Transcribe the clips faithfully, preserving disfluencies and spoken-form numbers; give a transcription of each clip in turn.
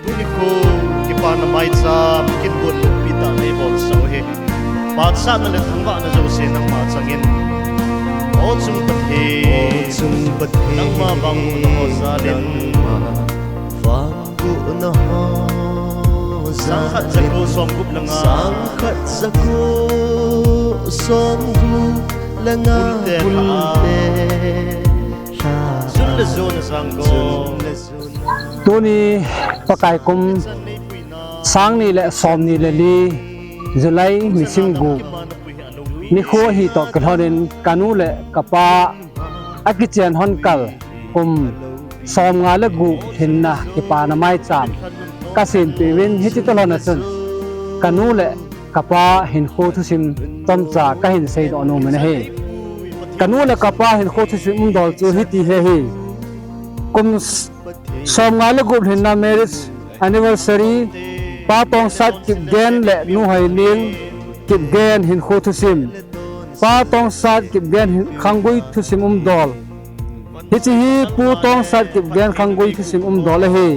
Tuni khu kipana maicham kin gon pi ta nei bol sau hi. Pachatna le thangvahna jouse nangma changin. O chung Pathen, o chung Pathen, nangma vang na ho jalin. Nangma vang na ho jalin. Sangkhat jako somgup le nga. Sangkhat jako somgup le nga. Gulte tha. Jun le jun jang go. Jun le jun. Tuni Pakai kum sang ni le som ni le li July nisim gup nikho hi toh kilhonin kanu le kapa akichen hon kal kum som nga le gup lhinna kipana maicham kasem peh uvin hiche toh lhon a chun kanu le kapa hinkho thusim chomcha kahin seidoh nom in ahi. Kanu le kapa hinkho thusim umdol chu hiti hi ahi. Kum s-, som nga le gup lhinna marriage anniversary, Pa Tongsat Kipgen le Nu Hoiling Kipgen hinkho thusim. Pa Tongsat Kipgen hin-, khanggui thusim umdol. Hiche hi Pu Tongsat Kipgen khanggui thusim umdol ahi.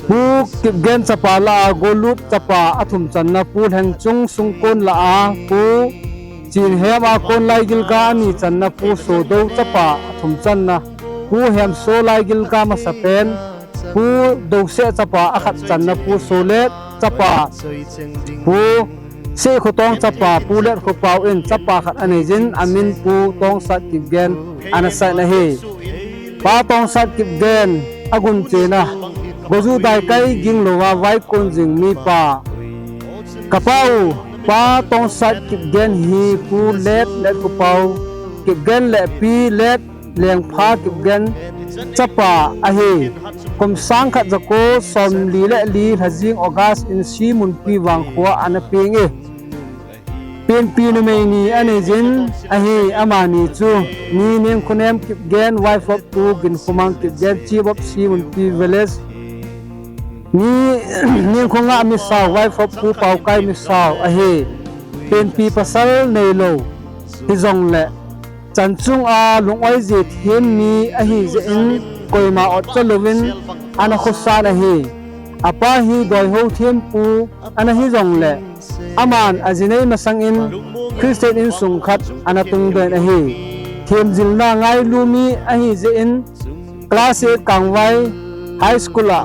Pu Kipgen chapa lah a Golut chapa athum channa Pu Lhengchung Sungkon lah a Pu Chinhem a kon Laigilga ani channa Pu Sodou chapa athum channa Pu Hemso Laigilga masapen, Pu Douseh chapa akhat channa Pu Solet chapa, Pu Sehkhotong chapa Pu Letkhopao in chapa khat anei jin amin Pu Tongsat Kipgen ana sah in ahi. Pa Tongsat Kipgen agunchena, Goju Daikai ginglouva vaikon jing mipa. Kapa u, Pa Tongsat Kipgen hi Pu Let Letkhopao Kipgen le Pi Let Lengpha Kipgen chapa ahi. Kum sangkhat jako somli le li lhajing August in Simunpi vangkho a ana peng e. Penpi numei ni anei jin ahi, amani chu Ni Nengkhonem Kipgen, wife of Pu Ginkhomang Kipgen, chief of Simunpi village. Ni Nengkhonga misao, wife of Pu Paokai misao ahi. Penpi pasal neilou hijongle chan chunga lung-oi jeh them mi ahi jeh in koima otcha louvin ana khosan ahi. Apa hi doihou thempu ana hijongle aman ajinei masang in Christian insung khat ana tungdoh in ahi. Themjilna ngailu mi ahi jeh in class eight Kangvai High School a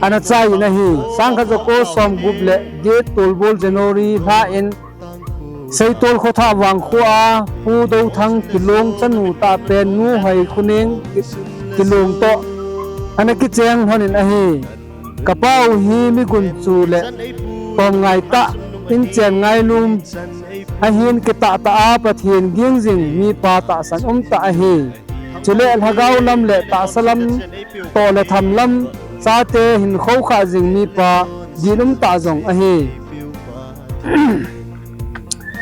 ana chai in ahi. Sangkhat jako somgup le get tolbol January lha in Seitol Khothah vangkho a Pu Douthang Kilong chanu tahpen Nu Hoikhoneng Ki-, Kilong toh ana kicheng lhon in ahi. Kapa u hi mi gunchu le tomngai tah, inchen ngailum ahin, kitah tah a Pathen ging jing mipa tahsan um tah ahi. Chule lhagao lam le tahsa lam toh le tham lam chate hinkho khah jing mipa ginum tah jong ahi.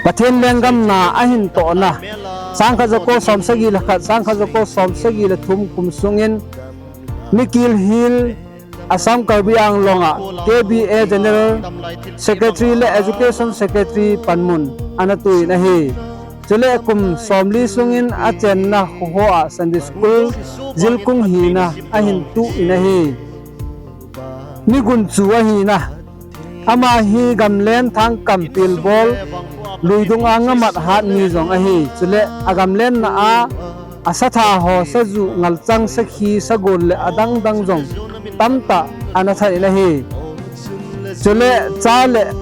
Pathen lenggam na ahin tohna, sangkhat jako somsagi le khat, sangkhat jako somsagi le thum kum sungin Mikil Hill, Assam Karbi Anglong a K B A General Secretary le Education Secretary panmun ana tuin ahi. Chule kum somli sungin achenna khoho a Sunday School jilkung hina ahin tuin ahi. Mi gunchu ahina. Ama hi gamlen thangkam pilbol, luidung a ngamat hat mi jong ahi. Chule agamlenna a asatha ho, saju, ngalchang, sakhi, sagol le adangdang jong tamtah ana that in ahi. Chule cha le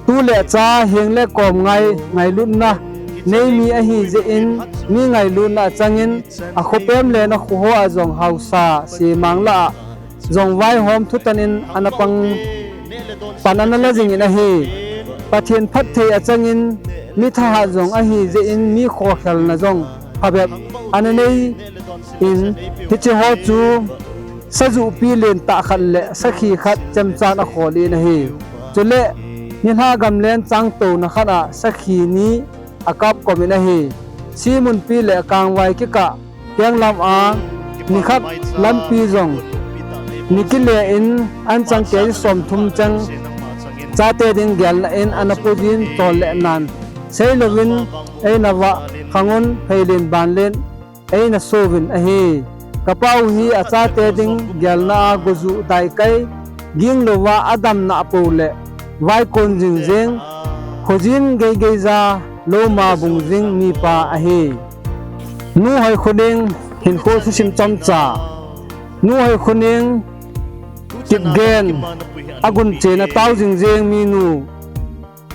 tu le cha heng le kom ngai, ngailutna nei mi ahi jeh in mi ngailutna achangin akhopem le na khoho a jong haosa semang lah a jong vaihom thutan in ana pang pan ana la jing in ahi. Pathen phatthei achangin mi thahat jong ahi jeh in mi khokhelna jong phabep ana nei in hiche ho chu sajupi len tah khat le sakhi khat chemchan akhol in ahi. Chule nilhah gamlen changtouna khat a sakhi ni akap kom in ahi. Simunpi le Kangvai kikah kenglam a nikhat lampi jong nikile in anchang K G somthum cheng chate ding gelna in ana pujin chol le nan seilouvin eina vah khangun pheilen banlen eina souvin ahi. Kapau hi achate ding gelna a gojuh daikai, ging louva adamna pou le vaikon jing jeng, khojin geigeija louma bung jing mipa ahi. Nu Hoikhoneng hinkho thusim chomcha. Nu Hoikhoneng Kipgen agunchen atao jing jeng minu.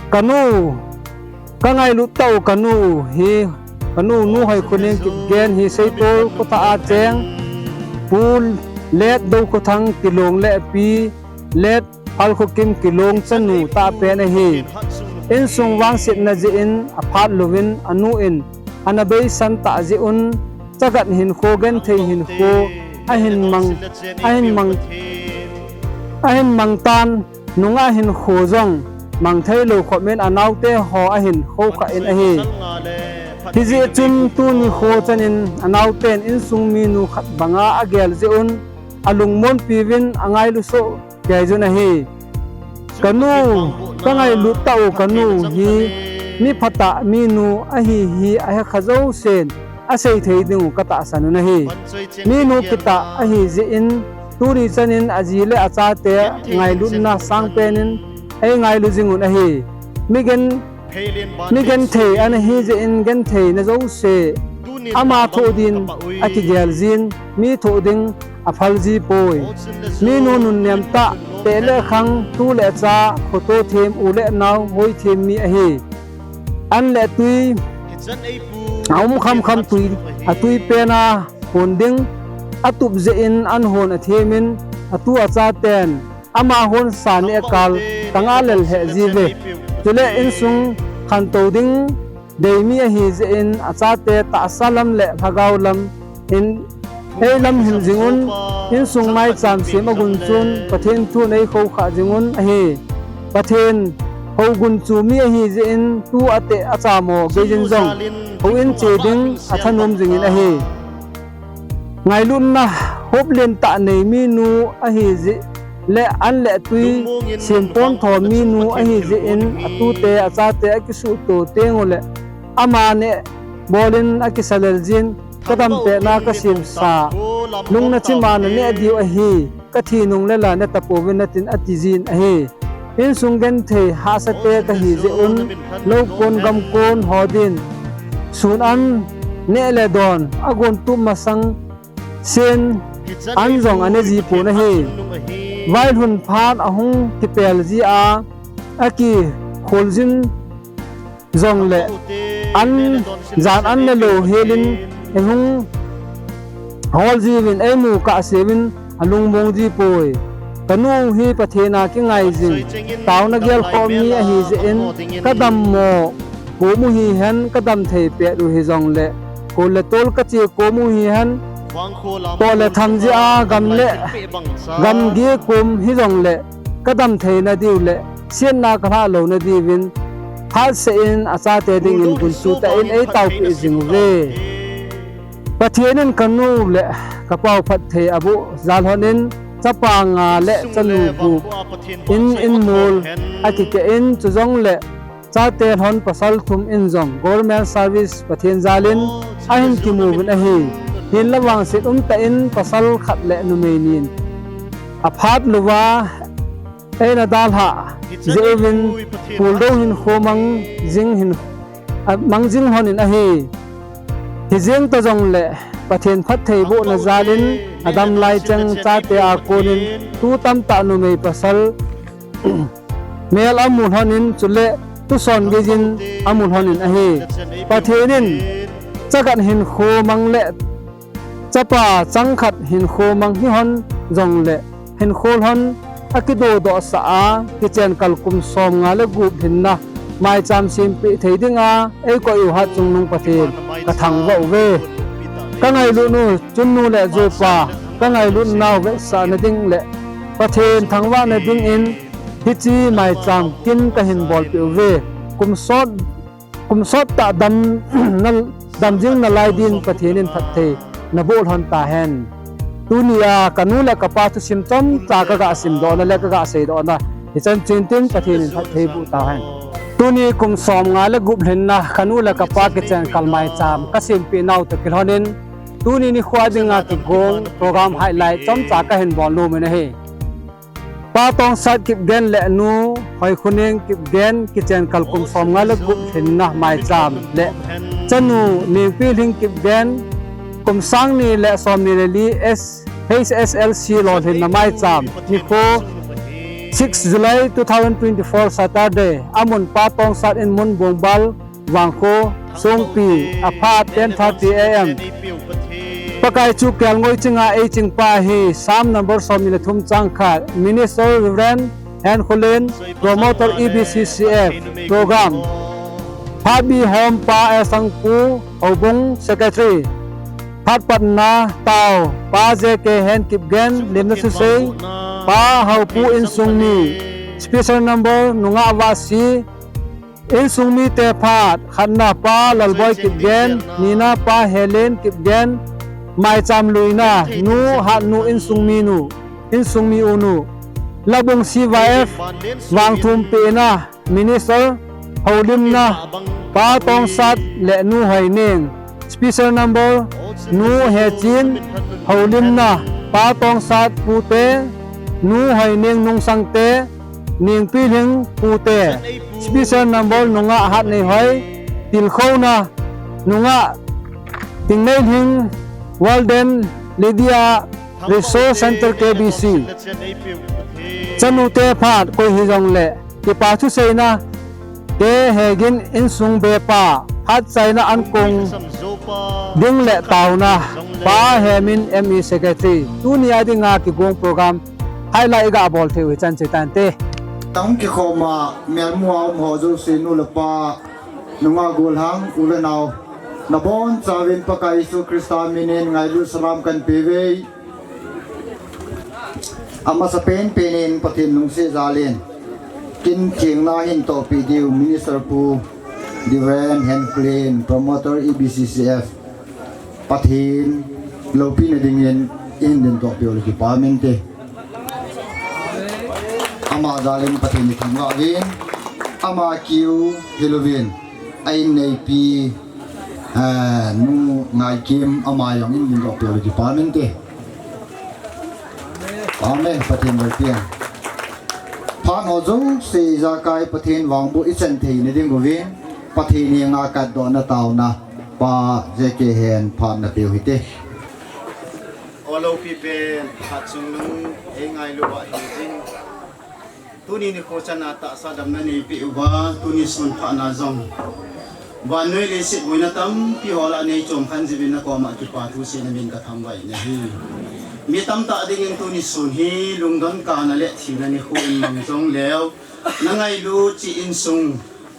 Kanu, kangailut tau kanu hi, kanu Nu Hoikhoneng Kipgen hi Seitol khotha a cheng, Pu Let Dokhothang Kilong le Pi Let Phalkhokim Kilong chanu tahpen ahi. Insung vangsetna jeh in aphat louvin anu in ana beisan tah jeh un, chagat hinkho genthei hinkho ahin mang, ahin mang, ahin mang tan, nungah hinkho jong mang thei lou khop in anaote ho ahin khoukhah in ahi. Hijeh chun tuni kho chan in anaoten insung minu khat banga agel jeh un alungmonpi uvin angailu soh kei jun ahi. Kanu, kangailut tau kanu hi mi phatah minu ahi hi ahekha jousen asei thei dingu katahsan un ahi. Minu kitah ahi jeh in tuni chan in aji le achate ngailutna sangpen in eingailu jing un ahi. Migen, migenthei ana hi jeh in gentheina jouse ama thoh din akigel jin, mi thoh ding aphal ji poi. Minu nunnem tah, teh le khang, tu le cha, khoto them, u le nao hoithem mi ahi. An le tui aum khamkham tui, atui pen a hon ding atup jeh in an hon athem in atu achaten ama honsa neh kal tanga lel heh jiuve. Chule insung khantou ding deimi ahi jeh in achate tahsa lam le lhagao lam in eilamhil jing un, insung maicham sem agunchun Pathen thun eikhoukhah jing un ahi. Pathen hougunchu mi ahi jeh in tu ateh achamo geijin jong houin che ding athanom jingin ahi. Ngailutna hoplen tah nei minu ahi jeh le an le tui sempon tho minu ahi jeh in atute achate akisuhto tengule ama neh bol in akisalel jin, kadampetna kasemsa lungna chima naneh diu ahi, kathi nung le la netapouvin natin atijin ahi. Insung genthei hahsate kahi jeh un, loukon gamkon ho din sun an neh le don agon tup masang sen an jong ane ji pon ahi. Vailhun phat ahung kipel ji a akikhol jin jongle an jan an le lou helin eihung hol jiuvin eimu kahseuvin alungmong ji poi. Kanu hi Pathen a kingai jing, taona gelkhoh mi ahi jeh in kadammo kom u hihen, kadamthei pet u hijongle, kol le tol kache kom u hihen, toh le tham jeh a gam le gamgi kom hijongle, kadamtheina diu le siatna kalhah louna diuvin phatseh in achate dingin gunchu tah in eitaopeh jing uve. Pathen in kanu le kapau phatthei aboh jal lhon in chapa nga le chanu gup in inmol akikeh in, chujongle chate lhon pasal thum in jong government service Pathen jal in ahin kimu uvin ahi. Hinla vangset umtah in pasal khat le numei ni in aphat louva eina dalhah jeh uvin puldou hinkho mang jing hin, mang jing lhon in ahi. Hijeng ta jongle Pathen phattheibohna jal in adam lai cheng chate a kon in tu tamtah numei pasal mel amu lhon in, chule tuson geijin amu lhon in ahi. Pathen in chagat hinkho mang le chapa changkhat hinkho mang hi lhon jongle hinkho lhon akidodohsah a kichen kal kum som nga le gup lhinna maicham sempeh thei dinga eikoi u Hatchungnung Pathen kathangvah uve. Kangailut u chunnu le jopa, kangailut nau vetsahna ding le Pathen thangvahna dingin hiche maicham kin kahin bolpeh uve. Kum sot, kum sot tah dam, na, dam jing nalai din Pathen in phatthei naboh lhon tahen. Tunia kanu le kapa thusim chomcha kaga simdohna le kaga seidohna hichan chun tin Pathen in phatthei boh tahen. Tuni kum som nga le gup lhinna kanu le kapa kichen kal maicham kasempeh nau toh kilhon in Tuni nikho a dinga kigong program highlight chomcha kahin bol nom in ahi. Pa Tongsat Kipgen le Nu Hoikhoneng Kipgen kichen kal kum som nga le gup lhinna maicham le chanu Nengpilhing Kipgen kum sang ni le som ni le li S H S L C lolhinna maicham nikho six July two thousand twenty-four Saturday, amun Pa Tongsat in mun Bongbal Vangkho, Songpi, aphat ten thirty A M. Pakai chu kelngoi chinga eiching pa ahi, Psalm number som ni le thum chang khat, Minister Reverend Henkholen, Promoter E B C C F, Program. Phatbihom Pa Esangpu, Houbung Secretary. Phat patna tao, Pa J K Henkipgen, Limna Susei, Pa Haupu Insungmi, Special number, Nungah Vahsi, Insungmi te phat, khatna Pa Lalboi Kipgen, nina Pa Helen Kipgen, maicham luina, Nu Hatnu Insungmi nu, Insungmi u nu, Labung C Y F, vangthum pehna, Minister, houlimna, Pa Tongsat le Nu Hoineng, Special number, Nu Hechin, houlimna, Pa Tongsat pute, Nu Hoineng nungsangte, Nengpilhing pute, Special number Nungah Hatneihoi, tilkhouna, Nungah Tingneilhing, Walden Lydia, Resource Center K B C. Chanu te phat koi hijongle, kipa thuseina, te hegin insung bepa, phat chaina ankong, ding le taona, Pa Hemin M E Secretary. Tuni a dinga kigong program, highlight iga bol thei u hichan che tante. Tang kikhoma, melmu a um ho jouse nu le pa, nungah golhang, u le nao. Nabonchauvin Pakai Jesu Christa minin ngailut salam kahin peuve. Amasapen penin Pathen lungset jalin. Kin thengna hin tohpeh diu Minister Pu Reverend Henkholen, Promoter E B C C F. Pathen loupina dingin ihin ding tohpeh u le kipa um inte. Ama jalin Pathen ithangvah uvin. Ama kiu hilouvin. A inneipi, eh, Nu Ngaikim ama jong ihin ding tohpeh u le kipa um inte. Amen. Pathen loupina. Phat ho jouse ijakai Pathen vangboh ichan theina diuvin. Pathen henga katdohna taona. Pa J K Hen phat napeu hite. O loupi pen, phat chungnung, eingailu uva hijing. Tuni nikho channa tahsa damna neipeh uva, tuni sun phatna jong. Vannoi leiset boina tampi ho lah a neichom khen jeh uvin nakoma kipa thu seiyin namin kathangvah in ahi. Mi tamtah dingin tuni sun hi lungdon kana le thina nikho in mang jongleu. Nangailut cheh insung,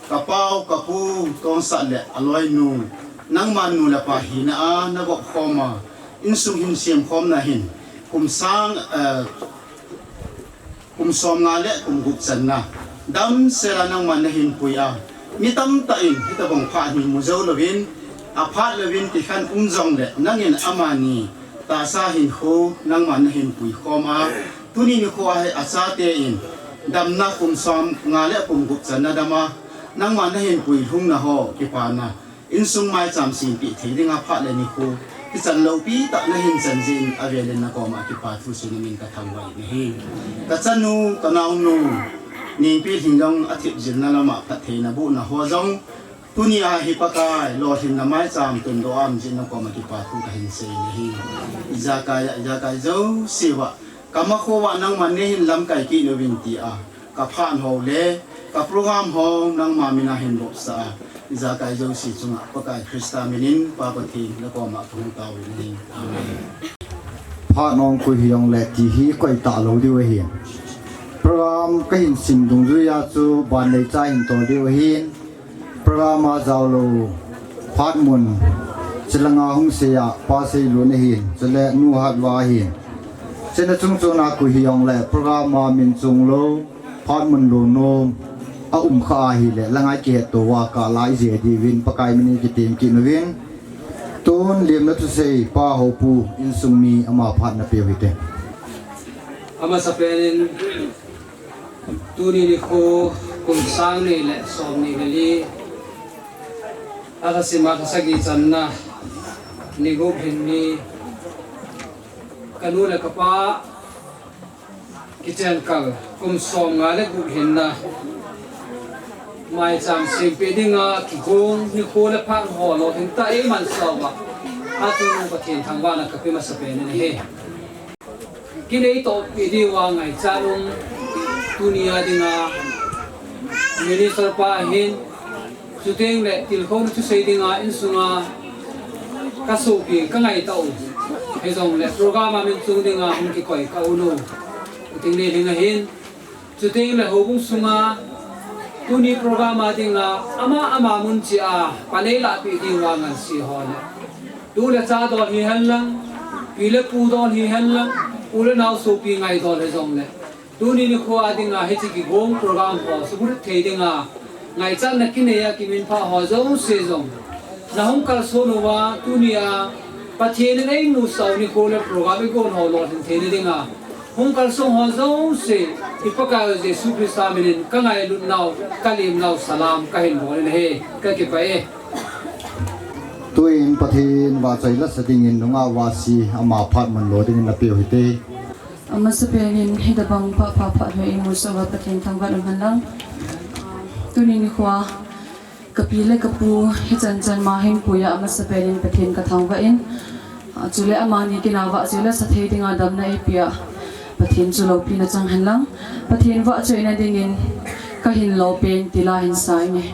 kapau, kapu, Tongsat le aloinu. Nangma nu le pa hina a, navop khoma. Insung hin semkhomna hin. Kum sang, eh, Kum som nga le kum gup channa. Damsela nangman nahin pui a. Mi tamtah in, hitobang phat hi mu jou louvin, aphat louvin kikhen um jongle, nangin amani, tahsa hinkho, nangman nahin pui khom a. Tuni nikho a hi achate in, damna kum som nga le kum gup channa dam a, nangman nahin pui lhungna ho, kipana. Insung maicham sempeh thei dinga phat le nikho, kichan loupi tah nahin chan jeh in avelin nakoma kipa thu seiyin namin kathangvah in ahi. Kachanu, kanaonu, Nengpilhing jong athip jilna lama phattheina bohna ho jong, tuni a hi Pakai, lolhinna maicham tundoh a um jeh in nakoma kipa thu kahin seiyin ahi. Ijakai a, ijakai jouse uva, kamakho uva nangman neihin lamkai kit uvin tia, kaphat ho le, ka program ho, nangma mina hin vopsah a, ijakai jouse chunga, Pakai Christa minin, Pa Pathen, nakoma kahung taovin ahi. Amen. Phat nung koi hijongle ti hi koi talou diu ahi. Program kahin sim dungjuiya chu, ban neicha hin tol diu ahin. Program a jaolou, phat mun, chulanga hung seiya, Pa Seilun ahin, chule Nu Hatva ahin. Chule chungchon a koi hijongle, program a min chunglou, phat mun lou nom, aum kha ahile, langa kihet tou a, kala ije diuvin, Pakai minin kitem kit uvin. Tun lemna thusei, Pa Houpu, insung mi ama phat napeu hite. Amasapen in, tuni nikho, kum sang ni le som ni le li, alhasim a lhasagi channa, Ni gup hin ni, kanu le kapa kichen kal kum som nga le gup hinna maicham sempeh dinga kigong nikho le phat ho lolhin tah a eimansauva, atunu Pathen thangvahna kape masapen in ahi. Kinei tohpi diuva ngaichat um, tunia dinga minister pa hin, chuteng le tilkhouna thusei dinga insunga kasopi kangaitah u, hijongle program a min chung dinga hung kikoi kaunu, chuteng le ding ahin, chuteng le houbung sunga tuni program a dinga ama ama mun cheh a panei lahpeh diuva ngansi ho le, tu le cha dol hihen lang, pi le pu dol hihen lang, u le nao sopi ngai dol hijongle, tuni nikho a dinga hiche kigong program ho suhbulhit thei dinga ngaichatna kinei a kiminphah ho jouse jong nahung kalson uva, tunia Pathen in eimusah u nikho le program igon ho lolhin theina dinga hung kalsong ho jouse, i Pakaiu Jesu Christa minin kangailut nau, kalim nau salam kahin bol in ahi, kakipah e. Tuin Pathen vahchoi lasa dingin nungah Vasi ama phat manlo dingin napeu hite. Amasapen in hitobang phat pha phat ho eimusah uva Pathen thangvah umhen lang. Tuni nikho a kapi le kapu hichan chan ma hin puiya amasapen in Pathen kathangvah in, chule amani kinah vahchoi lasa thei dinga damna eipea Pathen chu loupina chang hen lang. Pathen vahchoina dingin kahin lo pen tila hin sa inge.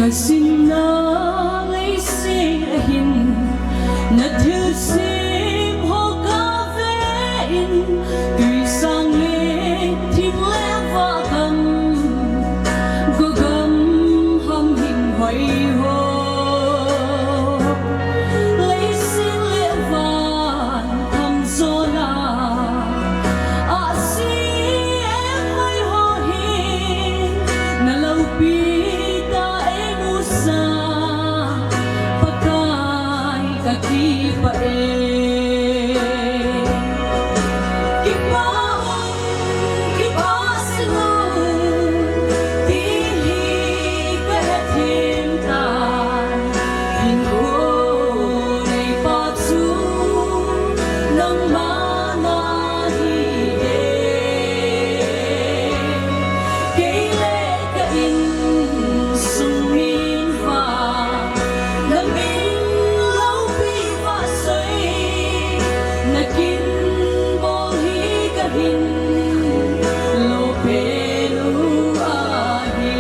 Kasinna leiset a hin, nathilsem ho kaven, twisang le thim le vah gam, gogam ham hing hoi ho. Leiset le van tham jona, ahsi eihoi ho hi, naloupi tah eimusah, Pakai kakipah e. Kipah un, kipah seh un, ti hi kahethem tai. Hinkho neipa chu nangma na hi e. Kei le ka insung min vang, na min loupi vahchoi, na kin bol hi kahin lo pen u ahi.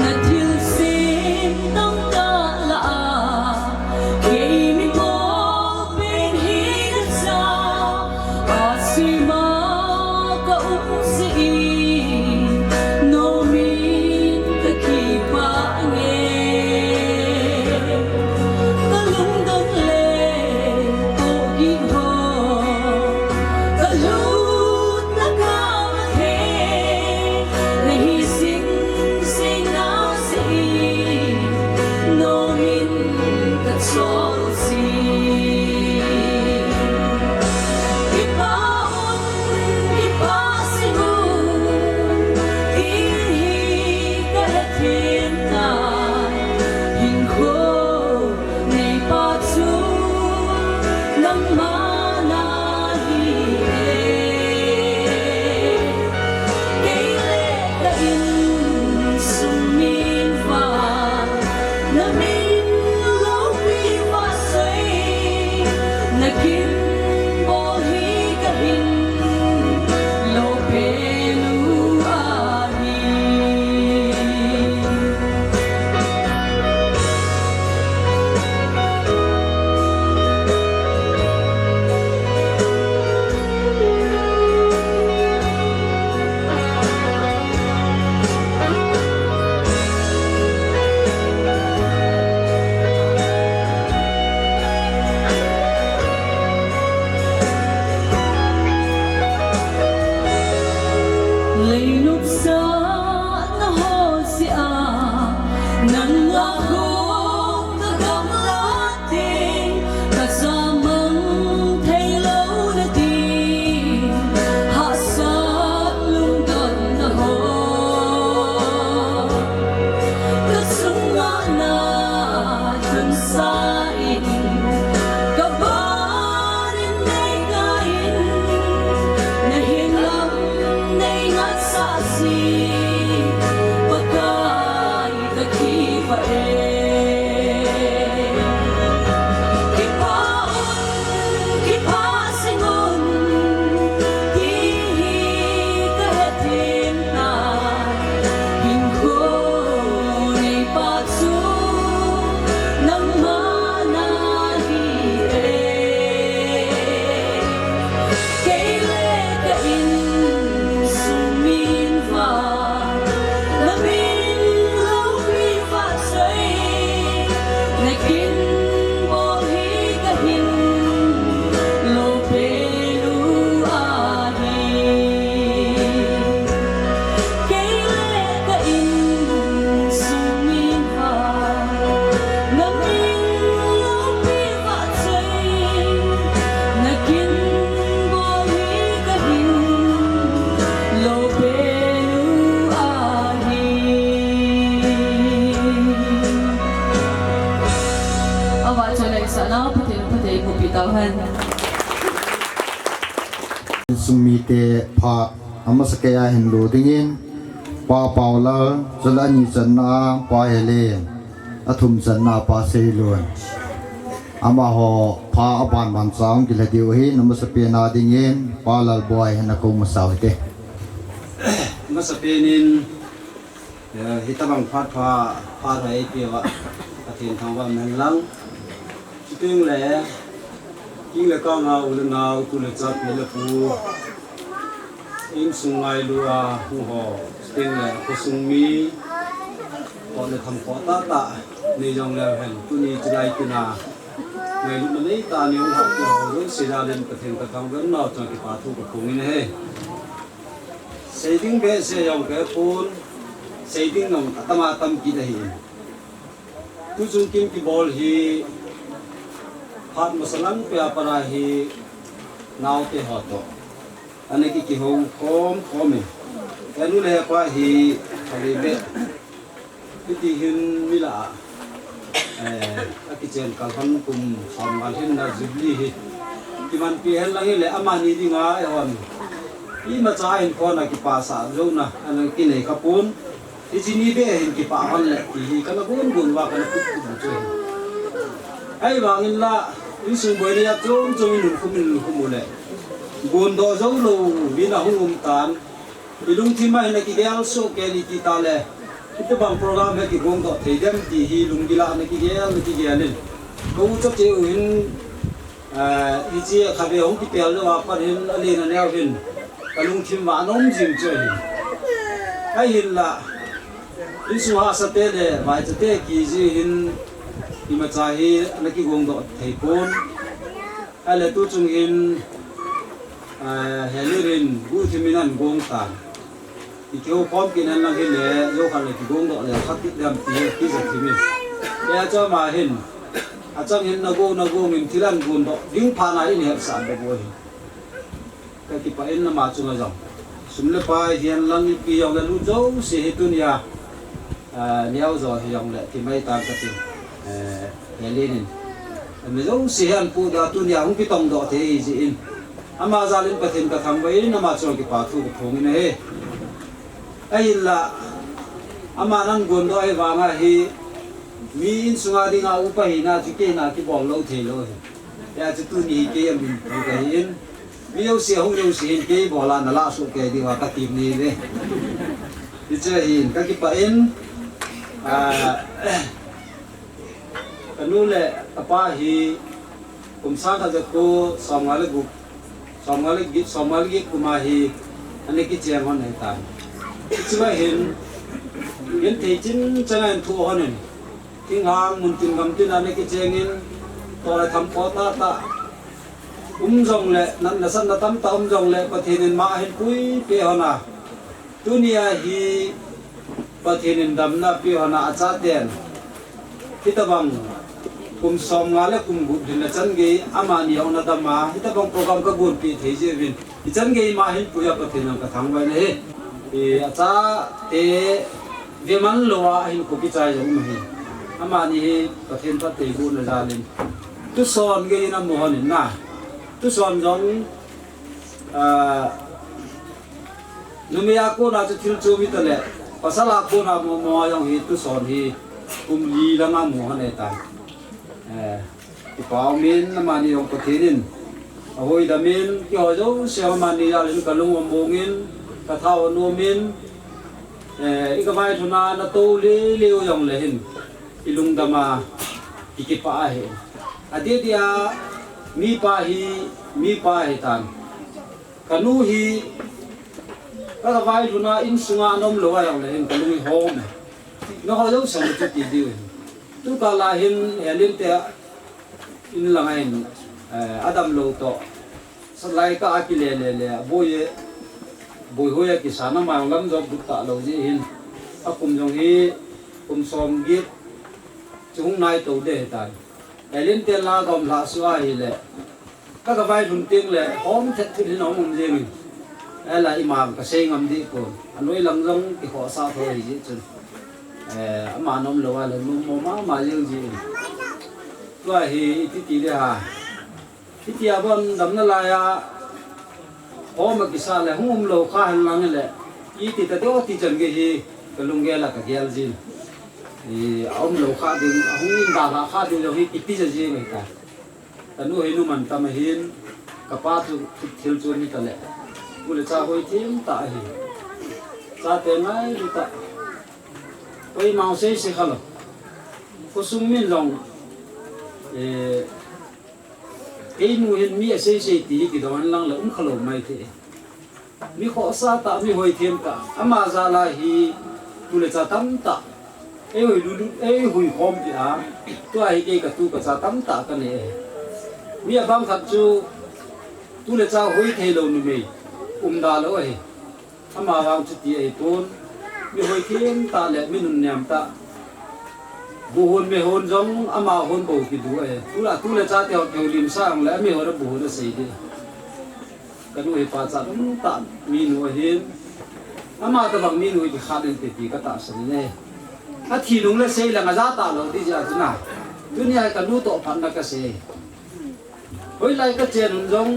Na thilsem tamtah lah a, kei min bol pen hi kacha, ahsi ma ka um jeh in, nomin kakipah nge. Ka lungdon le tohgih ho, ka lutna ka mathei, na hi sing sing na jeh in, nomin ka chol jing. Kipah un, kipah seh un, ti hi kahethem tai. Hinkho neipa chu nangma na hi e. Kei le ka insung min vang, na min loupi vahchoi, na kin bol hi kahin lo pen u ahi. Sana Pathen, Pathen, mupi tau hen. Insung mite pha amasa kei a hin lo dingin, Pa Paulal, chule ani channa Pa Helen, athum channa Pa Seilun. Amaho pha aban ban cha hung kila diu ahin, amasa pen a dingin Pa Lalboi hin akou masa u hite. Amasa pen in, eh, hitabang phat pha, phat pha eipeuva Pathen thangvah in umhen lang. Chuteng le, king le kang a u le nao, tu le cha, pi le pu, insung ngailu a hung ho, chuteng le khosung mi, khoh le tham khoh tahtah nei jong leu hen, tuni chulai kin a ngailutna neitah a nei hung hahpeh ho jouse jal in Pathen kathangvah in, nao chunga kipa thu kaphong in ahi. Sei ding behseh jong kahepon, sei ding jong atam atam kit ahi. Tuchung kin kibol hi phat masa lang peh a pat a hi naote ho toh ana ki, kihou khom khom in, henu le hepa hi khalei beh. Hiti hin mi lah a, eh, akichen kal hon kum som ngal hinna Jubilee hi kimanpi hen lang hile amani dinga eihon imacha hin khon a kipasah jouna ana kinei khapon. Hiche ni beh hin kipah hon le ti hi kana gon gon uva kana kut kut u chu ahi. Ahivangin la, insung boina a chom chom in lungkhum in lungkhum u le, gondoh jou louvin ahung um tan. Ilungthim a hin akigel soh kei in iti ta le, hitobang program hi kigongdoh thei dem ti hi lunggil a ana kigel, ana kigel in. Ka u chate u hin, eh, hiche a khatvei hung kipel jou a pat hin, alen aneo hin, ka lungthim uva ana um jing chu ahi. Ahinla, insung hahsate le vaichate kijih hin, imacha hi ana kigongdoh thei pon. Ahile tuchung hin, eh, Helen in guhthim in ahin gong tan. Ikihou khom kit hen lang hile, jou khat le kigongdoh le kha kit dem ti hi akija thim in. Hijeh chun ama hin, achang hin nagong nagong in thil ahin gondoh ding phat na in hetsah bep u ahi. Kakipah in ama chunga jong. Sum le pai hihen lang ipi jong le lut jouse hi tunia, ah, neo jo hijongle kimai tan kati. Eh, Helen in, ami jouse hi ahin pudoh a tunia hung kitongdoh thei ahi jeh in, ama jal in Pathen kathangvah in, ama chunga kipa thu kaphong in ahi. Ahinla, aman ahin gondoh ahi vanga hi, mi insunga dinga upa hina chu kei in a kibol lou thei lou ahi. Hijeh chun tuni hi kei amin pu kahi in, mi jouse ahung jouse hin kei bol a nalah soh kei diuva katim ni ve. Hiche ahin, kakipah in, ah, kanu le kapa hi kum sang khat jako somnga le gup, somnga le get, somnga le get kum a hi ana kicheng hon ahitan. Hichea hin, genthei chin changa ahin thoh hon in, thinglhang muntin gamtin a ana kicheng in, toh le tham khoh tahtah um jongle, natna satna tamtah um jongle, Pathen in ama ahin puipeh hon a, tunia hi Pathen in damna apeh hon a, achaten hitobang kum somnga le kum gup dinna changei amani jong ana dam a, hitobang program kagonpeh thei jeh uvin, ichan gei ama ahin pui a Pathen jong kathangvah in ahi. I, achate ve man lou a ahinkho kichai jong um ahi. Amani hi Pathen phattheibohna jal in tuson gei in amu hon in na. Tuson jong, ah, numei a kona chu thil chom hitale, pasal a kona momo a jong hi tuson hi kum li lang amu hon ahitan. Eh, kipa um in, amani jong Pathen in ahoidam in, keiho jouse amani jal in kalung aum mong in, kathao anom in, eh, ikavailhun a natou lele u jongle hin ilungdam a, ikipah ahi. Adeh deh a mipa hi mipa ahitan. Kanu hi, ka, kavailhun a insunga ana um lou a jongle hin kalung ahom e. Nangho jouse chu ti diu ahi. Tukal a hin Helen te in lang a hin, eh, adam lou toh, salai kah a kile le le, aboi e, boihoi a kisa, ama jong lam jong gut talou jeh hin, akum jong hi kum somget chu hung nai tou ding ahitan. Helen te la gom lhah suh ahile, ka, kavailhun tengle hom thet thet hin ahung um jeng in. Ahile ima kasei ngam deh pon. Anoi lang jong kikhohsah tho ahi jeh chun, eh, ama ana um lou a le nommo mama jeng jeh in. Tua hi iti ti le ha. Iti a bon damna lai a. Hom a kisa le hung um lou kha hen lang le. Iti ta deu ti chan gei hi ka lunggel a ka gel jin. I a um lou kha ding, a hung in da la kha ding lou hi iti ja jin ta. Ka nu hi nu man tam ahin, ka pa chu thil chu ni ta le. Pu le cha hoi thim ta ahi. Cha te ngai lu ta. Koi mau sei sei kha lo. Ko sung min jong. Eh, Kei nu hin mi a sei sei ti hi kidong an lang le um kha lo mai the. Mi khosa ta, mi hoi thim ta. Ama jal a hi tu le cha tam ta. Ei hoi lu lu, ei hoi khom ti a. Tua hi kei ka tu ka cha tam ta ka ne. Mi a bang khat chu tu le cha hoi thei lo numei. Um da lo ahi. Ama vang chuti ahi pon, mi hoi thim ta le mi nunnem ta. Bu hon me hon jong ama hon bou kidu ahi. Tu la tu le cha te ho keu lim sa ang le mi hon bu hon a sei di. Ka nu hi pa cha dum ta mi nu ahin. Ama ta bang mi nu hi khat in te ti ka tahsan e. A thi nung le sei le nga ja ta lo ti ja chu na. Tuni a ka nu toh phat na ka sei. Hoilai ka chen un jong,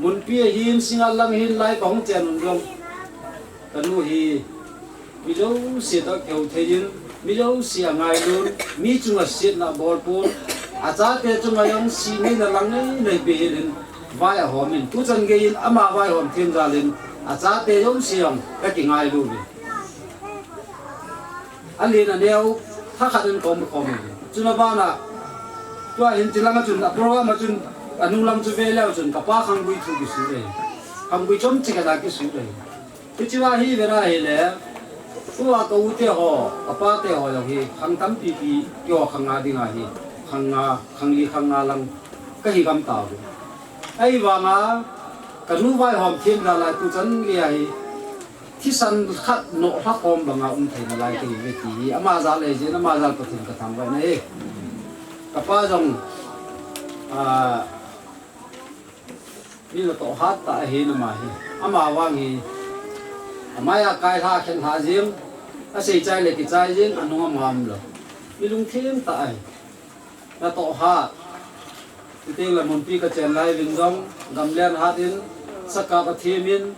munpi a hin, singa lang hin lai ka hung chen un jong. Ka nu hi, mi jouse toh keu thei in, mi jouse a ngailun, mi chunga siatna bol pon, a chate chunga jong si nei na lang nei nei pe hin, vai a hom in, tu chan gei in, ama vai hom thim jal in, a chate jouse jong ka kingailu ve. A len a neo, tha khat in kom kom in. Chuna bana, tua hin chi langa chun, a program a chun, a nung lam chu ve leu chun, ka pa khanggui thu kisu le. Khanggui chom chi ka da kisu le. Hichi va hi ve ra hi le, tua ka u te ho, ka pa te ho jong hi, khang tampi pi, kio khang nga ding a hi, khang nga, khang li khang nga lang, ka hi gam ta ve. Ahivanga, ka nu vai hom thim da lai tu chan li a hi, Thisan khat noh lha khom banga um thei nalai kahi ve ti hi. Ama jal ahi jeh in, ama jal Pathen ka thangvah in ahi. Ka pa jong, ah, mi natoh hat tah ahi nama hi. Ama vang hi. Amai a kai lha khen lha jing. Asei chai le kichai jing, anung ama um lou. Mi lungthim tah ahi. Natoh hat. Chuteng le munpi ka chen lai vin jong, gamlen hat in, sakap a thim in,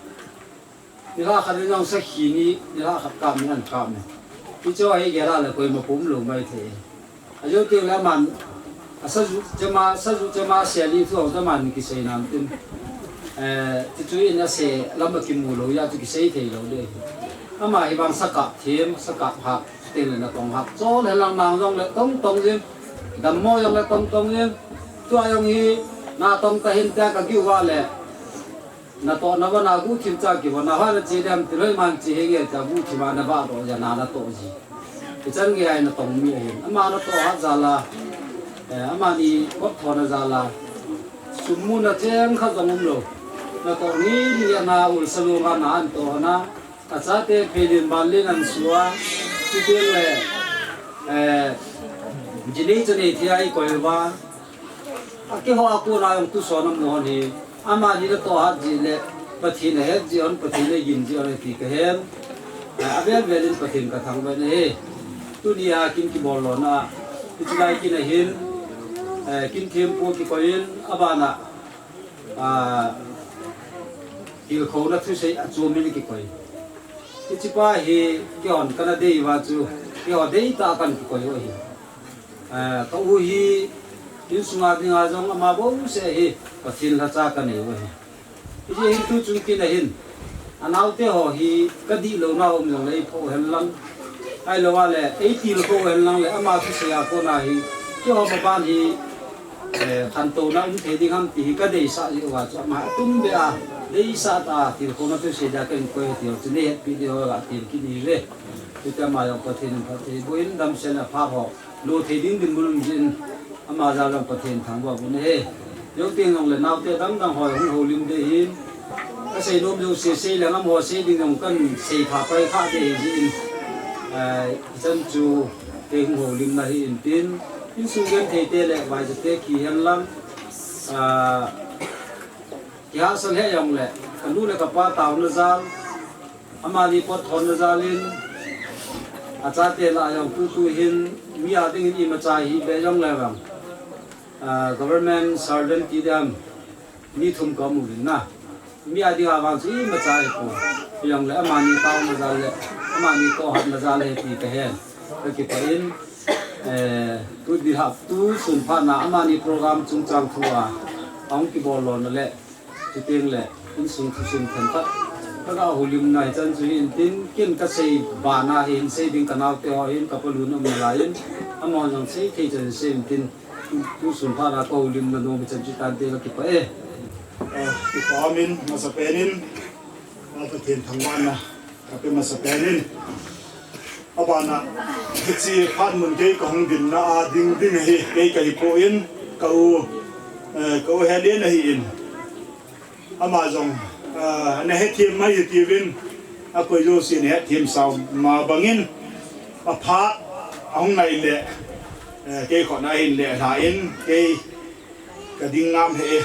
Nilhah khat in jong sakhi ni, nilhah khat kap ni an kap ni. Hiche hi gel a le koima pum lou mai thei. Ajou teng le aman, a saju chema, saju chema sia li thu jong aman kisei nan tin. Eh, ti chu in ase lam a kimu lou a chu kisei thei lou le. Ama hi vang sakap thim, sakap hak, teng le natong hak. Chol he lang nang jong le tong tong jing. Dammo jong le tong tong jing. Tua jong hi natong ta hin tia ka kiu va le. Natoh na va na guhthim cha kivon na ha na che dem ti loi man che henge cha guhthim a na va doh ja na natoh ji. Hichan gei a natong mi ahin. Ama natoh hat jal a. Eh, amani kot thona jal a. Sum muna cheng khat jong um lou. Natoh ni ni a na ul sa lou nga na an toh na. Achate phelin banlin an sua. Chuteng le, eh, jinei chanei thei a i koi uva. Akiho a kona jong tuson amu hon hi, amani natoh hat jeh le, Pathen ahet jeh hon, Pathen agin jeh hon ti kahen. Eh, avel vel in Pathen ka thangvah in ahi. Tuni a kin kibol lona, hiche lai kin ahin, eh, kin thempu kikoi in, abana, ah, tilkhouna thusei achom in kikoi. Hiche pa hi, keihon kana dei uva chu, keiho deitah a kan kikoi u ahi. Eh, ka u hi, insunga dinga jong ama bouseh hi, Pathen lhacha ka nei u ahi. Hiche hin tuchung kin ahin, anaote ho hi, ka dihlou na um jong le, eiphoh hen lang. Ahilou a le, eitilkhou hen lang le, ama thusei a kona hi, keiho maban hi, eh, khantouna um thei ding ham ti hi, ka deisah jeh uva chu, ama atum beh a, deisah tah a, tilkhouna thusei dia ka inkoi u ti ho, chu nei hetpi diu ho, atil kit in ahi ve. Chuti ama jong Pathen in phatthei boh in damsel a pha ho. Lo thei ding dinmun um jin, ama jal jong Pathen thangvah uvin ahi. Jou teng jong le naote dang dang ho hung houlim ding ahin. Ka sei nom jouse sei le ngam ho sei ding jong kan sei pha pai kha ding ahi jin. Eh, ichan chu kei hung houlimna hi in tin. Insung genthei te le vaicha te kihen lang. Ah, kihahsel he jong le, ka nu le ka pa taona jal. Amani pot thonna jal in, achate lah a jong tutu hin, Mi a dingin imacha hi be jong le vang. Ah, government servant ti dam. Mi thum ka mu vin na. Mi a dinga vang chu imacha hi ko. Jong le amani tao na jal le. Amani ko hat na jal le ti ka hen. Ka kipah in. Eh, tu di hap tu sun pha na amani program chungchang thu a. Ahung kibol lo na le. Chuteng le, insung thusim themkhat. Ka ga houlimna hichan chu hin tin, kin ka sei bana hin sei ding ka naote ho hin, ka palun um nalai in, amahon jong sei thei chan sei in tin, tu, tusun pha na ka houlimna nom hichan chu tante ka kipah e. Eh, kipah min, masapen in, a Pathen thangvahna. Ka pe masapen in. Abana, hiche phat mun kei ka hung dinna a ding ding hi, kei ka hi poi, ka u, eh, ka u Helen ahi in. Ama jong, eh, na hethem mai hi tiuvin, akoi jouse na hethem sao ma bangin, aphat, ahung nai le, eh, kei khut na hin le lha in, kei ka ding ngam hih e,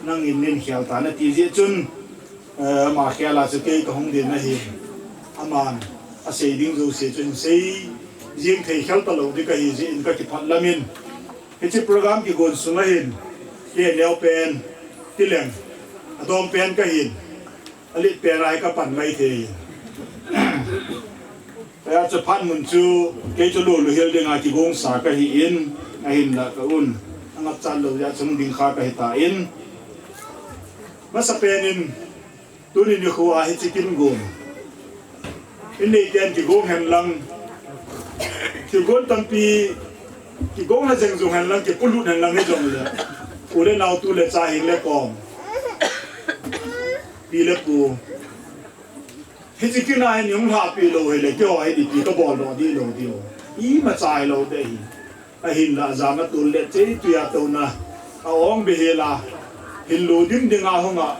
nangin nin khel tan ati jeh chun, eh, ama khel a chu kei ka hung din ahi. Aman asei ding jouse chu hin sei jing thei khel talou ding kahi jeh in ka kipah lamin. Hiche program kigon sunga hin, kei neo pen, tileng, adom pen kahin. Alet pen a hi ka pan mai thei. Aya chu phat mun chu kei chu lulu hel dinga kigongsa kahi in, ahinla ka un angap chan lou jeh chun ding kha kahi tan. Masapen in tuni nikho a hiche kin gon. In neiten kigong hen lang. Kigon tampi kigong na jeng jong hen lang, kipulut hen lang hijong le. U le nao tu le cha hin le kom. Pi le pu. Hiche kin a hin hung lhahpi lou hile, keiho hin ipi ka bol doh dih lou diu. Imacha hilou ding ahi. Ahinla jana tol le chei tuia touna. A ong be hela. Hin lo dim dinga hung a.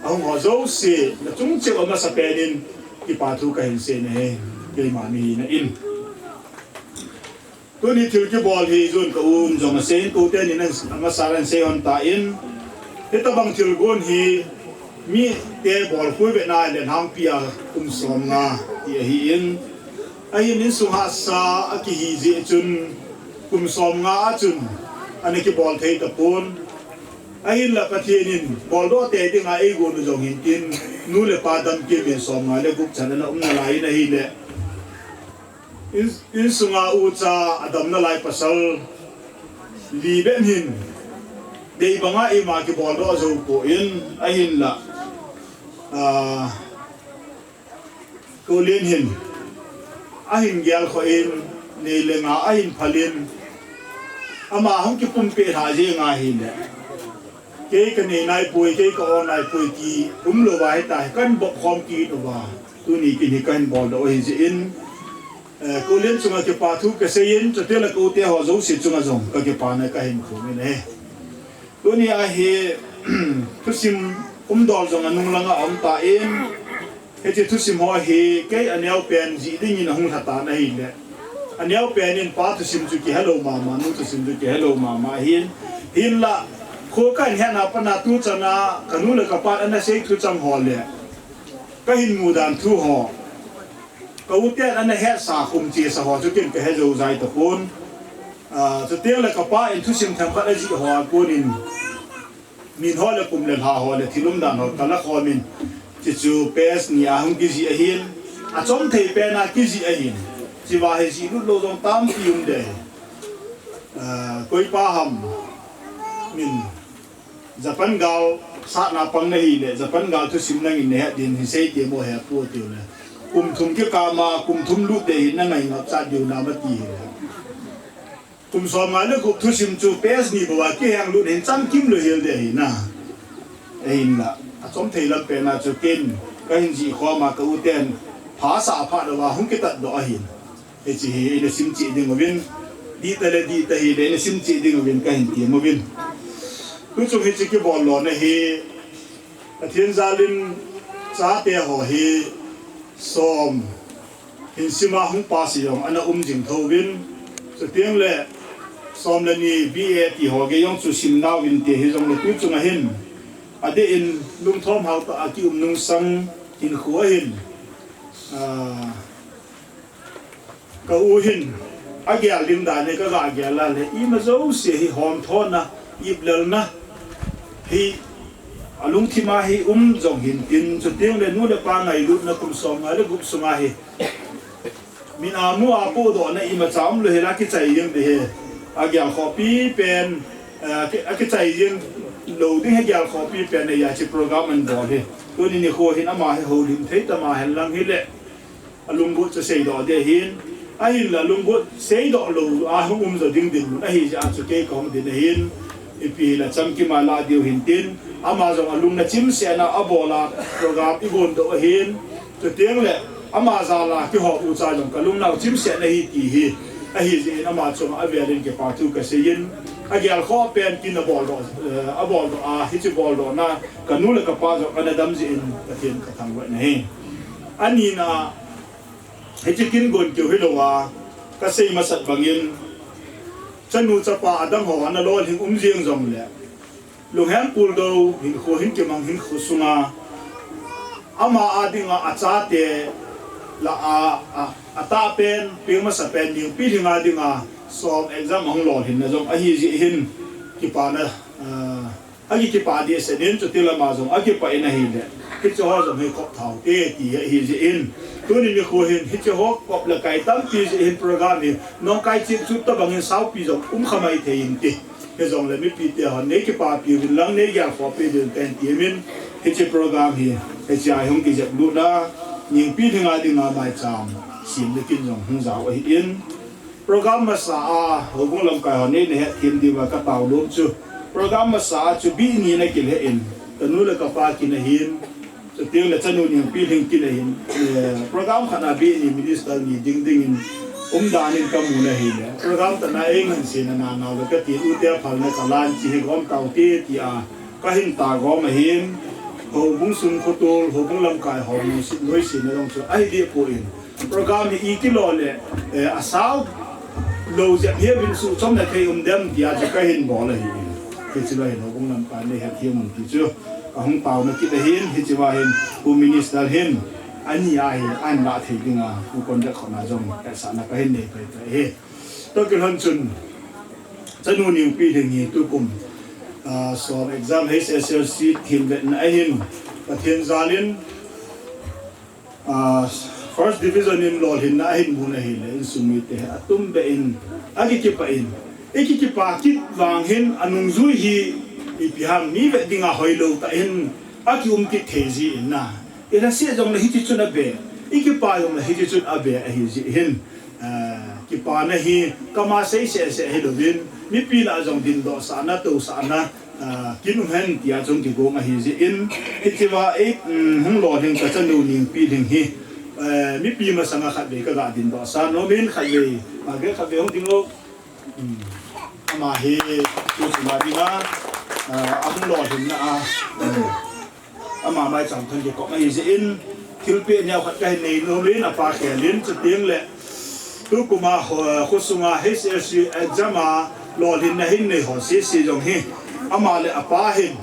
Ahung ho jouse. Na chung cheh a masapen in. Kipa thu kahin sei na he. Keima mi na in. Tuni thil kibol hi jong ka un jong asei in, tuten in an, amasa in sei hon tan, hitabang thil gon hi mite bol khui ve na le lhangpi a kum som nga ti ahi in, ahin insung hahsa a kihi jeh chun kum som nga a chun ana kibol thei tapon. Ahinla Pathen in bol doh te dinga eigon u jong hin tin, nu le pa dam kim in som nga le gup chan ana um nalai in ahile. In, insunga ucha adam nalai pasal li bep hin. Dei banga ima kibol doh jou poi ahinla. Ah, Kolin hin. Ahin gel kho in, nei le nga ahin phal in. Ama hung kipumpi lha jeng ahile. Kei ka nei nai poi, kei ka o nai poi ti, um lou va hita, kan bok khom kit uva. Tuni kin hi kan bol doh ahi jeh in. Eh, Kolin chunga kipa thu kasei in, chuteng le ka u te ho jouse chunga jong, ka kipana kahin thum in ahi. Tuni a hi, thusim um dol jong anung langa um tan, Hiche thusim ho hi kei aneo pen jih dingin ahung lha tan ahile. Aneo pen in pa thusim chu kihelou mama, nu thusim chu kihelou mama ahin. Hinla, kho kahin hetna a pat a tu chan a, kanu le kapa in ana sei thuchang ho le. Kahin mudan thu ho. Ka u ten ana hetsa khum chesa ho chu ken kahe jou jai tapon. Ah, chuteng le kapa in thusim themkhat ajih ho a konin. Min ho le kum le lha ho le thil umdan ho kala khom in. Hichu page ni a hung kijih ahin. Achom thei pen a kijih ahin. Hiche va hi jih lut lou jong tampi um ding. Ah, koi pa ham. Min. Japan gal sahna pang nahi le. Japan gal thusim nangin nahet din hi sei ti mo he pu tiu le. Kum thum kikah ma, kum thum lut ding hi nangai ngap cha diu na ma ti hi le. Kum som nga le gup thusim chu page ni bou a kiheng lut hin chamkim lou hel ding ahi na. Ahinla, achom thei lam pen a chu ken, kahin jih khom a ka u ten, pha sa pha doh a hung kitat doh ahin. Hiche hi, ina sim cheh ding uvin, dih ta le dih ta hile, ina sim cheh ding uvin, kahin ti uvin. Tuchung hiche kibol lona hi, Pathen jal in chate ho hi som hin sim a hung pass jong ana um jing tho uvin. Chuteng le som le ni B A ti ho gei jong chu sim nau vin ti hi jong le tu chung ahin. Adeh in lungthom hao tah a kium nung sang hinkho ahin. Ah, Ka u hin, agel ding dan hi kaga gel a le, ima jouse hi homthona, iplelna hi alungthim a hi um jong hintin, chuteng le nu le pa ngailutna kum som nga le gup sunga hi min amu a podohna imacha umlou hel a kichai jeng ding hi. Agel khohpi pen, eh, ki-, akichai jeng lou ding hi gel khohpi pen ahi a hiche program anabol hi. Tuni nikho hin ama hi houlim thei tama henlang hile, alunggot chu seidoh ding ahin. Ahinla alunggot seidoh lou a hung um jo ding dinmun ahi jeh a chu kei kahung din ahin. Ipi hile chamkim a lah diu hintin. Ama jong alung na chimsetna a abol a program igon doh ahin. Chuteng le ama jal a kihou ucha jong kalungnau chimsetna ahi ti hi. Ahi jeh in ama chunga avel in kipa thu kasei in. Agel khoh pen kin abol doh, eh, abol doh a, hiche boldohna kanu le kapa jong ana dam jeh in Pathen kathangvah in ahi. Anina, hiche kin gon keu hilou a, kasei masat bangin, chanu chapa adang ho ana lolhing um jeng jongle, lungheng puldou, hinkho hin kimang hinkho sunga, ama a dinga achate lah a, a, atah pen, peng masa pen, Ningpi Lhing a dinga, som exam ahung lolhinna jong ahi jeh hin, kipana, ah, Agi kipa dehset in, chuti lama jong akipah in ahile, hiche ho jong hi kop thao te ti ahi jeh in. Tuni nikho hin, hiche ho kop le kai tampi jeh hin program hi, nong kai chip chup tabang in saupi jong um kha mai thei inte. Hijongle mipi te hon, nei kipapi uvin lang, nei gel khohpi uvin kahin ti min, hiche program hi, hiche a hung kijep lut a, Ningpi Lhing a dinga maicham, sim le kin jong hung jao ahi in. Program masa a, houbung lamkai hon neina hetthem diuva katao nom chu. Program masa a chu bih ni ana kilhen, kanu le kapa kin ahin, chuteng le chanu Ningpi Lhing kin ahin, eh, program khat a bih ni minister ni ding ding in, um dan in kamu na ahile. Program tana ei ngansen a nanao le kati u te a phalna kalan chi hi gom tao te ti a, kahin tao gom ahin, houbung sung khotol, houbung lamkai ho, noiset, noisetna jong chu ahi deh poi. Program hi iti lo le, eh, asao lou jep hi vin suhchomna thei um dem tia chu kahin bol ahi. Hiche lo hin houbung lamkai nei hetthem un ti chu kahung taona kit ahin, hiche va hin Pu Minister hin ani a hi ahin lah thei dinga, Pu Conrad khut na jong hetsahna kahin nei pai pai ahi. Toh kilhon chun, chanu Ningpi Lhing hi tukum, ah, som exam H S L C themvetna ahin, Pathen jal in, ah, first division in lolhinna ahin mun ahile, insung mite atum beh in, akikipah in, ikikipa kit vang hin, anungjui hi, ipi ham, mi vet dinga hoilou tah in, akium kit thei ji in na. Ilhaset jongle hiti chun abe, ikipa jongle hiti chun abe ahi jeh hin, ah, kipana hi kama sei seh seh hilouvin, mipi lah a jong dindoh sahna, tousahna, ah, kin um hen tia chung kigong ahi jeh in, hitia, eh, um, hung lolhing kachanu Ningpi Lhing hi, eh, mipi masanga khatvei kaga dindoh sa nom in khatvei, Margaret khatvei hung ding o. Um, ama hi, tu chunga dinga, ah, ahung lolhinna a, um, ama maicham thon kikop ahi jeh in, thilpeh neo khat kahin nei nom in, apa khel in, chuteng le, tukum a, ho-, khosunga H S C exam a lolhinna hin nei ho sese jong hi, ama le apa hin,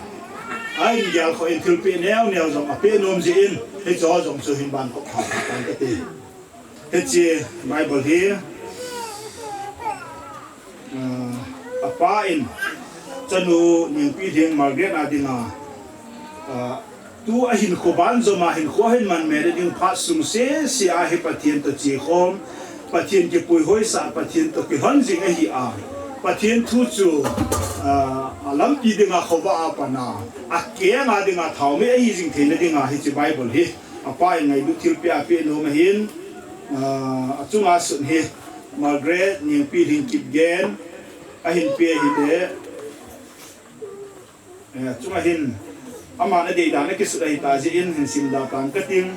ahin gel khoh in thilpeh neo neo jong apeh nom jeh in, hiche ho jong chu hin ban kop pha pha tan kati. Hiche Bible hi, ah, apa in, chanu Ningpi Lhing Margaret a dinga, ah, tu ahinkho banjom a hinkho ahin manme le ding phat sung sese a hi Pathen toh chekhom, Pathen kipuihoisah, Pathen toh kilhon jing ahi a. Pathen thu chu, ah, alampi dinga khovah a pan a, akeng a dinga thaomei ahi jing theina dinga hiche Bible hi apa in ngailut thilpeh a apeh nom ahin, ah, achunga sut hi Margaret Ningpi Lhing Kipgen ahin peh ahile, eh, chunga hin aman adei dan a kisut ahita jeh in hin simda tan kating,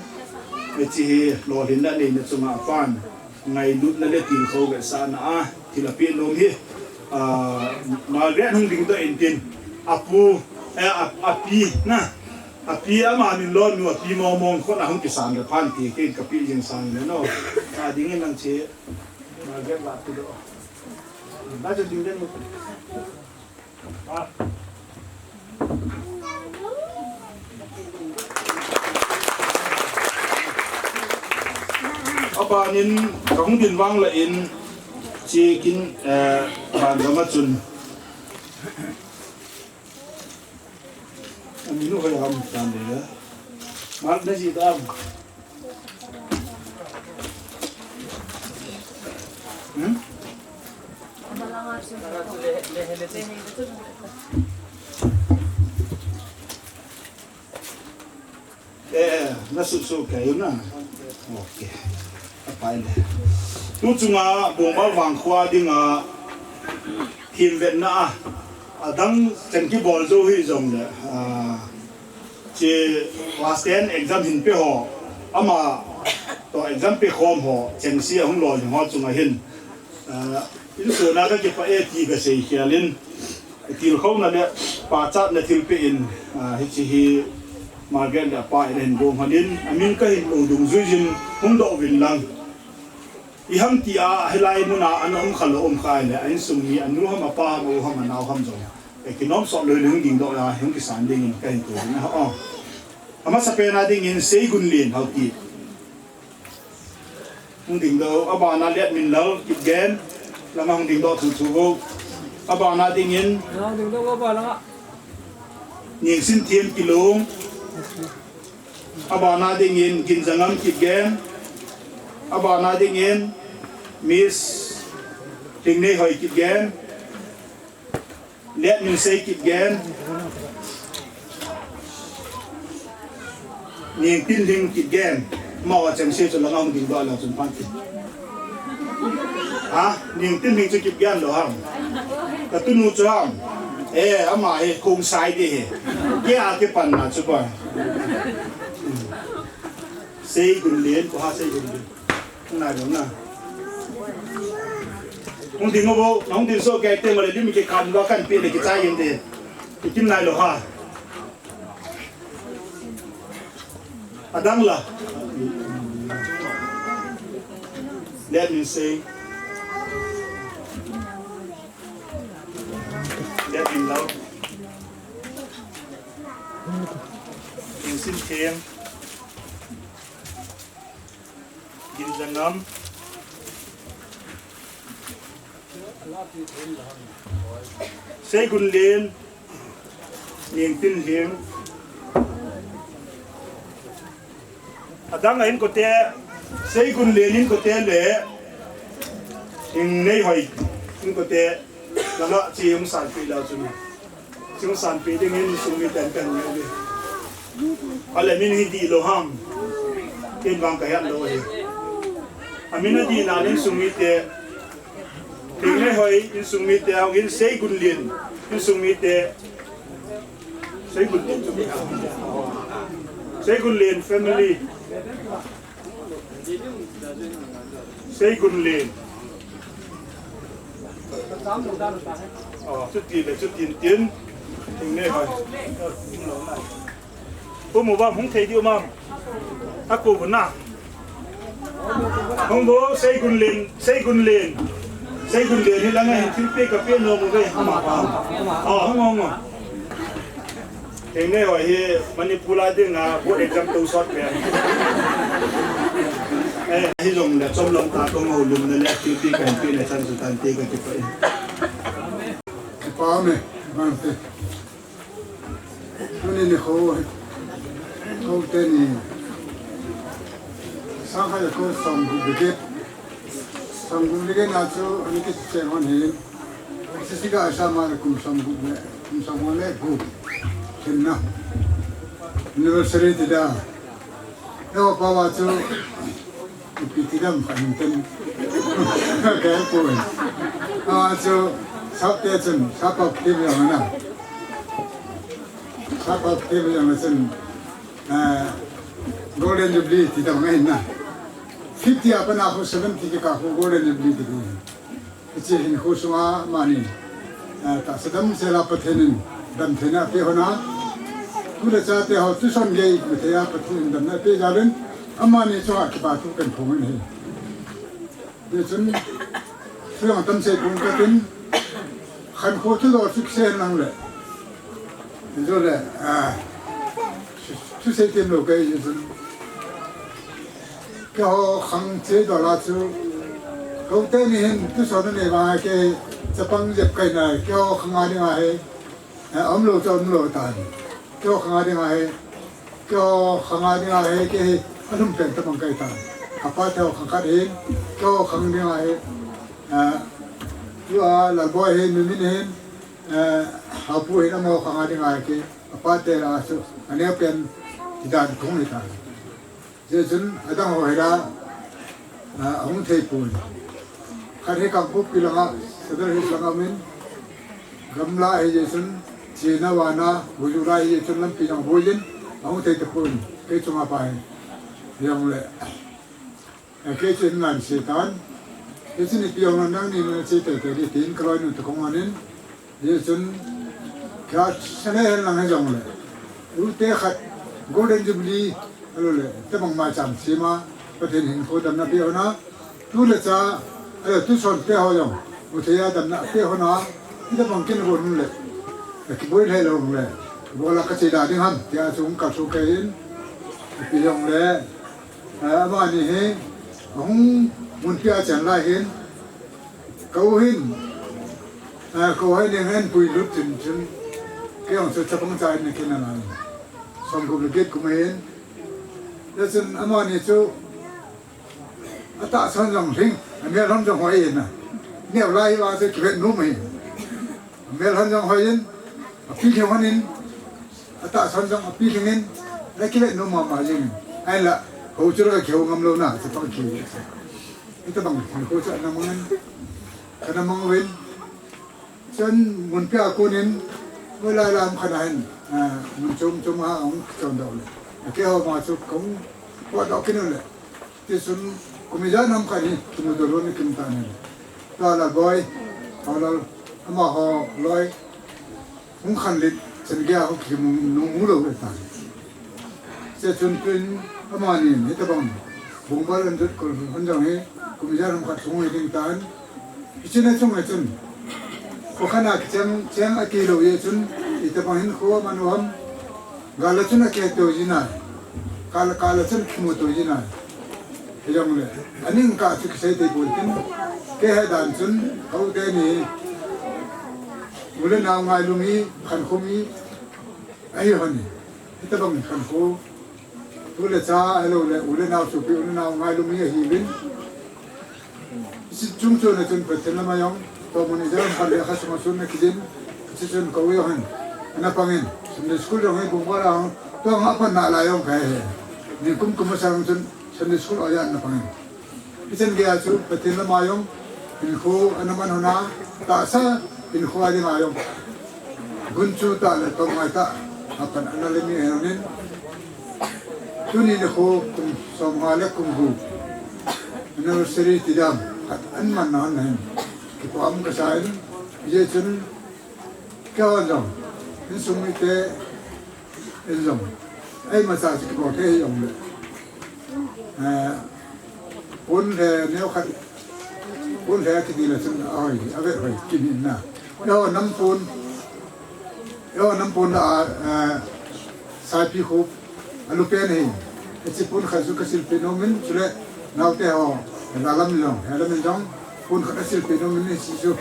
hiche hi lolhinna neina chunga apan ngailutna le tilkhou vetsahna a thil apeh nom hi, ah, Margaret hung dingdoh intin, apu, eh, a, api na, api ama min lonu api Momong khut a hung kisan le phan ti kei kapi jing san le no. Ading in nang che Margaret la pi doh. Na chu ding den. Abanin kahung din vang lah in, Chikin, eh, ban gama chun. Aminu hoi ham tan de ya. Mark na ji dam. Hmm? Eh, na su su ke yun na. Okay. Apai le. Tu chunga Bungmal Vangkhua dinga themvetna a, adang chan kibol jou hi jong le, ah, chi class ten exam hin pe ho, ama to exam pe khom ho, chengse ahung lolhing ho chunga hin, ah, insung a ka kipah e ti ka sei khel in, tilkhouna le pachatna thilpeh in, ah, hiche hi Margaret le apa in ahin gong hon in, amin ka hin ko dungjui jin hung doh uvin lang. Iham tia hilai muna ana um kha lou um kha le, a insung mi anu ham apa ham u ham anao ham jong, eh, kinom sot loi le hung ding doh a, hung kisan dingin ka hin ko ding a, oh. Amasapen a dingin Seigunlen Haokip. Hung ding doh, abana Letminlal Kipgen, langa hung ding doh thuthu vo. Abana dingin, langa hung ding doh, abana. Ningsinthem Kilung. Abana dingin Ginjangam Kipgen. Abana dingin Miss Lingneihoi Kipgen. Letminsei Kipgen. Ningtinling Kipgen. Amaho chengse chu langa hung ding doh leu chun phan tin. Ha? Ningtinling chu Kipgen lou ham? Ka tunu chu ham? Eh, ama hi Khongsai di hi. Kei a kipanna chu pa. Seigunlen, ko ha Seigunlen. Ngai lou na. Hung ding vo, hung ding so ke te mo le lim ke kam lo kan pe le kichai in de. Ikim ngai lou ha. Adang la. Let me say. Let me love. Ningsinthem. Ginjangam. Seigunlen. Ningtinling. Adang a inkote. Seigunlen inkote le. Lingneihoi inkote. Langa chi hung sanpeh leu chun. Chi hung sanpeh dingin insung miten kan ngai uve. Ale min hi dihlou ham? Ken vang ka het lou ahi. Amin adih nan insung mite. Lingneihoi insung mite, ahin Seigunlen insung mite. Seigunlen chu mi ham? Seigunlen family. Seigunlen. Oh, chuti le, chutin tin. Lingneihoi. Pu mu bam hung thei diu mam. Aku bu na. Hung bu Seigunlen, Seigunlen. Seigunlen hi langa hin thilpeh ka pe nom uve. Ama pa. Oh, hung, hung, hung. Lingneihoi hi Manipur a dinga board exam tou sot pen. Eh, hi jong le chomlam ta kong ho lum na le activity kan pe na chan chu tante ka kipah e. Kipah me, bang te. Tuni nikho, kho teni. Sangkhai kho som gu bigit. Sangkhai le gei na chu ani kicheng hon hin. Sisi ga sa ma le kum sangkhai le, kum sangkhai le gu. Ken na. Anniversary ti da. Yo pa wa chu. Ipi ti dam khan ten. Ka ko. A chu sap te chun, sap pap ti le na. Sap pap ti le na chun. Ah, Golden Jubilee ti dam ngai na. Fifty a pat a khu seventy kikah khu Golden Jubilee ti ding. Hiche hinkho sunga amani, ah, tahsa damsel a Pathen in damtheina apeh hon a. Tu le chate ho thuson gei mathei a Pathen in damna apeh jal in. Amani chunga kipa thu kahin phong in ahi. Hichun, thu jong atam sei pon katin, khankho thu jong chu kisei hen lang le. Hijongle, ah, thu, thusei tem lou kahi jeh chun. Keiho khang che dol a chu, Kote ni hin tuson anei vang a kei chapang jep kahi na, keiho khang a ding ahi. Eh, umlou chu umlou tan. Keiho khang a ding ahi. Keiho khang a ding ahi, kei hi alhum pen tabang kahi tan. Kapa teho khang khat hin, keiho khang ding ahi. Eh, tua Lalboi hin, Mimin hin, eh, Haopu hin amaho khang a ding ahi kei. Apa te a chu, aneo pen, ti dan kong hi tan. Hijeh chun adang ho hi la, ah, ahung thei pon. Khat hi Kangpokpi langa, Sadar Hills langa umin, gamla hijeh chun, chena vana, buju lai hijeh chun lampi jong boijin, ahung thei tapon, kei chunga pa hi. Hijongle, eh, kei chun ngan se tan. Kei chun ipi jong nangni nache teitei ding tin, kaloinu toh kong onin, Hijeh chun, kei a sane hen lang hijongle. Ute khat, Golden Jubilee, ahilou le, tobang maicham sema, Pathen hinkho damna peh hon a, tu le cha, ahilou, tuson teho jong, u thei a damna peh hon a, hitobang kin gon le, kiboi lheh lou le, bol a kache da ding ham, tia chu hung kalsou kei in, ipi jongle, eh, amani hi, ahung munpi a chan lai hin, Ka u hin, eh, ka u hin ding hin puilut chun chun, kei jong chu chapang cha in kin ana. Som gup le get kum ahin. Hijeh chun amani chu atahsan jong hing, amelhon jong hoi in a. Neo lai va chu kivet nom ahi. Amelhon jong hoi in, apilhing hon in, atahsan jong apilhing in, la kivet nom mama jing in. Ahinla, hou chu la kihou ngam lou na, chapang ki. Hitobang, hinkho chu ana mang in, kana mang uvin. Chun munpi a kon in, hoilai lam khat a hin, ah, mun chom chom a hung kichon doh le. Keiho ma chu kahung potdoh kit u le. Tichun, kum ijat ham khat hi, kimuto lou na kim tan ahi. Tua Lalboi, Haolal, amaho loi, hung khanlet, chan gei a hung kimu, nung mu lou ve tan. Hijeh chun tun amani, hitobang, Bungbar Anjut Kol hon jong hi, kum ijat ham khat hung hi ding tan. Hiche na chung a chun, kho khat a kicheng, cheng akilou jeh chun, itobang hinkho aman u ham, gal a chun akihetto ji nai, kal, kal a chun kimuto ji nai. Hijongle, aning kah chu kisei thei pon tin, kei het dan chun, ka u teni, u le nao ngailumi, khankhomi, ahi hon e. Hitobang khankho, tu le cha ahilou le, u le nao sopi, u le nao ngailumi ahiuvin. Hiche chung chon a chun Pathen lama jong, tua mun ijat ham khat le kha sunga sun na kijin, hiche chun ka u jong hin, ana pang in, Sunday school jong hi Bungbar a hung, tua nga pan nalai jong kahe. Nikum kum masang chun Sunday school a jong ana pang in. Hichan gei a chu Pathen lama jong, hinkho ana man hon a, tahsa hinkho a dinga jong. Gunchu tah le tong ngai tah, apan ana le mi ahi in. Tuni nikho kum som nga le kum gup. Anniversary ti dam, khat ana man na hon ahin. Kipa um kasa in, hijeh chun, keiho jong, insung mite, Ijong. Ei, masa chu kibol thei jongle. Eh, pon le neo khat. Pon le kiti le chun ahoi, ave hoi, kini na. Eiho nam pon. Eiho nam pon la, eh, Saipi khu. Alu pen hi. Hiche pon khat chu kasilpeh nom in, chule. Naote ho, he lam jong, he lam jong, pon khat asilpeh nom in hiche chu,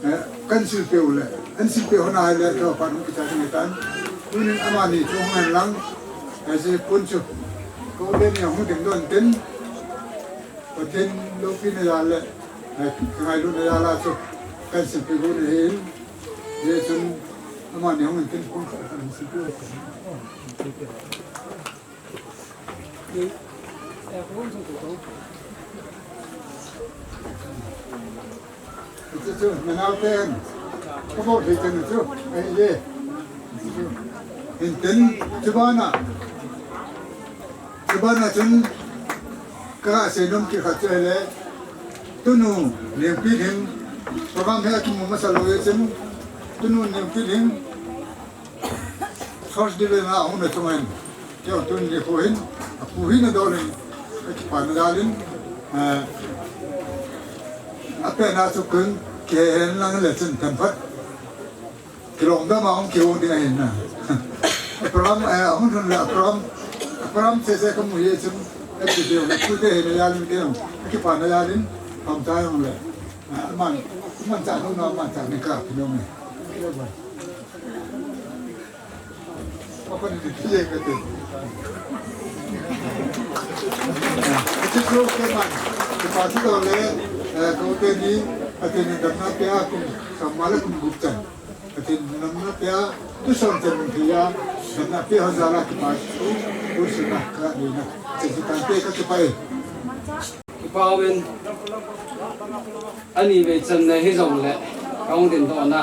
eh, kahin silpeh u le, ahin silpeh hon a hile, keiho pan hung kicha ding ahitan. Tunin amani chu hung hen lang, hiche pon chu, ka u le ni hung ding don tin, Pathen loupina jal le, eh, ka ngailutna jal a chu, kahin silpeh u ahin, hijeh chun, amani hung hen tin pon khat kahin silpeh u. Hiche chu, nanaoten. Kabol thei chan chu. Ahi e. Hintin, chubana. Chubana chun, kasei nom kit khat chu ahile. Tunu, Nengpilhing. Program hi akimu masa lou e chun. Tunu, Nengpilhing. First division a hung na chunga hin, keiho tuni nikho hin, apu hin adon in, akipana jal in, eh, apehna chu kin, kihen lang le chun themkhat. Kilong dam a hung kihou ding ahin na. Program, eh, hung thun le program, program sese kamu hi chun, eh, video le pute hin ajal in keiho, akipana jal in, Pam tai hong le. Ah, man, man cha no na, man cha ni ka, phi no me. Apa ni phi ye ka te. Ti ko ke man. Ti pa ti do le, eh, ko te ni, ati ni damna pe a kum, samma le kum gup chan. Ati damna pe a, tu son chan ni ya, damna pe ha za la ki pa, tu si na ka ni na. Ti ta te ka ti pa e. Kipa uvin, ani vei channa hijongle, kahung dingdoh na.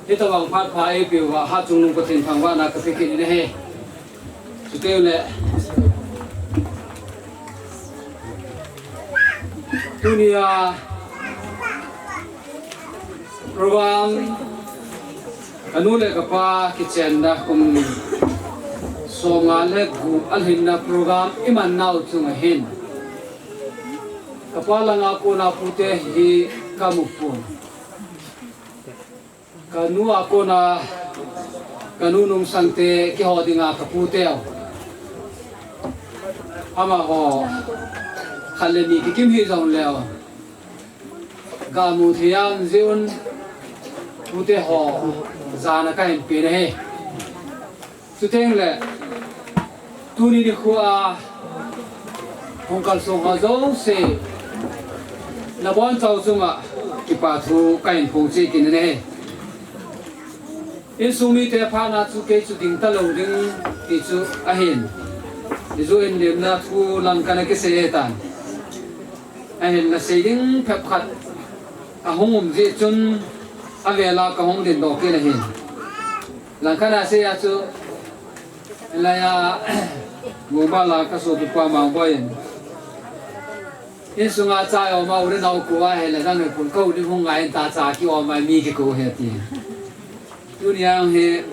Hitobang phat pha eipeuva, Hatchungnung Pathen thangvahna kapeh kit in ahi. Chuteng le, tunia, program, kanu le kapa kichenna kum somnga le gup alhinna program iman nau chunga hin, kapa langa kona pute hi kamu pon. Kanu a kona, kanu Nungsangte kiho dinga kapu teu. Amaho, khat le ni kikim hijongleu, gamu thei a um jeh un, pute ho, jana kahin pe ahi. Chuteng le, tuni nikho a, hung kalsong ho jouse, nabonchau chunga, kipa thu kahin phongcheh kit in ahi. Insung mite phatna chu kei chu ding talou ding ti chu ahin. Ijou in lemna thu lang kana kisei ahitan. Ahin nasei ding phabep khat ahung um jeh chun avela kahung dingdoh kit ahin. Lang kana sei a chu, laiya, mobile a kasopipa Mangboi in, insunga cha oma u le nao kou ahile, nang le pun kou ding hung ngai in ta cha kioma mi kikou ahi ati. Tunia hi,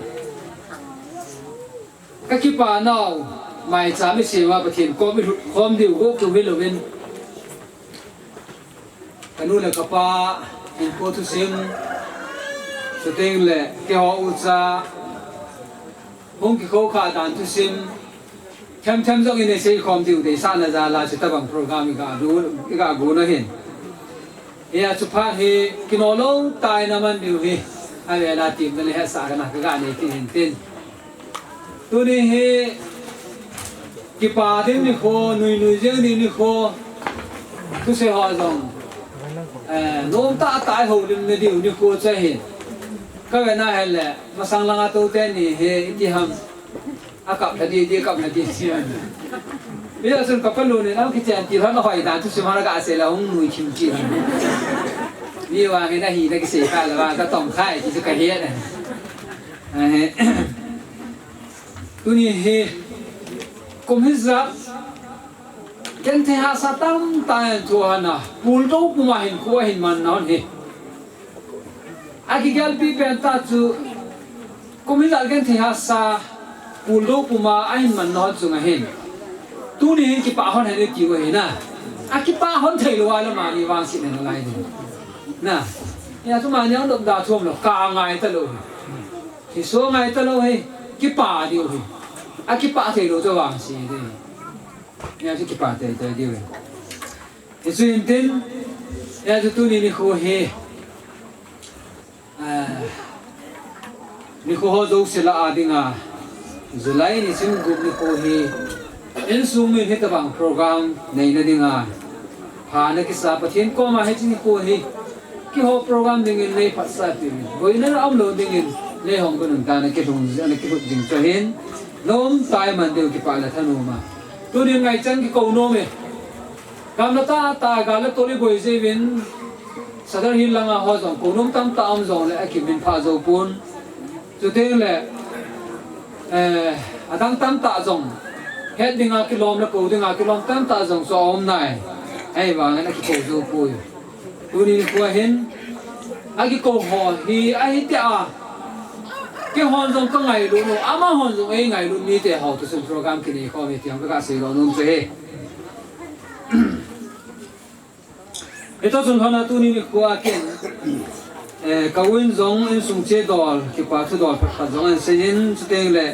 kakipa nau, maicham isema Pathen kom ilut khom diu kou kiu hilouvin. Kanu le kapa, hinkho thusim, chuteng le, keiho ucha, hung kikhoukhah dan thusim, themthem jong in isei khom diu deisahna jal a, chutabang program iga du, iga gon ahin. Hia chu phat hi, kino lou tah in aman diu hi, avela temna le hetsahna kaga nei kit in tin. Tuni hi, kipa ding nikho, nuinui jeng ding nikho, thusei ho jong, eh, nom tahtah a houlimna diu nikho chu ahi. Kavena ahile, masang langa tou teni hi, iti ham, akap lha didi, akap lha didi. Hijeh chun kapalun in, a kichen til hon ahoi dan, thusim hon agasei le, hung nui thim thim. Mi vang hin ahina kisei kha le vang, katong khai, ti chu kahet e. Ahi. Tuni hi, kum hijat, genthei hahsa tamtah in thu ahina, puldou puma hinkho ahin manna hon hi. Akigelpi pen tah chu, kum hijat genthei hahsa, puldou puma ahin manna hon chunga hin, tuni hin kipah hon hen itiu ahi na. Akipah hon theilou a le mani vangset nalai ding. Na, hia chu mani ahung dopda thum lou, ka ngai talou hi. Hiso ngai talou hi, kipah diu hi. Akipah theilou chu vangse ding. Hia chu kipah teitei diu hi. Hichu hintin, hia chu tuni nikho hi, ah, nikho ho jouse lah a dinga, July nisim gup nikho hi, insung min hitabang program neina dinga, phana kisa Pathen koma hiche nikho hi, keiho program dingin nei phatsah peh in, boina aumlou dingin, nei hung gon un tia ana kilhung, ana kilut jing chu ahin, nomtah a iman diu kipah le thanom a. Tuni ngaichan kikou nom e. Gamla tahtah a gal le tol iboi jeh uvin, Sadar Hill langa ho jong, kou nom tamtah aum jongle, akiminphah jou pon. Chuteng le, eh, adang tamtah jong, het dinga kilom le kou dinga kilom tamtah jong chu aum nai. Ahivangin akikou jou poi. Tuni nikho hin, akikou ho hi, ahi tia. Keihon jong kangailut u, amahon jong eingailut mite ho thusim program kinei khom e ti jong kaga seidoh nom chu ahi. Hitoh chun lhona tuni nikho a ken, eh, ka u in jong insung chedol, kipa thudol phat phat jong ahin seiyin, chuteng le,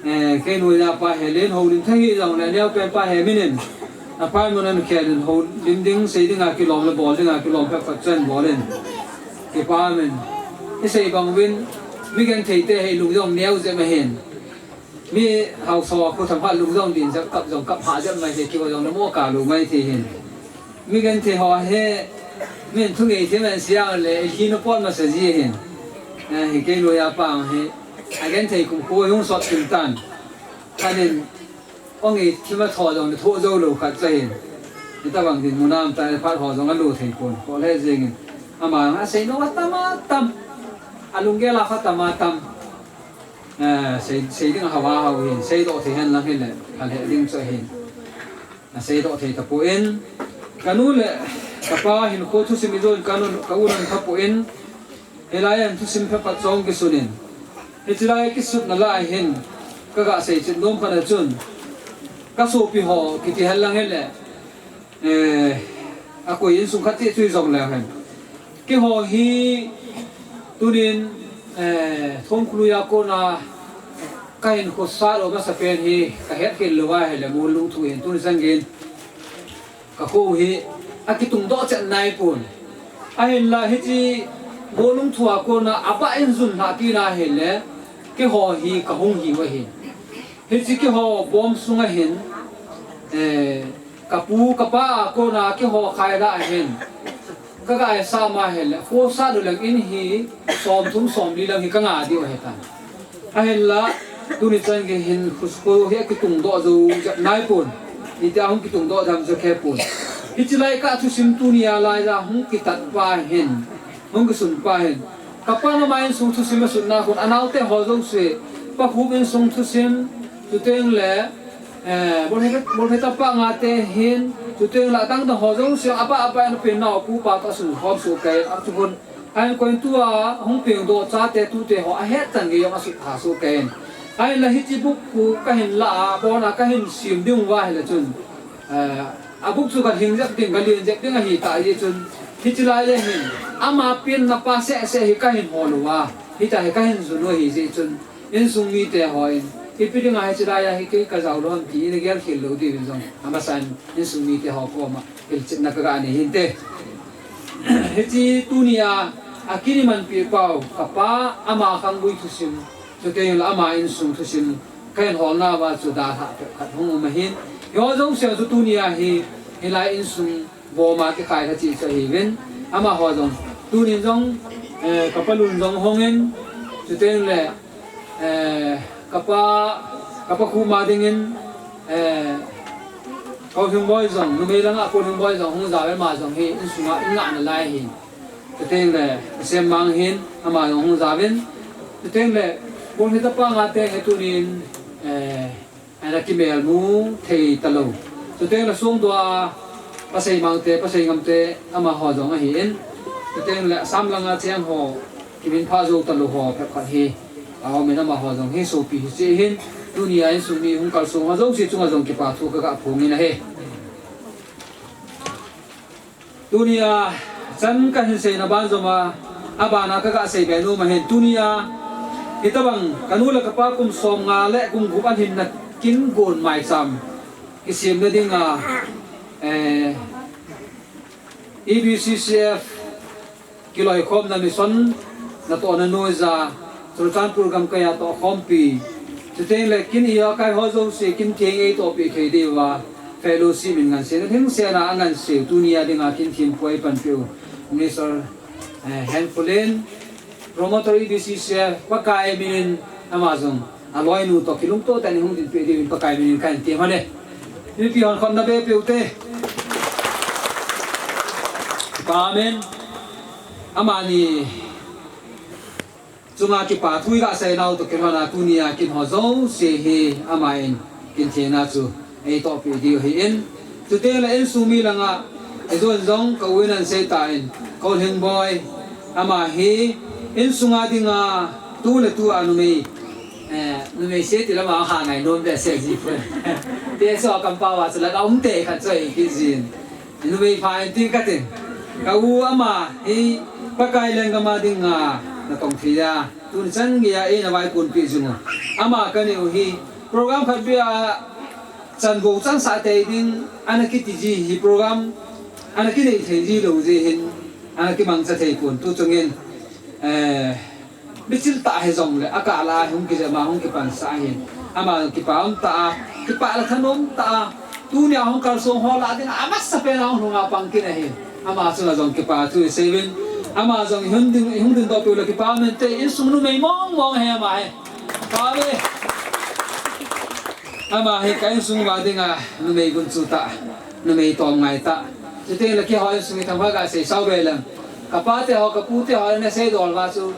eh, kei nu le pa Helen Houlimthang hijongle, neopen pa Heminin, Apai mun an khen in ho lim ding, sei ding a kilom le bol ding a kilom pek pek chen bol in. Kipa min. I sei bang uvin, mi genthei te hi lung jong neo jep ahin. Mi hausa khu tham kha lung jong din jep kap jong kap ha jep mai thei, kiho jong le mo ka lu mai thei hin. Mi genthei ho hi, min thu ngei thei man siang le, i hi no pon ma sa ji hin. Eh, hi kei lo ya pang hi. A genthei kum khu hung sot kin tan. Khanin, ong i thima tho jong le tho jo lo khat cha hin. Hitabang dinmun a um ta phat ho jong a lo thei pon. Ko le jing in. Ama a sei no a tam a tam. A lunggel a kha tam a tam. Eh, sei, sei ding a hava hau hin. Sei doh thei hen lang hin le. Kha le ding cha hin. A sei doh thei ta pon. Ka nu le ka pa hin ko thusim i jon ka nu ka u nan kha pon. Hilai a hin thusim phabep chong kisun in. Hichi lai kisutna lai hin ka ga sei chet nom khat a chun. Ka sopi ho kiti hel lang hile. Eh, a koi insung khat ti chui jong le hen. Kiho hi tunin, eh, thong khului a kona ka hin khosat lo masa pen hi ka het khel lo a hile mo lung thu hin tuni changin. Ka kho hi a kitung doh chet nai pon. Ahinla hichi mo lung thu a kona a ba in jun hla tina hile, kiho hi ka hung hi wa hin. Hichi kiho bom sunga hin, eh, ka pu ka pa a kona kiho khai la a hin. Ka ga ai sa ma hile, ko sa do lang in hi, som thum som li lang hi ka nga di o he tan. Ahinla, tuni chan gei hin khusko hi a kitung doh jo jep nai pon. Iti a hung kitung doh jam jo khe pon. Hichi lai ka thusim tuni a lai ja hung kitat pa hin. Hung kisun pa hin. Ka pa na ma insung thusim a sutna khun a naote ho jo se. Pa khu insung thusim. Tuteng le, eh, bol he, bol he ta pa nga te hin. Tuteng la tang ta ho jo se. A pa, a pa na pen nao pu pa ka sun hom su kai. A tu khun. Ahin koin tua hung peng doh chate tute ho a het chan gei jong a sut ha su ken. Ahinla hichi buk khu ka hin la a, bon a ka hin sim ding uva hile chun. Eh, a buk chu ka hing jep ding, ka lien jep ding ahi ta ji chun. Hichi lai le hin, ama pen na pa se se hi ka hin hol uva. Hita hi ka hin jun u hi ji chun. Insung mite ho in. Ipi ding a hichi lai a hi kei ka jao lo ham ti in a gel khel lo di vin jong. Ama san insung mite ho koma. Hilchetna ka ga nei hinte. Hichi tuni a, a kini manpi pau, ka pa ama khanggui thusim, chuteng le ama insung thusim, ka hin holna uva chu dalha phabep khat hung um ahin. Hiho jong se chu tuni a hi, hilai insung bom a kikhai kha chi chu ahi vin. Ama ho jong, tunin jong, eh, ka pa lun jong hong in, chuteng le, Eh, ka pa, ka pa khu ma dingin, eh, Kolhing Boy jong, numei langa Kolhing Boy jong hung jao ve ma jong hi, insunga, in ngahna lai hi. Chuteng le, Sem Mang hin, ama jong hung jao vin. Chuteng le, Kolhing tapa nga te hi tunin, eh, Ana kimel mu thei talou. Chuteng le sung tua Pasei Mang te, Pasei Ngam te, ama ho jong ahi in. Chuteng le Assam langa cheng ho, kimin pha jou talou ho, phabep khat hi. A um in ama ho jong hi sopi hi chi hin. Tuni a insung mi hung kalsong ho jouse chunga jong kipa thu ka ga phong in ahi. Tuni a, chan ka hin seina ban jom a, a ban a ka ga sei be nom ahin. Tuni a, hitabang, ka nu le ka pa kum som nga le kum gup an hinna kin gon maicham. Kisemna ding a, eh, E B C C F, kiloikhomna mission, natohna noija, Churachandpur gamkai a tohkhompi. Chuteng le kin ijakai ho jouse kin theng eitohpi thei diuva. Fellowship in ngansena, thingsen a anganseu, tuni a dinga kin thempu a eipanpiu. Minister, eh, Henpulin, promoter E B C C, Pakai minin, ama jong. Aloinu toh kilungto tah in hung dinpi diuvin Pakai minin kahin tem ahi. Mipi hon khomna be piu te. Amen. Amani chunga kipa thu i ga seinau toh kilhon a tuni a kin ho jouse hi ama in kin thena chu eitohpi diu ahi in. Chuteng le insung mi langa, eijong jong ka u in ahin sei tan, Kolhing Boy, ama hi insunga dinga tu le tu a numei, eh, numei se ti lama ha ngai nom behseh ji pon. Te so kampau a chu la ka um te khat chu ahi kit jin. Numei pha in ti katin. Ka u ama hi Pakai lenggam a dinga natong thei a. Tuni chan gei a eina vaikunpi jing u. Ama kanei u hi program khat beh a Chan bou chan sah tei ding, ana kiti ji hi program, ana kinei thei ji lou ji hin, ana kimangcha thei pon tu chungin, eh, michil tah hijongle, akah la hung kijep a, hung kipansah ahin. Ama kipa um tah a, kipa la thanom tah a, tunia hung kalsong ho lah ding, amasa pen a hung lhung a pang kit ahin. Ama chunga jong kipa thu isei uvin. Ama jong ihung ding, ihung dingdoh peh u le kipa um inte, insung numei mong mong ahi ama hi. Kipa uve. Ama hi ka insung uva dinga numei gunchu tah, numei tomngai tah. Chuteng le keiho insung hi thangvah gasei sao ve leng. Ka pate ho, ka pute ho ana seidol uva chu.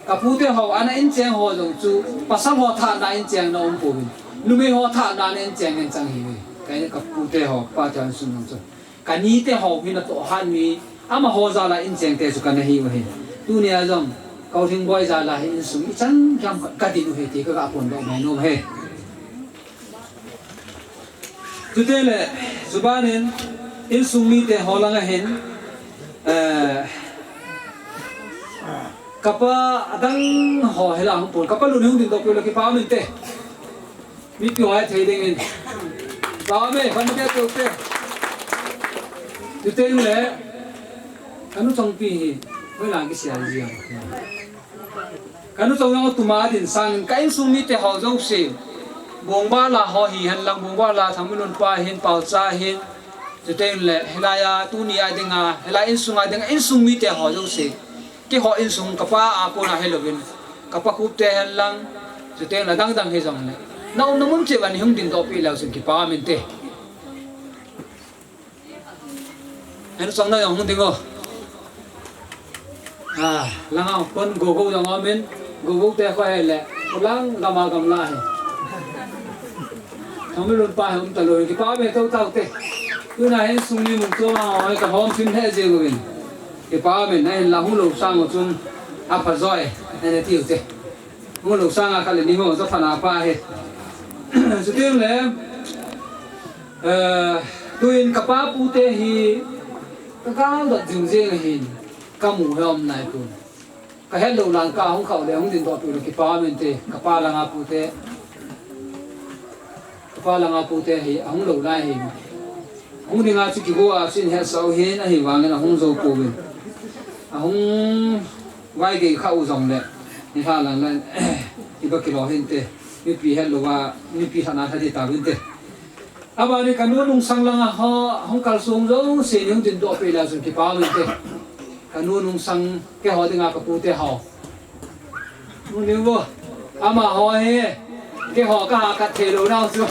Ka pute ho ana incheng ho jong chu, pasal ho thahna inchengna um pouvin. Numei ho thahna ana incheng in chang ahiuve. Ka, ka pute ho, pate ho insung jong chu. Ka nite ho hi natoh hat mi, amaho jal a incheng te chu kana hiu ahi. Tunia jong, Kauthingboi jal a hi insung ichan khem ka, ka din u ahi ti ka ga phondoh mai nom ahi. Chuteng le, chubanin, insung mite ho langa hin, eh, kapa adang ho hi la hung pon, kapa lun hung dingdoh peh u le kipa um inte. Mipi ho athei dingin. Kipa ume, pan ke tu te. Chuteng le, kanu chongpi hi, hoilang kisia ji a. Kanu chong jong tuma din sangin ka insung mite ho jouse. Bongbala ho hihen lang, Bongbala, Thangminlun pa hin, Paocha hin. Chuteng le, hilai a, tunia dinga, hilai insunga dinga, insung mite ho jouse. Keiho insung kapa a kona hilouvin. Kapa Khup te hen lang. Chuteng le, dang dang hijongle. Na umna mun cheh uva nei hung dingdoh peh leu chun kipa um inte. Henu chang na jong hung ding o. Ah, langa kon Gogo jong um in, Gogo te kho hi le, lang gam a gamla hi. Thangminlun pa hi um talou, kipa ume tou tau te. Tuna hin sung ni mun tou ma hoi ka hom sim he je go in. Kipa ume na hin la hung lou sang o chun, apha joi, na ne tiu te. Hung lou sang a kha le ni ho, sa pha na pa hi. Chuteng le, Eh, tuin kapa pute hi ka gal dot jing jing ahin ka mu he um nai tu. Ka het lou lang ka hung khau le hung dingdoh peh u le kipa um inte, kapa langa pute. Kapa langa pute hi ahung lou lai hin. Hung dinga chu kigo a chu in hetsah u hin ahivangin ahung jou pouvin. Ahung vaigei kha u jongle. Ni ha lang le. Iba kilo hinte. Mipi het lou a, mipi lhana lha di ta vinte. Abani kanu nungsang langa ho, hung kalsong jouse nei hung dingdoh peh leu chun kipa um inte. Kanu nungsang keiho dinga ka pute ho. Hung ding vo. Amaho hi, keiho ka ha kat thei lou nau chu.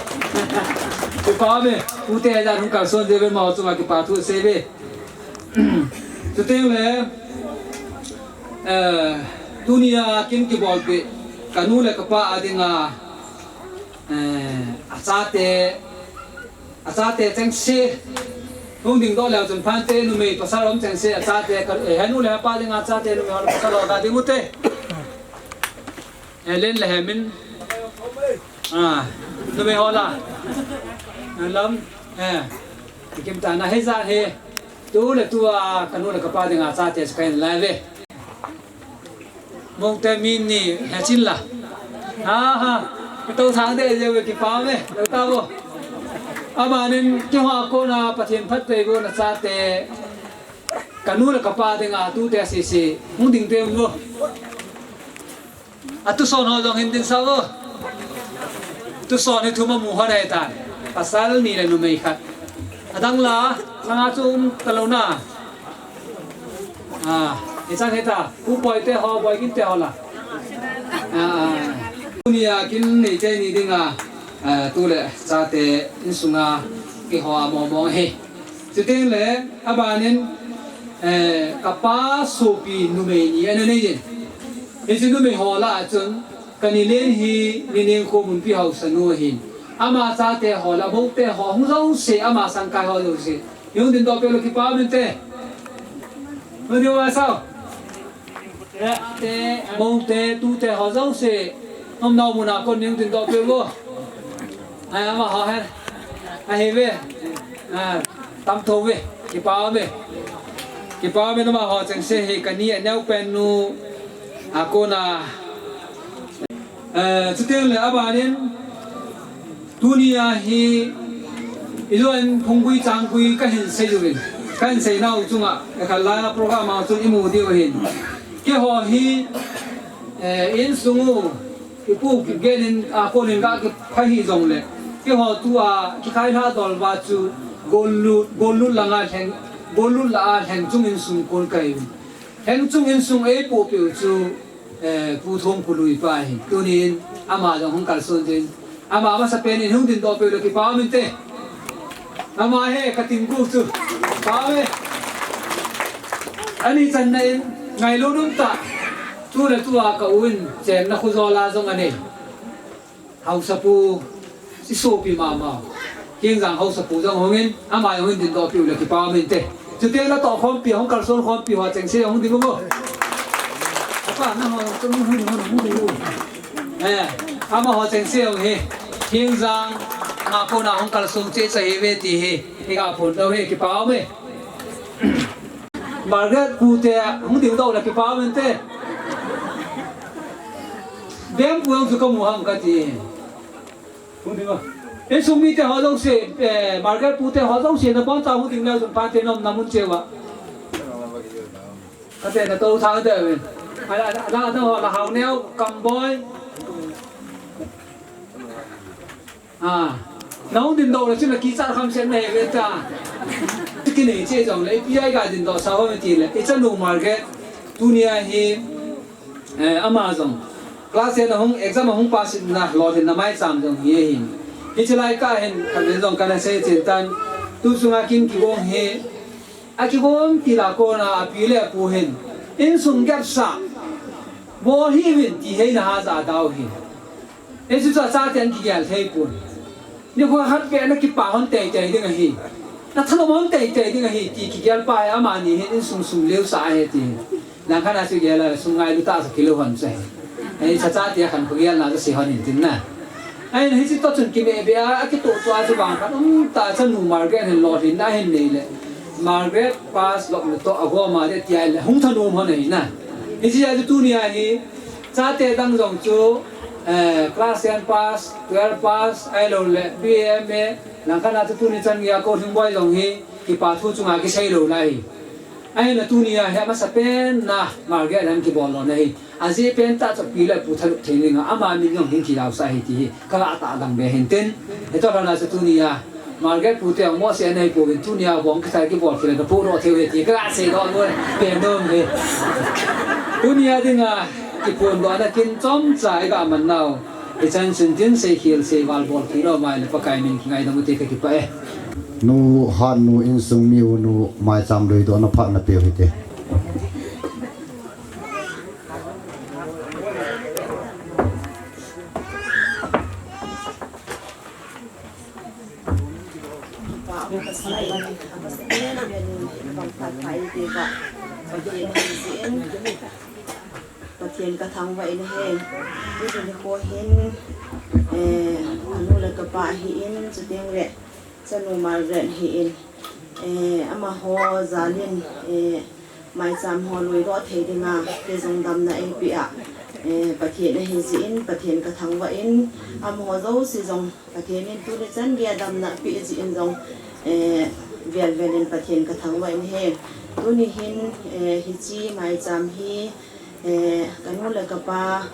Kipa ume, pute jan hung kalson jeh uvin amaho chunga kipa thu sei uve. Chuteng le, eh, tunia kin kibolpeh, kanu le kapa a dinga, eh, achate, achate chengse, hung dingdoh leu chun phante, numei pasal um chengse, achate, ka, eh, henu le hapa dinga achate, numei ho le pasal ho ga ding u te. Eh, len le hemin. Ah, numei ho la. Lam, eh, kim ta na hei ja he. Tu le tua, kanu le kapa dinga achate chu kahin la uve. Mong te mi ni he chin la. Ha ha. Tou thang de je ve kipa ume. Tou ta vo. Abanin keiho a kona Pathen phatthei bohna chate. Kanu le kapa dinga tute sese. Hung ding te vo. Atuson ho jong hin dinsah vo. Tuson hi thum amu ho dai tan. Pasal ni le numei khat. Adang la, langa chu um talou na. Ah, ichang hita. Pu Boi te ho, Boi Gin te ho la. Ah, ah. Tunia kin neite ni dinga, ah, tu le chate insunga keiho a mong mong ahi. Chuteng le, abanin, eh, kapa sopi numei ni ana nei in. Hiche numei ho lah a chun, ka nilen hi, Ninengkho Munpi Haosa nu ahin. Ama chate ho lah, Mou te ho, hung jouse, ama sangkai ho jouse. Hung dingdoh peh u le kipa um inte. Hung ding u a sao. Te, Mou te, Tu te ho jouse. Umnau mun a kon hung dingdoh peh u vo. Ai, amaho hen. Ahi ve. Ah, tam tho ve. Kipa ume. Kipa ume amaho chengse hi ka ni a neo pen nu. A kona. Eh, chuteng le abanin. Tunia hi Ijo in phunggui changgui kahin sei uvin, kahin sei nau chunga, ka khat lai a program a chun imu diu ahin. Keiho hi, eh, insung u, ipu Kipgen in, a, konin ga kipha hi jongle, keiho tua kikhai lha dol uva chu, gollut, gollut langa lheng, gollut la a lheng chung insung kon kahi uvin. Lheng chung insung eipoh peh u chu, eh, Pu Thongkhu lui pa ahin. Tunin ama jong hung kalson tin. Ama masapen in hung dindoh peh u le kipa um inte. Ama hi ka tingkuk chu. Pa um e. Ani channa in ngailut um tah. Tu le tua ka u in chenna khu jol a jong anei. Haosapu, i sopi mama. Kingjang Haosapu jong hung in, ama jong hin dindoh peh u le kipa um inte. Chuteng le toh khompi, hung kalson khompi ho chengse hung ding u mo. Apa, nangho chung hung, hung, hung, hung. Eh, amaho chengse hung hi. Kingjang, a kona hung kalson cheh cheh ahi uve ti hi. I ga phongdoh u hi, kipa um e. Margaret pu te hung dingdoh le kipa um inte. Bem pu jong chu kamu ham kati. Hung ding a. Insung mite ho jouse, eh, Margaret pu te ho jouse naboncha hung ding le jong pha te nom na mun cheh uva. Kate na to tha te ven. Ala, ala, ala ho la Haoneo, Kamboi. A, nahung dindoh le chun nakichat kham seh nahi uve ta. Kinei cheh jongle, ipi a i ga dindoh sah ham ti le, i chanu Margaret, tunia hi, eh, ama jong class ten ahung, exam ahung pass in na, lolhinna maicham jong hi ahin. Hiche lai kah hin, khat ven jong kana sei chen tan, tu chunga kin kigong hi, akigong til a kona api le apu hin, insung gepsa, bol hih uvin ti hi na ha ja dau hi. Hichu chu achaten kigel thei pon. Nikho khat beh na kipa hon teitei ding ahi. Na thanom hon teitei ding ahi ti kigel pa hi amani hin insung sum leo sa ahi ti. Langkhat a chu gel a sum ngailu tah sa kilou hon chu ahi. Ei, chachate a khan kho gel na chu sei hon in tin na. Ahin hiche toh chun kime be a, akitoh toh a chu vang khat um tah chanu Margaret hin lolhinna ahin nei le. Margaret pass lop na toh agom a de ti a le hung thanom hon ahi na. Hiche a chu tunia hi Chate dang jong chu, eh, class ten pass, twelve pass, ahilou le B A, M A, langkhat a chu tuni chan geiya Kolhing boi jong hi, kipa thu chunga kisei lou lai. Ahin a tunia hi amasapen na, Margaret in kibol lona hi. Ajeh pen tah chu api le apu thanom thei dinga, ama min jong hin kilausah ahi ti hi, ka ga tahlang be hin tin. Hitoh lhona chu tunia, Margaret pu te jong mohseh anei pouvin tunia bong kithai kibol khel le na podoh thei u ahi ti ka ga seidoh lou e, pen dom e. Tunia dinga kiphondohna kin chomcha i ga man nau. I chan chun tin seikhel seival bol thei lou mai le Pakai min kingaidam u te ka kipah e. Nu Hatnu insung mi u nu Maicham luidohna phat na peu hite. Pa, ka sai, ka sai, ka sai, ka sai, ka sai, ka sai, Pathen ka thangvah in ahi. Tuni nikho hin, eh, ka nu le ka pa ahin, chuteng le chanu Margaret ahin, eh, amaho jal in, eh, Maicham ho luidoh thei dinga, kei jong damna eipeh a, eh, Pathen ahi jeh in, Pathen ka thangvah in, amaho jouse jong Pathen in tuni chan geiya damna apeh jeh in jong, eh, vel vel in Pathen ka thangvah in ahi. Tuni hin, eh, hiche Maicham hi, eh, ka nu le ka pa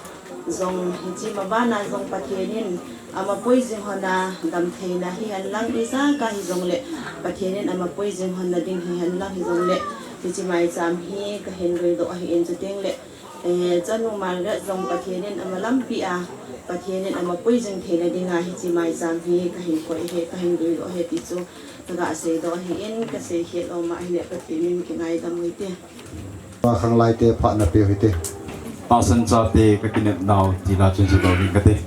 jong hiche mabana jong Pathen in ama pui jing hon a damtheina hihen lang ijat kah hijongle Pathen in ama pui jing hon na ding hihen lang hijongle hiche Maicham hi ka hin luidoh ahin chuteng le Eh, chanu Margaret jong Pathen in ama lampi a, Pathen in ama pui jing theina dinga hiche Maicham hi ka hin koi ahi, ka hin luidoh ahi ti chu ka ga seidoh ahin, ka seikhel lou ma ahile Pathen in kingaidam u hite. Pa khanglai te phat na peu hite. Tahsan chate ka kinep nau ti la chun chu lo ding kate.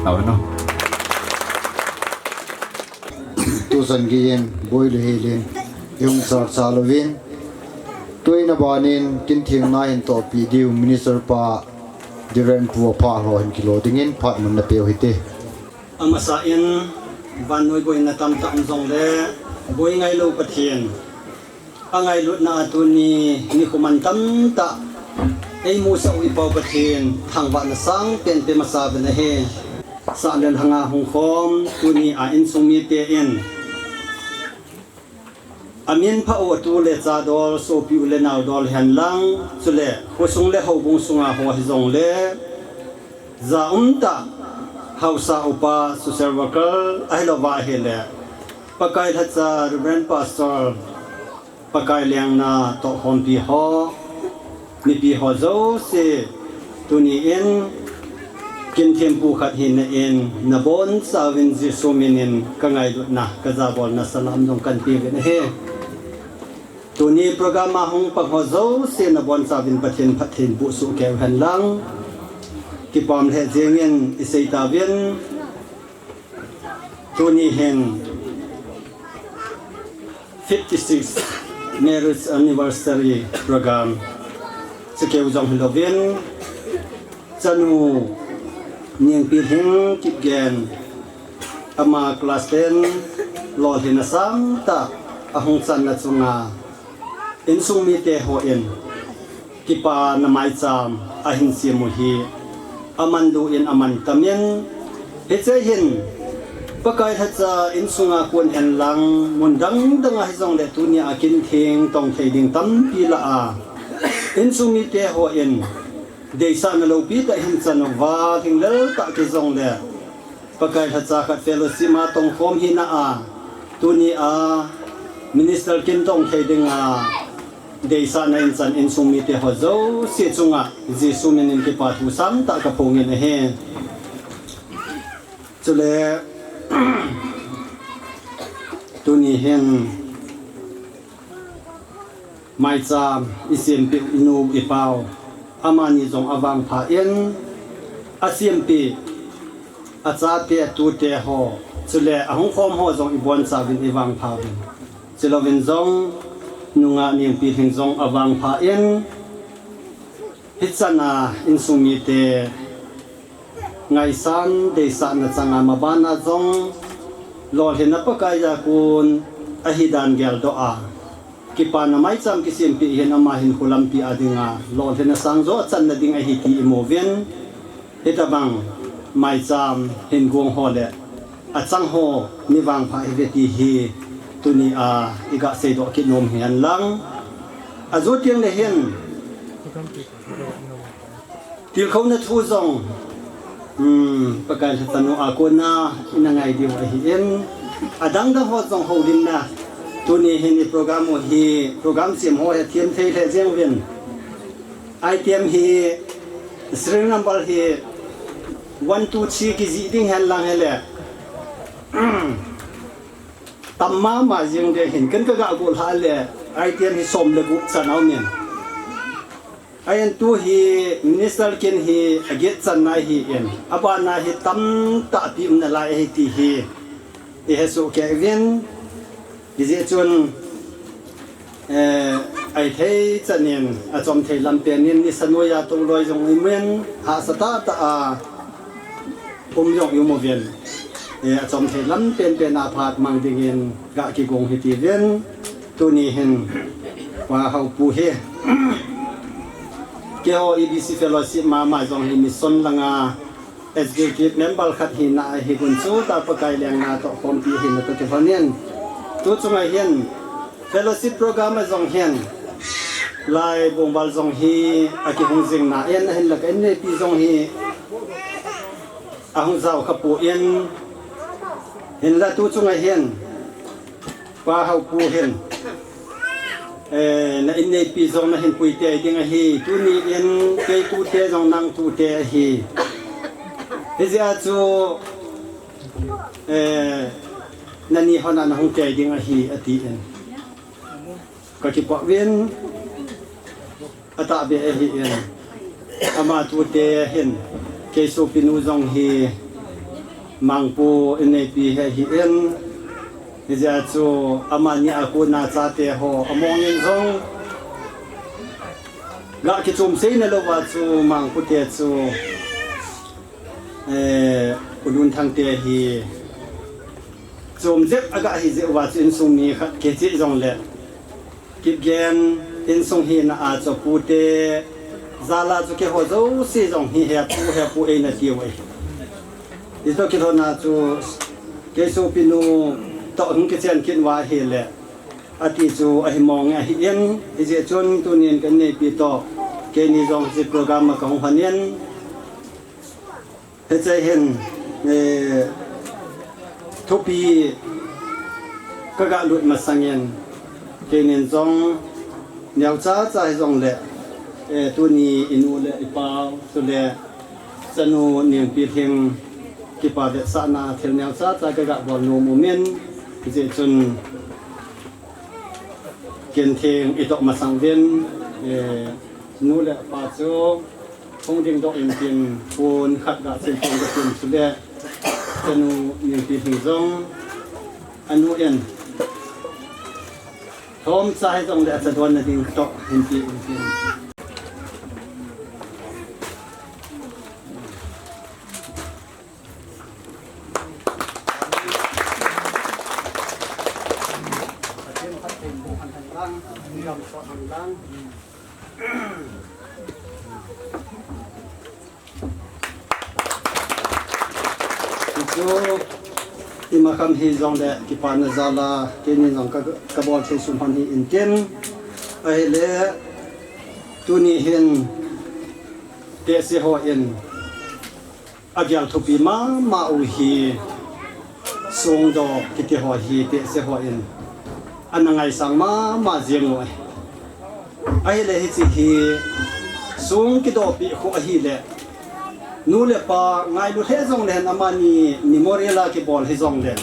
Aw no. Tusan gei in, boi le hel in, i hung sar sa louvin. Tuin a ban in, kin theng na hin tohpi diu Minister pa Dhiren pu a pha ho hin kilo ding in, phat mun na peh u hite. Amasa in, vannoi boina tamtah um jong le, boi ngailou Pathen. A ngailutna a tuni nikho man tamtah ei musah u i Pau Pathen thangvahna sang penpen masa uvin ahi. Sah le lhang a hung khom tuni a insung mite in a min pha u a tu le cha dol, sopi u le nao dol hen lang, chule khosung le houbung sunga ho hi jong le, ja um tah, haosa upa, social worker, ahilou va ahile, Pakai lhacha, Reverend Pastor, Pakai lengna tohkhompi ho, mipi ho jouse, tuni in, kin thempu khat hina in, na bonchauvin Jesu min in ka ngailutna, ka jabolna salam jong kan pe uvin ahi. Tuni program a hung pang ho jouse na bonchauvin Pathen phatthei boh soh kei u hen lang. Kipah lheh jeng in i sei tauvin. Tuni hin fifty six marriage anniversary program. Chakeu jong hilouvin. Chanu Nengpilhing Kipgen. Ama class ten lolhinna sangtah a hung channa chunga insung mite hon kipana maicham ahin sem u hi aman doh in aman tam in, hiche hin Pakai lhacha insunga kon hen lang mun dang dang a hijongle tunia kin theng tong thei ding tampi lah a insung mite hon deisahna loupi tah hin chan uva, lhinglel tah kijongle Pakai lhacha khat fellowship a tongkhom hina a, tunia minister kin tong thei dinga deisahna in chan insung mite ho jouse chunga Jesu min in kipa thu sangtah ka phong in ahi. Chule tuni hin maicham i sempeh u i nu i pau, amani jong avangpha in, a sempeh a chate a tute ho, chule a hung khom ho jong i bonchauvin i vangpha uvin. Chulouvin jong nungah Nengpilhing jong avangpha in, hichan a insung mite ngaisang deisahna changa mabana jong lolhinna Pakai a kon ahi dan geldoh a, kipana maicham kisempeh hin ama hin khulampi a dinga lolhinna sang jo a channa ding ahi ti i mu uvin. Hitabang maicham hin gong ho le achang ho ni vangpha hi ve ti hi tunia i ga seidoh kit nom hi hen lang. Ajo teng le hin tilkhouna thu jong, um, Pakai lhacha nu a kona ina ngai diu ahi in, adang dang ho jong houlimna tuni hin i program u hi, program sem ho hi them thei lheh jeng uvin. Item hi, serial number hi one two three kijih ding hen lang hile. Tam mama jeng ding hin, ken ka ga gollhah le, item hi som le gup chan a um in. Ahin tu hi minister kin hi aget channa ahi in, abana hi tamtah pi um nalai ahi ti hi i hesoh kei uvin. Hijeh chun, eh, ahi thei chan in, achom thei lam pen in, nisa noiya toh loi jong i um in, hahsa tahtah a um jong i um uvin. Eh, achom thei lam penpen a phat mang dingin ga kigong hiti uvin. Tuni hin Pa Haopu hi keiho E B C Fellowship mama jong hi mission langa executive member khat hina ahi, gun chu ta Pakai lengna toh khompi hina toh kilhonin. Tu chunga hin fellowship program a jong hin lai bongval jong hi akihung jing na in, ahinla ka inneipi jong hi ahung jao kha poi, hinla tu chunga hin Pa Haopu hin, eh, na inneipi jong na hin pui tei ding ahi, tuni in kei tute jong nang tute ahi. Hijeh a chu, eh, nani hon a na hung tei ding ahi, ati in. Ka kipah uvin. Atahbeh ahi in, ama tute hin, kei sopinu jong hi, Mangpu in neipi hi ahin, hijeh a chu amani a kona chate ho among in jong ga kichom seina louva chu Mangpu te chu, eh, U Lunthang te hi chom jep aga hi jeh uva chu insung mi khat kicheh jongle Kipgen insung hina a chu pute jal a chu keiho jouse jong hi hepu, hepu eina tiu ahi. Hitoh kilhonna chu kei sopinu toh hung kichen kit uva ahile, ati chu ahi mong ahin, hijeh chun tunin kan neipi toh keini jong hiche program a kahung hon in, Hiche hin, eh, thupi kaga lut masangin, keinin jong neocha cha hijongle, eh, tuni inu le ipa, chule chanu Nengpilhing kipa vetsahna thil neocha cha kaga bol nom umin, hijeh chun kin theng itoh masang uvin, eh, nu le pa chu hung dingdoh intin, pon khat ga sim pon ga sim chule, chanu Nengpilhing jong anu in thomcha hijongle acha donna ding toh hinpe intin. Hichu imakham hijongle kipana jal a keinin jong ka, kabol thei sum hon hi intin, ahile tuni hin tehse hon agel thupi mama u hi, songdoh kiti ho hi tehse hon ana ngaisang mama jeng u ahi. Ahile hiche hi song kidohpeh khu ahile, nu le pa ngailu lheh jongle hen amani memorial a kibol hijongle,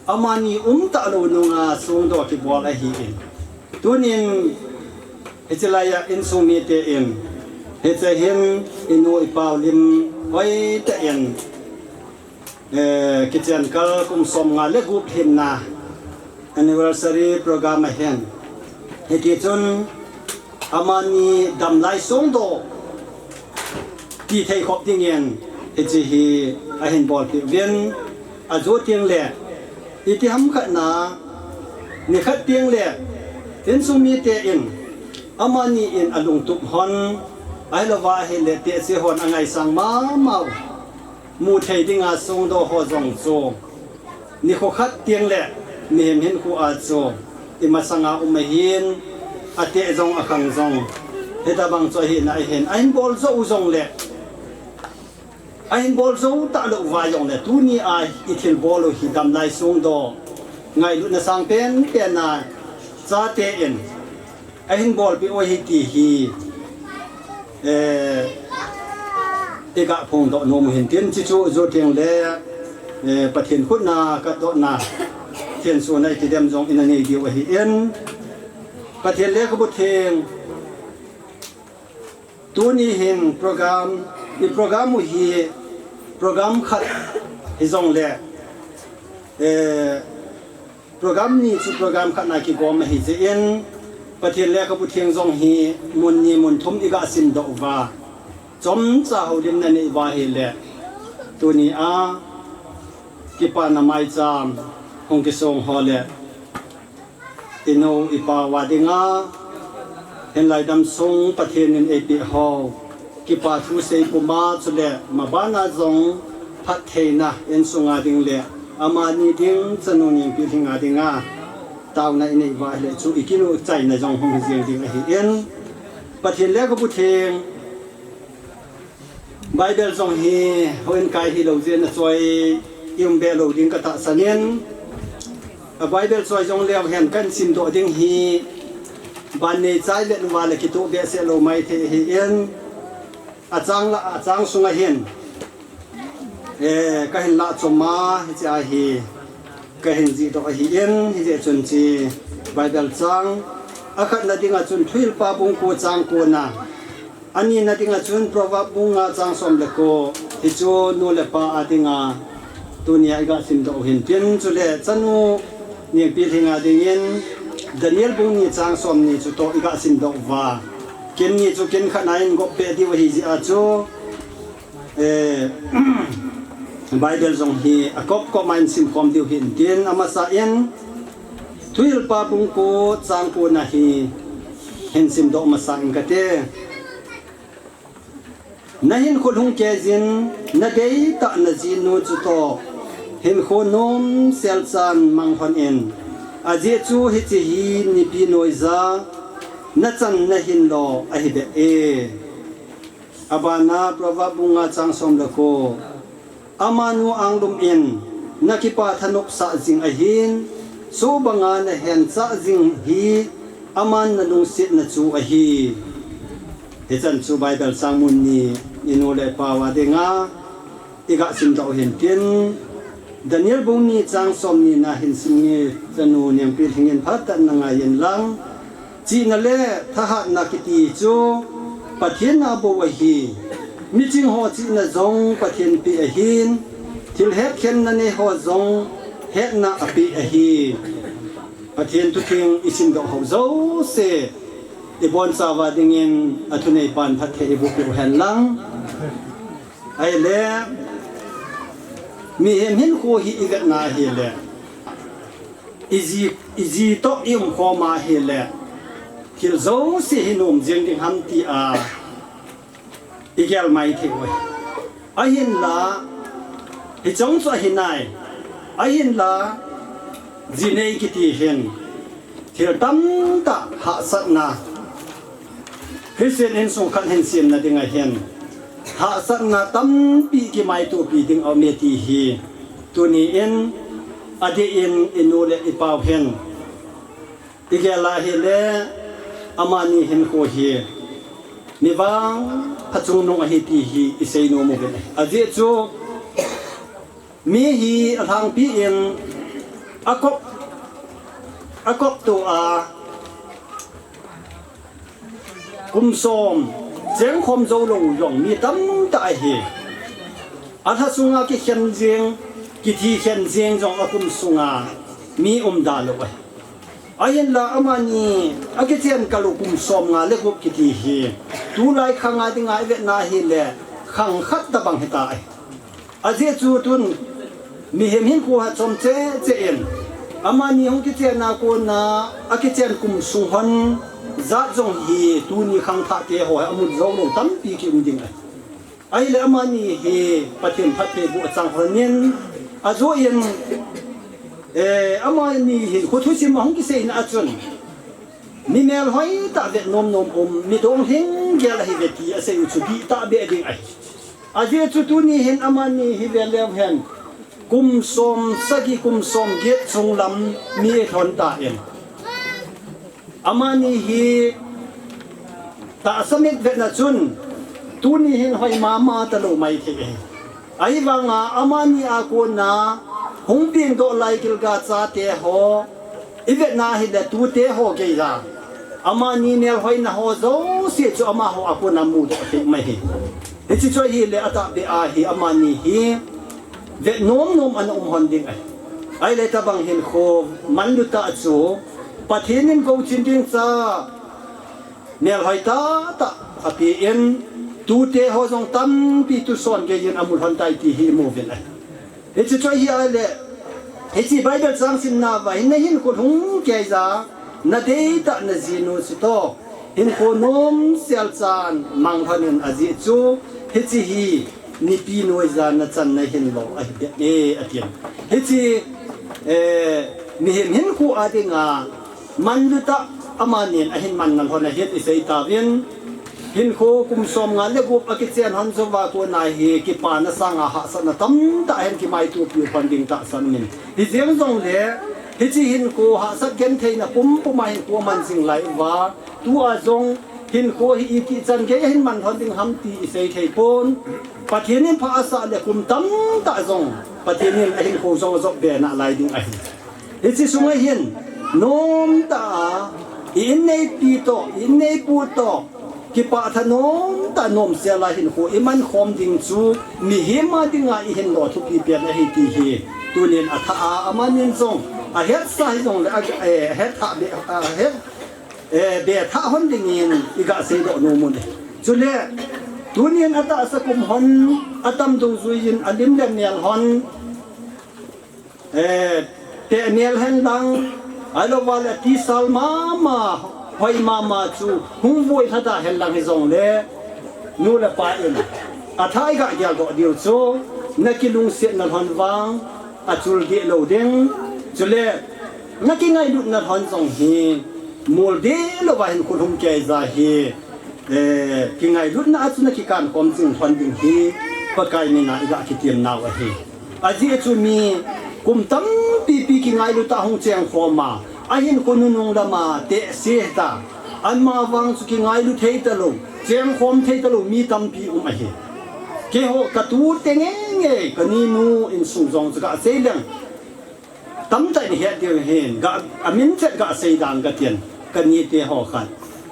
amani umtah lou nunga songdoh kibol ahin. Tunin hiche laiya insung mite in, hiche hin inu ipa u lim hoitah in, eh, kichen kal kum somnga le gup lhinna anniversary program ahin. Hitichun amani damlai songdoh tithei khop dingin hiche hi ahin bolpeh uvin, ajo tengle, itiham khatna, nikhat tengle, insung mite in, amani in alungtup hon, ahilouva ahile tehse hon angaisang mama u, mu thei dinga songdoh ho jong chu, nikho khat tengle, mihem hinkho a chu, imasanga um ahin, ateh jong akhang jong, hitobang chu ahina ahin, ahin bol jou jongle, ahin bol jou talou uva jongle, tunia ithilbol u hi damlai songdoh, ngailutna sangpen pena chate in ahin bolpeh u ahi ti hi, eh, iga phongdoh nom u hintin, chuchu jo tengle, eh, Pathen khutna katdohna, thensona itidem jong ina nei diu ahin, Pathen lekhabu theng, tuni hin program, iprogram u hi program khat hijongle, eh, program ni chu program khatna kigom ahi jeh in, Pathen lekhabu theng jong hi mun ni mun thum iga simdoh uva, chomcha houlimna nei uva ahile, tunia kipana maicham hung kisong ho le, inu ipa uva dinga, hinlai damsung Pathen in eipeh ho, kipa thusei puma chule mabana jong phattheina insunga ding le, amani ding chanu Nengpilhing a dinga taona inei uva ahile chu ikinu chaina jong hung hijeng ding ahin, Pathen lekhabu theng, Bible jong hi houin kai hilou jeh in achoi ium be lou ding katahsan in, a Bible choi jong leu hen kahin simdoh ding hi, ban neichai le uva le kitoh behseh lou maithei ahin, achang la, achang sunga hin, eh, kahin lahchom a, hichea hi kahin jihdoh ahin, hijeh chun hiche Bible chang, akhatna dinga chun Thuhilpa bung ko chang kona, anina dinga chun Proverb bung nga chang som le ko, hichu nu le pa a dinga Tunia iga simdoh u hintin, chule chanu Niangpilhing a dingin Daniel bung ni chang som ni chu toh iga simdoh uva, kin ni chu kin khat na in gop peh diu ahi jeh a chu, eh, Bible jong hi akop kop ma in simkhom diu hintin, amasa in Thuhilpa bung ko chang ko na hi hin simdoh masa ing kate. Nahinkho lhung keijin, nadeitah najinu chutoh hinkho nom selchan manglhon in, ajeh chu hiche hi nipi noija nachan nahin lo ahi beh e. Abana Proverb bung nga chang som le ko. Amanu anglum in nakipa thanopsah jing ahin, subanga nahenchah jing hi aman nalungsetna chu ahi. Hichan chu Bible chang mun ni inu le pau a dinga iga simdoh u hintin, Daniel bung ni chang som ni na hin sim nge, chanu Niangpilhing in phatah in na ngai in lang. Chihna le thahatna kiti chu Pathen a bou ahi. Miching ho chihna jong Pathen peh ahin, thil hetkhenna nei ho jong hetna apeh ahi. Pathen thutheng isimdoh ho jouse ibonchauva dingin athuneipan phatthei eiboh peh u hen lang. Ahile, mihem hinkho hi ivetna ahile, iji, iji toh iumkhom a ahile, thil jouse hi nom jeng ding ham tia igel maithei uve. Ahinla, hiche chu ahi nai. Ahinla, jinei kiti hin thil tamtah hahsatna, Christian insung khat hin semna ding ahin, hahsatna tampi kimaitopi ding aume ti hi tuni in adeh in inu le ipau hin igel a ahile, amani hinkho hi mi vangpha chungnung ahi ti hi isei nom uvin ahi. Ajeh chu mi hi alhangpi in akop, akop tou a kum som chengkhom jou lou jong mi tamtah ahi. Alha sunga kikhen jeng, kithikhen jeng jong akum sunga mi umda lou ahi. Ahinla amani akichen kal u kum somnga le gup kiti hi tulai khanga dinga ivetna ahile khang khat tobang hita ahi. Ajeh chu tun mihem hinkho ha chom cheh cheh in, amani hung kichen a kona akichen kum sung hon jat jong hi tuni khangthah te ho hi amu jou lou tampi kium ding ahi. Ahile amani hi Pathen phattheiboh achang lhon in, ajoh in, eh, amani hinkho thusim ahung kiseina a chun, mi melhoi tah vet nom nom um, mi donglhing gel ahiuve ti asei u chu dihtah beh ding ahi. Ajeh chu tuni hin amani hi ve leu hen, kum som sagi kum som get chunglam mi lhon tan, amani hi tahsa mit vetna chun tuni hin hoi mama talou maithei e. Ahivanga amani a kona hung vengdoh lai gilgal chate ho ivetna ahile tute ho geija amani melhoina ho jouse chu amaho a kona mudoh thei mai hi. Hiche chu ahile atahbeh a hi amani hi vet nom nom ana um lhon ding ahi. Ahile tobang hinkho manlutah chu Pathen in gouchin ding cha melhoi tahtah apen, tute ho jong tampi tuson geiyin amu lhon tai ti hi imu uvin ahi. Hiche chu ahi ahile, hiche Bible chang simna uva hin, nahinkho lhung keija, nadeitah najinu chutoh hinkho nom selchan manglhon in, ajeh chu hiche hi nipi noija nachan nahin lo ahi beh e, atin. Hiche, eh, mihem hinkho a dinga manlutah amanin ahin man ngal lhon ahin isei tauvin, hinkho kum somnga le gup akichen lhon jouva kona hi kipana sanga hahsatna tamtah ahin kimaitopi lhon ding tahsan in. Hijeng jongle, hiche hinkho hahsat gentheina pumpum a hinkho aman jing lai uva, tua jong hinkho hi itih chan gei ahin man lhon ding ham ti isei thei pon. Pathen in pha asah le kum tamtah jong Pathen in ahinkho jong ajop be nalai ding ahi. Hiche sunga hin nomtah a i-inneipi toh, i-inneipu toh kipah thanom tah nom sela hinkho i man khom ding chu mihem a dinga i hin lo thupi pen ahi ti hi tunin a tha a, amanin jong a hetsa hi jong le a, eh, a het tha be, a het, eh, be tha hon dingin i ga sei doh nom un. Chule tunin a tahsa kum hon a tam dungjuiyin a lim le mel hon Eh, te nel hen lang, ai lo va le ti sal mama, hoi mama chu, hung voi thada hen lang hi jong le, nu le pa in, a thai ga gel doh diu chu, na kilungsetna lhon vang, a chul dih lo ding, chule, na kingailutna lhon jong hi, mul dih lo va hin khut hum kei ja hi, Eh, kingailutna a chu na kikan khom jing lhon ding hi Pakai mina i ga kitim nau ahi. Ajeh chu mi kum tampi pi kingailut a hung cheng khom a, a hinkho nunung lama te se ta. Ama vang chu kingailu thei ta lo, cheng khom thei ta lo mi tampi um ahi. Keiho ka tu te nge nge ka ni nu insung jong chu ka sei leng. Tamtah in het diu hin, ga, a min chet ga sei dan ka tin, ka ni te ho khat.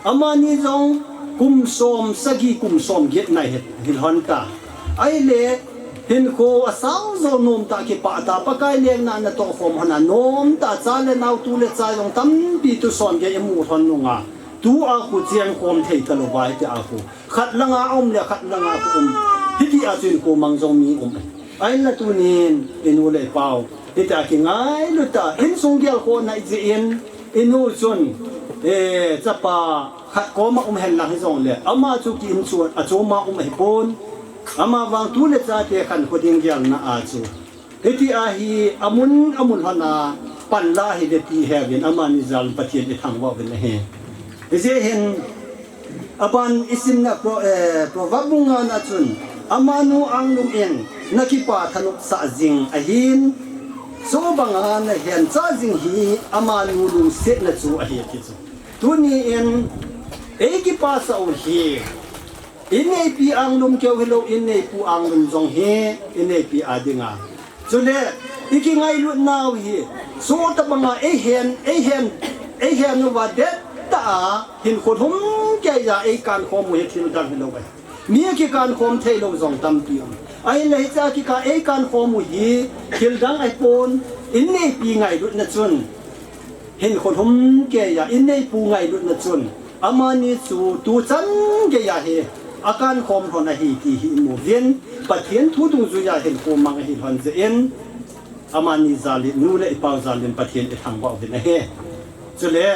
Amani jong kum som sagi kum som get nai het, hin hon ta. Ahile, hinkho a sao jo nom ta kipa ta, Pakai lengna na toh khom hon a nom ta, cha le nao tu le cha jong tampi tu som ge i mu hon nunga. Tu a khu cheng khom thei ta lo vai te a khu. Khat langa um le khat langa khu um. Hiti a chu hinkho mang jong mi um. Ahinla tunin, i nu le i pau. Hiti a kingailut a, insung gel khom na i jeh in, i nu chun, eh, chapa khat koma um hen lang hi jong le, ama chu ki in chu a choma um ahi pon. Ama vang tu le cha te khankho ding gelna a chu. Hiti a hi amun, amun hon a pan la hi le ti he vin amani jal Pathen i thangvah uvin ahi. Hijeh hin, Aban i simna Pro-, eh, Proverb bung nga na chun, amanu anglum in na kipa thanop sah jing ahin, so banga na hen cha jing hi amanu lungsetna chu ahi ti chu. Tuni in, ei kipa sah u hi, in neipi anglum keu hilou, in neipu anglum jong hi, in neipi a dinga. Chule, i kingailut nau hi, so tabanga ei hen, ei hen, ei hen uva det ta a, hinkho lhum kei a ei kan khom u hi thil dang hilou ve. Mi a kikan khom thei lou jong tampi um. Ahinla hicha kika ei kan khom u hi, thil dang ahi pon, in neipi ngailutna chun, hinkho lhum kei a, in neipu ngailutna chun, amani chu tu chan gei a hi, a kan khom lhon ahi ti hi i mu uvin, Pathen thu dungjuia hinkho mang ahi lhon jeh in, amani jal in, nu le i pau jal in Pathen i thangvah uvin ahi. Chule,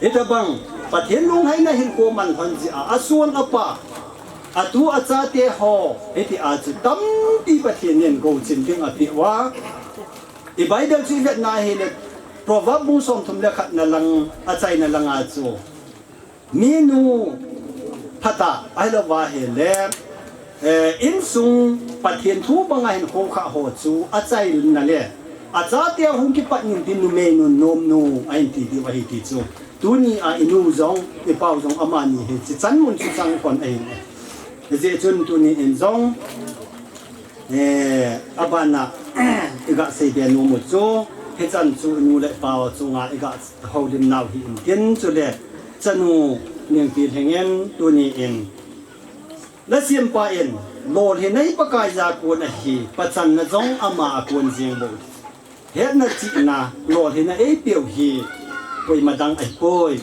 hitabang, Pathen lunglhaina hinkho man lhon jeh a, a son a pa, a tu a chate ho, hiti a chu tampi Pathen in gouchin ding a pe uva, I Bible chu i vetna hile, Proverb bung somthum le khatna lang, achaina langa chu. Minu phatah, ahilouva hile, eh, insung Pathen thu banga hinkho kha ho chu, achaina le, achate hung kipat nin tin numei nun nomnu, ahin ti diu ahi ti chu. Tuni a i nu jong, i pau jong amani hi, chi chan mun chu chang kon ahi. Hijeh chun tuni in jong, Eh, abana, i ga seibe nom u chu, hichan chu nu le pa chunga i ga houlim nau hi in tin chule, chanu Ningpilhing in tuni in. Nasempa in, lolhinna hi Pakaiya kon ahi, pachanna jong ama a kon jeng bou. Hetna chihna, lolhinna eipeu hi, koima dang ahipoi.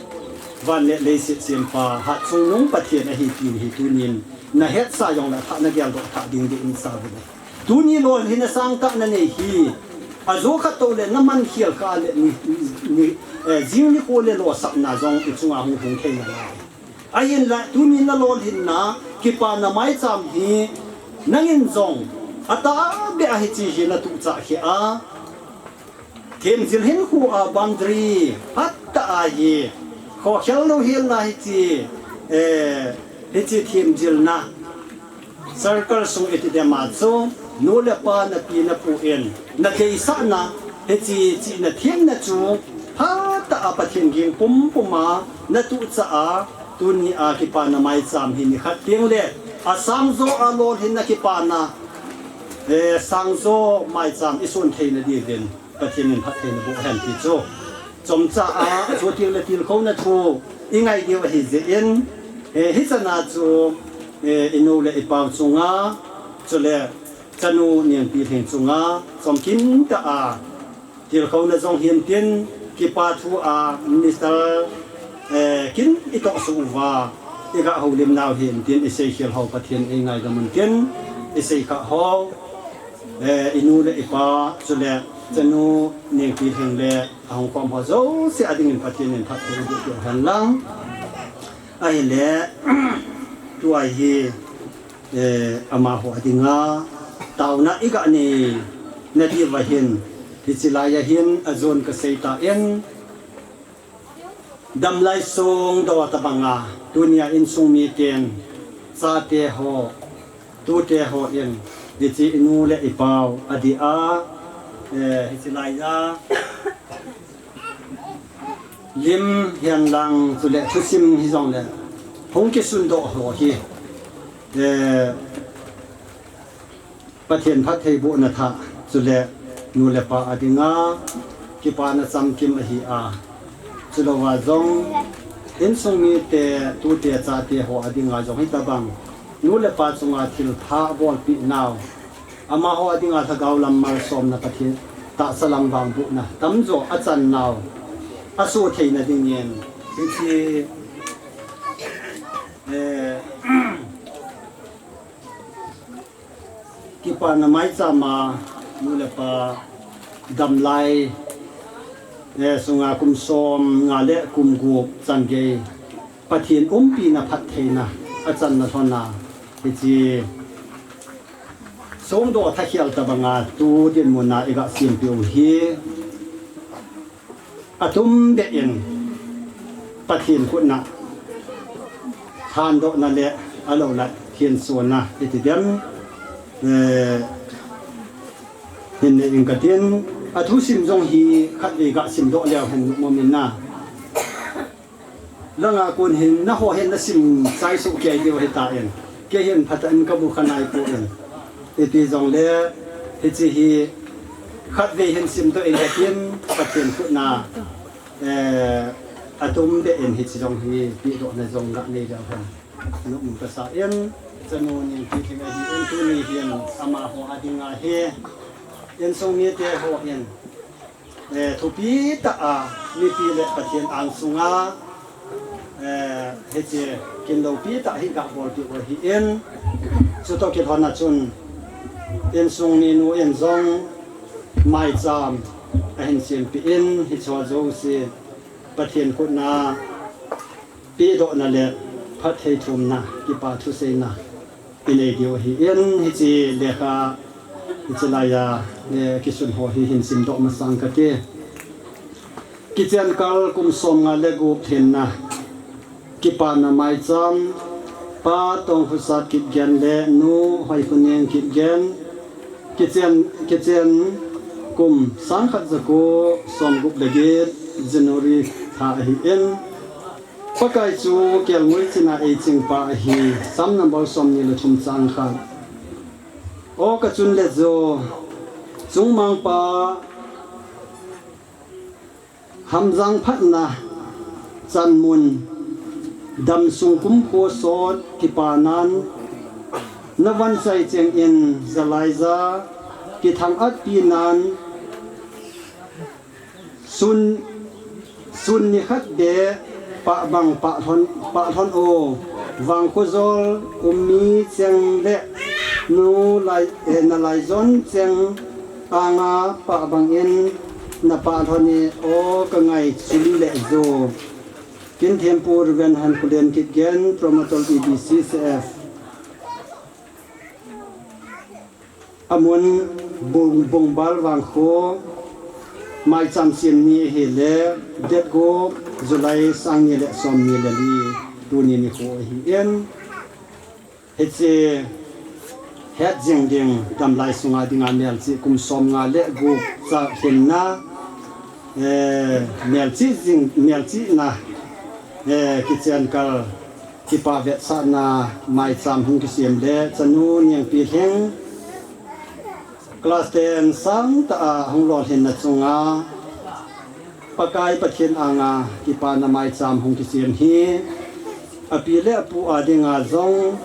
Van le leiset sempa, hatchungnung Pathen ahi tin hi tunin, na hetsa jongle athah na geldoh thah ding ding in sa uvin. Tuni lolhinna sangtah na nei hi, ajo khat toule na mankhel kha le ni, ni, ni, eh, jing nikho le losapna jong i chunga hung hung thei nalai. Ahinla, tuni na lolhinna, kipana maicham hi, nangin jong, atahbeh a hiche hi na tuchah kheh a. Themjil hinkho a boundary, phatah a hi, khokhel louhelna hiche, eh, hiche themjilna. Circle sung iti dem a chu, nu le pa, na pi na pu in, na deisahna, hiche chihna themna chu, phatah a Pathen ging pumpum a, na tuchah a, tuni a kipana maicham hi nikhat teng le, asangjo a lolhinna kipana, eh, sangjo maicham i sun theina diuvin, Pathen in phattheina boh hen ti chu. Chomcha a, achu til le tilkhouna thu, i ngai diu ahi jeh in, eh, hichan a chu, Eh, inu le ipau chunga, chule chanu Niangpilhing chunga, chomkhat a, tilkhouna jong hintin, kipa thu a, minister, eh, kin itoh suh uva, iga houlim nau hintin, isei khel ho Pathen in eingaidam untin, isei kha ho, eh, inu le ipa, chule chanu Niangpilhing le, ahung khom ho jouse adingin Pathen in phatthei boh peh hen lang. Ahile, tua hi, eh, amaho adinga, taona iga nei, nati uva hin, hiche laiya hin, ajon kasei tan, damlai songdoh tabanga, tunia insung miten, chate ho, tute hon, hiche inu le ipau, adia, eh, hiche laiya, lim hihen lang chule thusim hijongle, hung kisundoh ho hi, eh, Pathen phatthei bohna thah, chule nu le pa adinga, kipana chamkim ahi a. Chulouva jong, insung mite, tute chate ho adinga jong hitabang, nu le pa chunga thilpha bolpeh nau. Amaho adinga lhagao lam malsomna Pathen, tahsa lam vangbohna tamjo achan nau, asoh theina dingin, hiche, eh, kipana maicham a, nu le pa damlai, eh, sunga kum somnga le kum gup chan gei, Pathen umpina phattheina achanna lhona, hiche songdoh thakhel tabanga tu dinmuna iga sempeh u hi, atum beh in Pathen khutna thandohna le alou le thensona iti dem, eh, hin nei inge katin, athusim jong hi khatvei ga simdoh leu hen nom in na. Langa kon hin nangho hin nasim chai soh kei diu ahitan. Kei hin phatah in kamu kha naipon. Iti jongle, hiche hi khatvei hin simdoh inge katin, Pathen khutna, eh, atum beh in hiche jong hi pehdohna jong ga nei leu hen nom kasa in, chanu Niangpilhing ahin, tuni hin amaho adinga hi, insung mite hon, eh, thupi tah a, mipi le Pathen angsunga, eh, hiche kin loupi tah hi ga bolpeh u ahin, chutoh kilhon a chun, insung minu in jong maicham ahin sempeh in, hicheho jouse Pathen khutna pehdohna le phatthei thumna, kipa thuseina inei diu ahin, hiche lekha, hiche laiya, eh, kisun ho hi hin simdoh masang kate. Kichen kal kum somnga le gup lhinna, kipana maicham, Pa Tongkhosat Kipgen le Nu Hoikhoning Kipgen, kichen, kichen kum sangkhat jako somgup le get, January tha ahin, Pakai chu kelngoi china eichingpa ahi, Psalm number somni le thum chang khat. O kachun le jo, chungmangpa, hamjang phatna chanmun, damsung kumkho sot kipanan, navon chai chengin jalaiya, kithang atpinan, Sun, sun nikhat beh pahbang pahlhon, pahlhon o, vangkho jol um mi cheng le nu lai, eh, nalaijon cheng anga pahbang in napahlhon e, o kangai chun le jo. Kinthempu Reverend Hankholen Kipgen, Promoter E B C C F. Amun Bung, Bungbal Vangkho, maicham sem ni ahile, date gup, July, sang ni le somni le li, tuni nikho ahin. Hiche het jing ding, damlai sunga dinga melchih kum somnga le gup cha lhinna, eh, melchih jing, melchihna, eh, kichen kal, kipa vetsahna maicham hung kisem le, chanu Niangpilhing, class ten sangtah a hung lolhinna chunga, Pakai Pathen anga kipana maicham hung kisem hi, api le apu a dinga jong,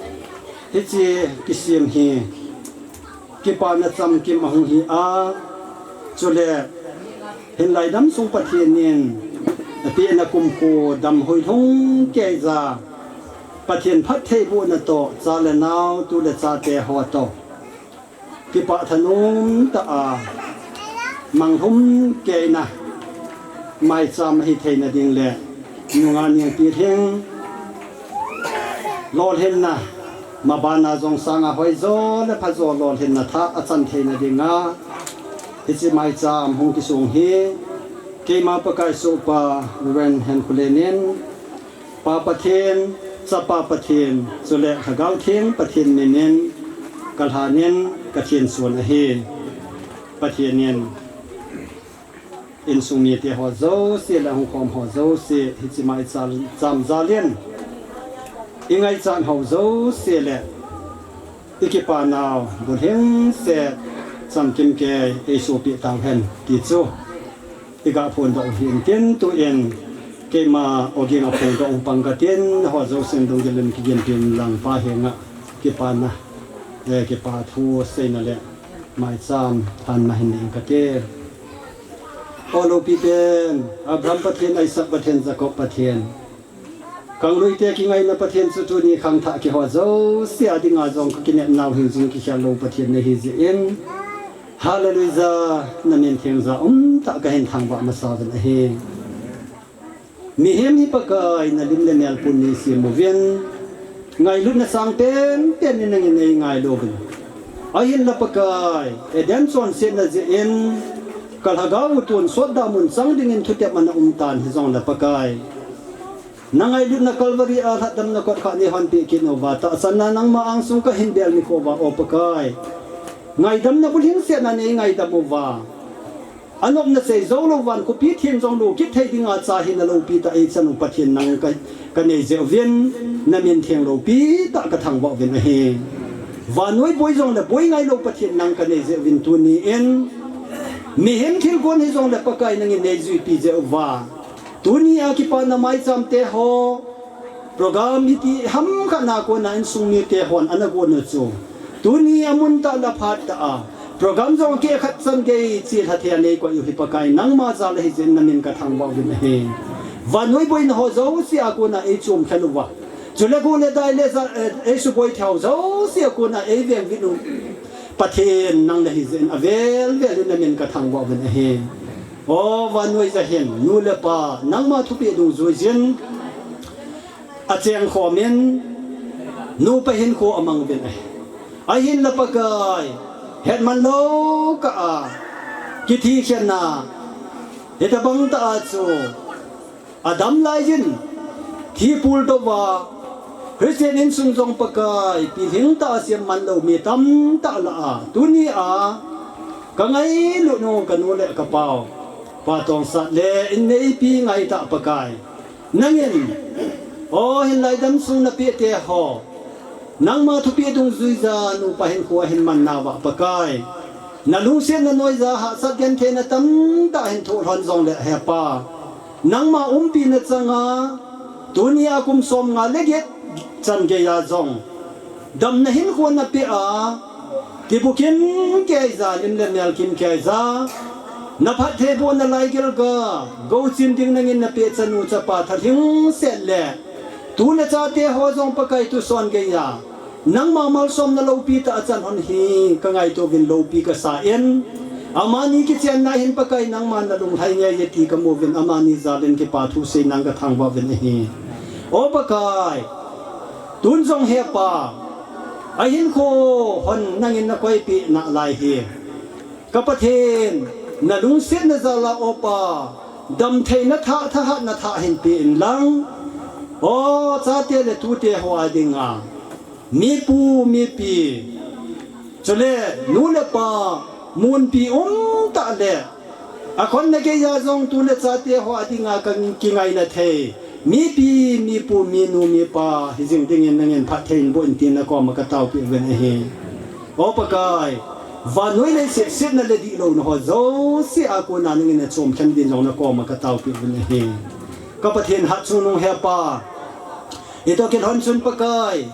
Hiche kisem hi kipana chamkim ahung hi a, chule hinlai dam sung Pathen in apehna kumkho damhoi lhung keija, Pathen phattheibohna toh cha le nao, tu le chate ho toh kipah thanom tah a manglhum keina maicham ahi theina ding le nungah Nengpilhing lolhinna, mabana jong sanga hoijo le phajo lolhinna thah achan theina dinga hiche maicham hung kisong hi keima Pakai sohpa Reverend Henkholen in, Pa Pathen, Chapa Pathen, chule Lhagao Theng Pathen min in kalhan in kathensuan ahi. Pathen in insung mite ho jouse le hung khom ho jouse, hiche maicham jal in ingaichat ho jouse le ikipanau bulhingset chamkim kei eisohpeh tauhen ti chu iga phondoh u hin tin, tuin keima ogin a phondoh u pang katin, ho jousen lunggil in kiginpin lang Pa henga kipana, eh, kipa thu seina le maicham lhanna hin nei ing kate. O loupi pen Abraham Pathen, Isaac Pathen, Jacob Pathen, kangluite kingaina Pathen chu tuni khangthah kihou jouse a dinga jong kakinepnau hin jing kikhel lou Pathen nahi jeh in, Hallelujah, namin theng ja umtah kahin thangvah masa uvin ahi. Mihem hi Pakai nalim le mel pun neisem uvin, ngailutna sangpen pen in nangin neingailu uvin. Ahinla Pakai, Eden chonsetna jeh in kalhagao u tonsot da mun chang dingin thutep ana umtan, hijongle Pakai, nangailutna Calvary a lhatdamna kotkhah neihonpeh kit nauva tahsanna nangma angsung kahin bel nikho uva, O Pakai, ngaidamna bulhingsetna neingaidam uva, anopna seijou lou van khopi theng jong lou kit thei dinga cha hina loupi tah eichan u Pathen nang ka, kanei jeh uvin, namin theng loupi tah kathangvah uvin ahi. Vannoi boi jongle boi ngailou Pathen nang kanei jeh uvin tuni in mihem thilgon hijongle Pakai nangin neijuipi jeh uva, tunia kipana maicham te ho, program hiti hamkhat na kona insung mite hon ana gon u chu, tunia mun tah le phat tah a program jong keh khat chan gei chelha thei a neikoi u hi Pakai nangma jal ahi jeh in namin kathangvah uvin ahi. Vannoi boina ho jouse a kona eichom lhel uva, chule go le dai le ja, eh, eisuboi thei ho jouse a kona eiveng vin u Pathen nang nahi jeh in avel vel in namin kathangvah uvin ahi. O vannoi ja hin nu le pa nangma thupeh dungjuiyin achengkhom in, nupa hinkho amang uvin ahi. Ahinla Pakai, hetman lou kah a kithikhenna hitobang tah a chu adam laiyin thi pul touva, Christian insung jong Pakai, pilhing tah a semman lou mi tamtah lah a, tunia kangailut u kanu le kapau, Pa Tongsat le inneipi ngaitah Pakai, nangin, O, hinlai damsung napehte ho, nangma thupeh dungjuija nupa hinkho ahin man nauva Pakai, nalungsetna noija hahsat gentheina tamtah ahin thoh lhon jongle, He Pa, nangma umpina changa tunia kum somnga le get chan geiya jong damna hinkho napeh a, kibukim keija, lim le mel kim keija, naphattheibohna laigil ga gouchin ding nangin napeh chanu chapa thalhingset le tu le chate ho jong Pakai tuson geiya nangma malsomna loupi tah achan lhon hi kangaito uvin loupi kasa in, amani kichenna hin Pakai nangma nalunglhai nge e ti kamu uvin amani jal in kipa thu seinang kathangvah uvin ahi. O Pakai, tun jong He Pa, ahinkho hon nangin nakoipeh nalai hi, ka Pathen, nalungsetna jal a O Pa, damtheina thah, thahatna thah hin pe inlang, O chate le tute ho a dinga mipu mipi, chule nu le pa, munpi umtah le akhonna geiya jong tu le chate ho a dinga ka kingaina thei mipi, mipu, minu, mipa hijing dingin nangin phatthei boh in tin nakoma kataopeh uvin ahi. O Pakai, vannoi leiset setna le dihlouna ho jouse a kona nangin nachom lhen din jong nakoma kataopeh uvin ahi. Ka Pathen hatchungnung He Pa, itoh kilhon chun Pakai,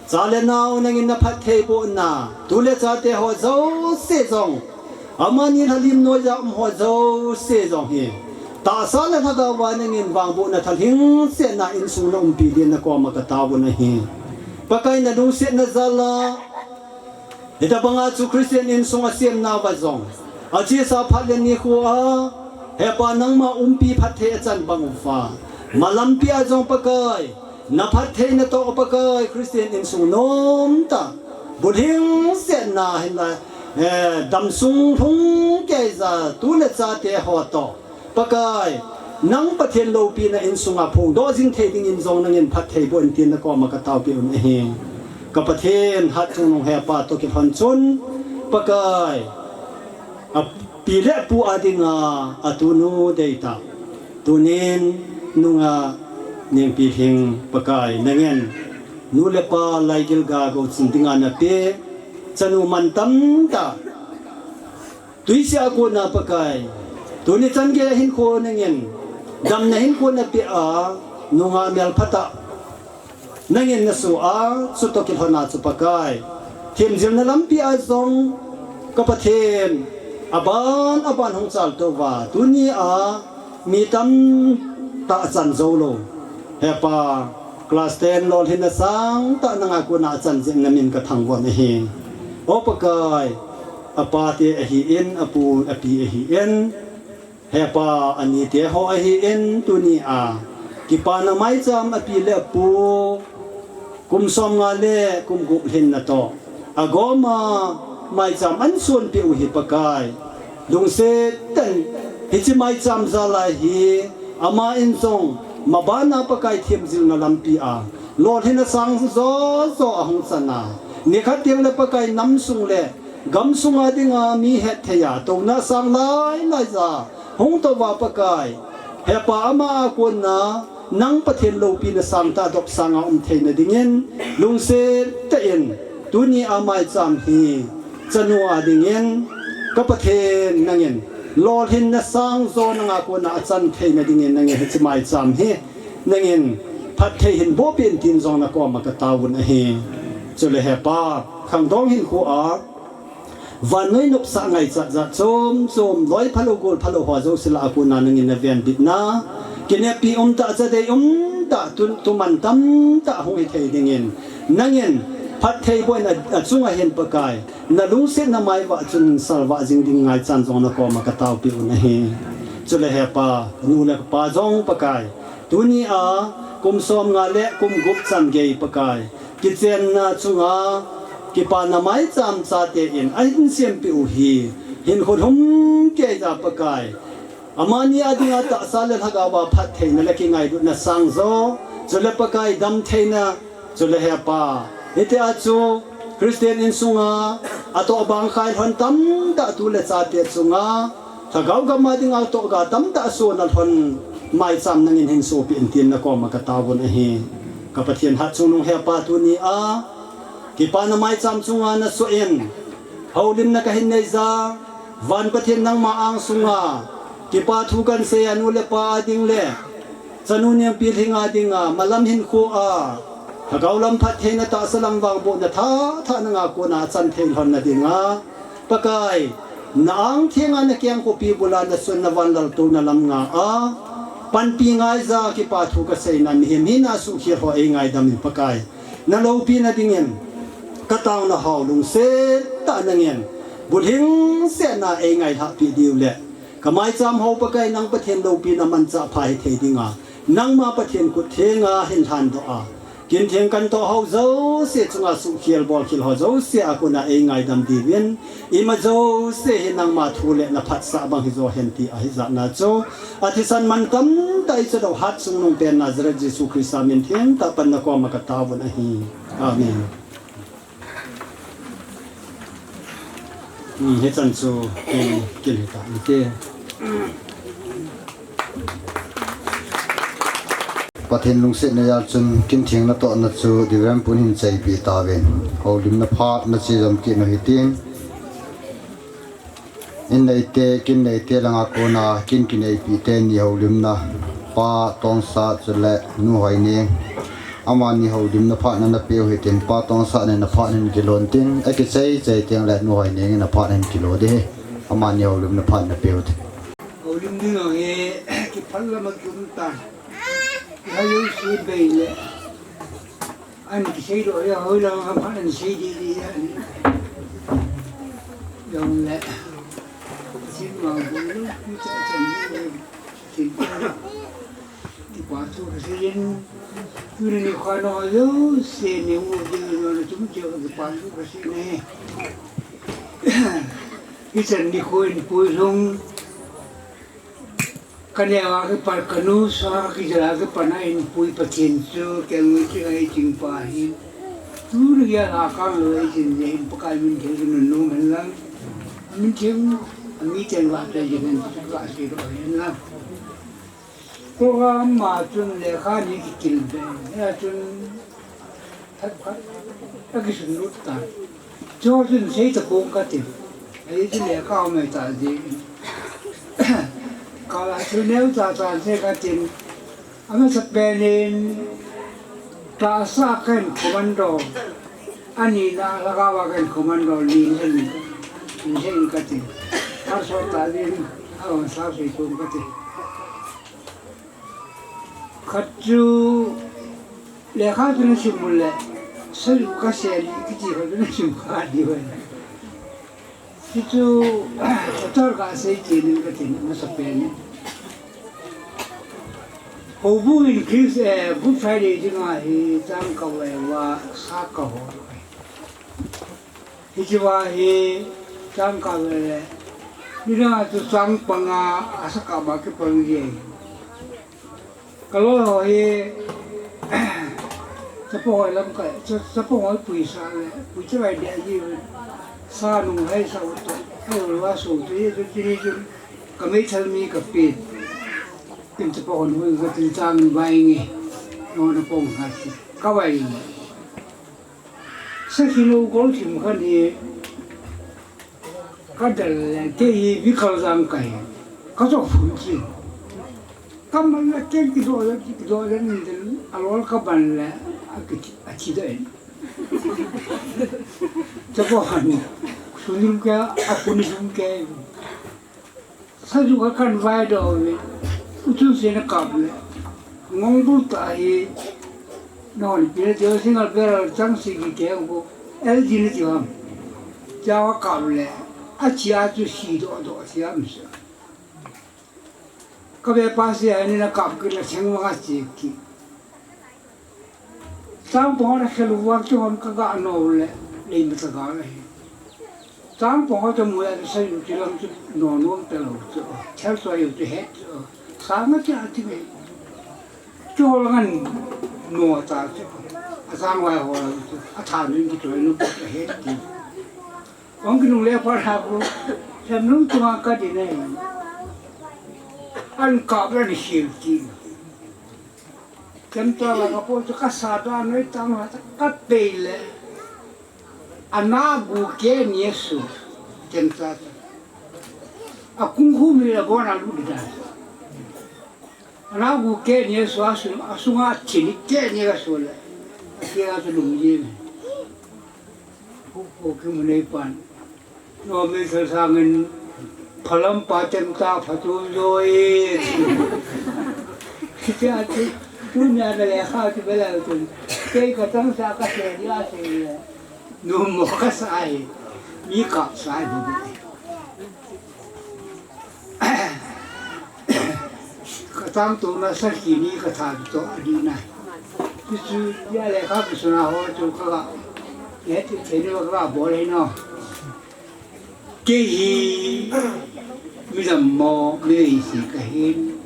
Cha le nao nangin na phattheibohna, tu le chate ho jouse jong, amani lhalim noiya um ho jouse jong hi tahsa le lhagaova nangin vangbohna thalhingsetna insung na umpi din na koma ka taovin ahi. Pakai na lungsetna jal a, hitabanga chu Christian insung a semnauva jong, achesa phat le nikho a, Hepa nangma umpi phatthei achan bang uva, malampi a jong Pakai, na phattheina toh Pakai, Christian insung nomtah, bulhingsetna hinla, eh, damsung lhung keiya tu le chate ho toh, Pakai, nang Pathen loupina insunga phongdoh jing thei dingin jong nangin phattheiboh in tin na koma ka taopi un ahi. Ka Pathen hatchungnung Hepa toh kilhon chun, Pakai, api le pu a dinga atunu deitah, tunin nunga Nengpilhing Pakai nangin nu le pa laigilga gouchin dinga napeh, chanu mantam tah, tuisih a kona Pakai, tuni chan geiya hinkho nangin, damna hinkho napeh a, nunga melphatah nangin nasoh a, chutoh kilhon a chu Pakai, themjilna lampi a jong, ka Pathen, aban aban hung chaltou va, tuni a mi tamtah achan jou lou, Hepa, class ten lolhinna sangtah nanga kona achan jing namin ka thangvah in ahi. O Pakai, apate ahin, apu api ahin, Hepa, anite ho ahin, tuni a kipana maicham api le apu, kum somnga le kum gup lhinna toh agoma maicham ahin sonpeh u hi Pakai, lungset tah in hiche maicham jal a hi, ama in jong mabana Pakai themjilna lampi a lolhinna sang jo jo ahung chan a, nikhat teng le Pakai namsung le gamsung a dinga mi hetthei a touna sang lailai ja hung tou va Pakai, Hepa, ama a kona nang Pathen loupina sangtah dopsang a um theina dingin, lungset tah in tuni a maicham hi chanu a dingin, ka Pathen nangin lolhinna sang jo nanga kona achan theina dingin nangin hiche maicham hi nangin phatthei hin bohpeh in tin jong na koma ka taovin ahi. Chule Hepa, khangdong hinkho a vannoi nopsah ngaichat jat chom chom, loi phalou gol phalou ho jouse lah a kona nangin na venbitna, kineppi umtah, chadei umtah, tu, tuman tamtah hung hithei dingin, nangin phattheiboh in a, achunga hin Pakai, na lungsetna maivah chun salvah jing ding ngaichan jong na koma ka taopi un ahi. Chule Hepa, nu le pa jong Pakai, tuni a kum somnga le kum gup chan gei Pakai, kichenna chunga kipana maicham chate in ahin sempeh u hi, hinkho lhum keiya Pakai, amani a dinga tahsa le lhagaova phattheina le kingailutna sang jo, chule Pakai damtheina, chule Hepa, hitia chu Christian insunga atoh bangkhai lhon tamtah, tu le chate chunga lhagao gam a dinga tohga tamtah ason a lhon maicham nangin hin sopeh in tin na koma ka taovin ahi. Ka Pathen hatchungnung Hepa, tuni a kipana maicham chunga nasoh in houlimna kahin neija, van Pathen nangma angsunga kipa thu kahin sei a, nu le pa a ding le chanu Nengpilhing a dinga malam hinkho a lhagao lam phattheina, tahsa lam vangbohna tha tha nanga kona achan thei lhonna dinga, Pakai, na ang thenga na kengkopi bula nasoh in na van laltouna lam nga a panpi ngaija kipa thu kaseina mihem hina suhkhel ho eingaidam in Pakai, na loupina dingin ka taona ho lungset tah nangin bulhingsetna eingailhahpeh diu le ka maicham ho Pakai, nang Pathen loupina manchah pha hithei dinga nangma Pathen khut thenga hin lhandoh a, kin theng kan toh ho jouse chunga suhkhel bolkhel ho jouse a kona eingaidam diuvin, ima jouse hi nangma thu le na phatsah bang hijo hen ti ahi jat na chu, athisan man tamtah ichadou hatchungnung pen Nazareth Jesu Christa min thengtah pan na koma ka taovin ahi. Amen. Hmm, hichan chu kin, kin hita nite. Pathen lungsetna jal chun kin theng natohna chu Reverend pun hin cheipeh tauvin, houlimna phat nache jom kit u hitin. In neite, kin neite langa kona kin kineipeh teni houlimna, Pa Tongsa chule Nu Hoineng, Amani houlimna phat nana peuhitin, Pa Tongsah in naphat hin kilon tin, akichai chai teng le Nu Hoineng in naphat hin kilo ding ahi. Amani houlimna phat napeu tin. Houlim ding ahi, kiphat lama kium tan. Hayo si bei le. An kisei doh ya, hoilang ham han sei di di ya. Yong le. Sin ma bu lu, ki cha cha ni le. Sin pa. Kipathu kasei in. Tuni nikho nangho jouse ni mu di no na chum che kipathu kasei ne. Hichan nikho in puilhung. Kaneo a kipat, kanu sa kijil a kipat na hinpui Pathen chu, kei ngui chu ei ching pa hin. Tuni geiya lhakang lou ei chin jeh in Pakai min theng chu nunnom hen lang. Min theng, ami ten va te jing hen chu kasei doh hen lang. Program ma chun lekha ni kikil be. Hia chun Phat phat, akisun lut tan. Chu chun sei tapong katin. Ei chu lekha um mai ta jeh in. Kala chu neo ta ta sei katin. Amasapen in tahsa a kahin commando. Ani na lhagao a kahin commando ni hen. Ni hen katin. Har so ta din. Awan sa sei pong katin. Khat chu lekha chu nasim u le, salu kasei kiti khat chu nasim kha diu ahi. Hichu, ator kasei ti nin katin, amasapen in. Houbung in Christ, eh, Good Friday dinga hi chang kavai uva, sa kahol. Hichea hi chang kavai le, nidang a chu chang panga, asa kama kipang jeng. Kaloi ho hi, chapang ho lamkai, cha-, chapang ho pui sa le, pui cha vai dia ji, sa nung hai sa u to, hai u va su to, ye to, ti ni chun, kameithal mi kape. Kin chapang ho nung, katin chang vai nge, no na pong ha si, kavai nge. Sakhi lou gol thim khat hi kadal le, kei hi Vikal Jang kahi, kajo phun chi. Kaman le kei kido le, kido le, nin den alol kaban le, aki, aki do en. Chapang ho ni, sunil ke, akuni sun ke. Sa ju ka kan vai doh ve. Uchu se na kap le. Ngong bul ta hi. Non pil te single barrel chang si ki ke ko. L G ni ti ham. Cha wa kap le. Achi a chu si doh doh si ham sa. Ka ve pa si a ni na kap ki la cheng wa chi ki. Chang pong na khel uva chu hon kaga no le, lei ma ta ga le. Chang pong chu mu ya sa yu chi lam chu no no ta lo chu. Thel so yu chu he chu. Sa ma cha ti me. Chu ho ngan no ta chu. A chang vai ho chu. A tha nin ki chu no ta he ti. Ong ki nung le pa ha ko. Sem nung tu ma ka di ne. An ka ba ni sil ti. Kem ta la ka po chu ka sa ta noi ta ma ta ka pe le. Ana gu ke ni su. Kem ta ta. A kung hu mi la bona lu di da. Ana gu ke ni su a su, a su nga chi ni ke ni ka su le. Ke a su lung ye me. Ko, ko ki mu nei pan. No mi sa sangin phalam pa tem ta phatu joi. Kiti ati, tunia na le kha ti bela tu. Kei ka tang sa ka se dia se le. No mo ka sa ai. Mi ka sa ai bu. Ka tang tu na sa ki ni ka tha tu to a di na. Ti chu ya le kha ki su na ho chu ka ga. Ye ti te ni ka ga bo le no. Kei hi midam mo, mi vei si ka hin.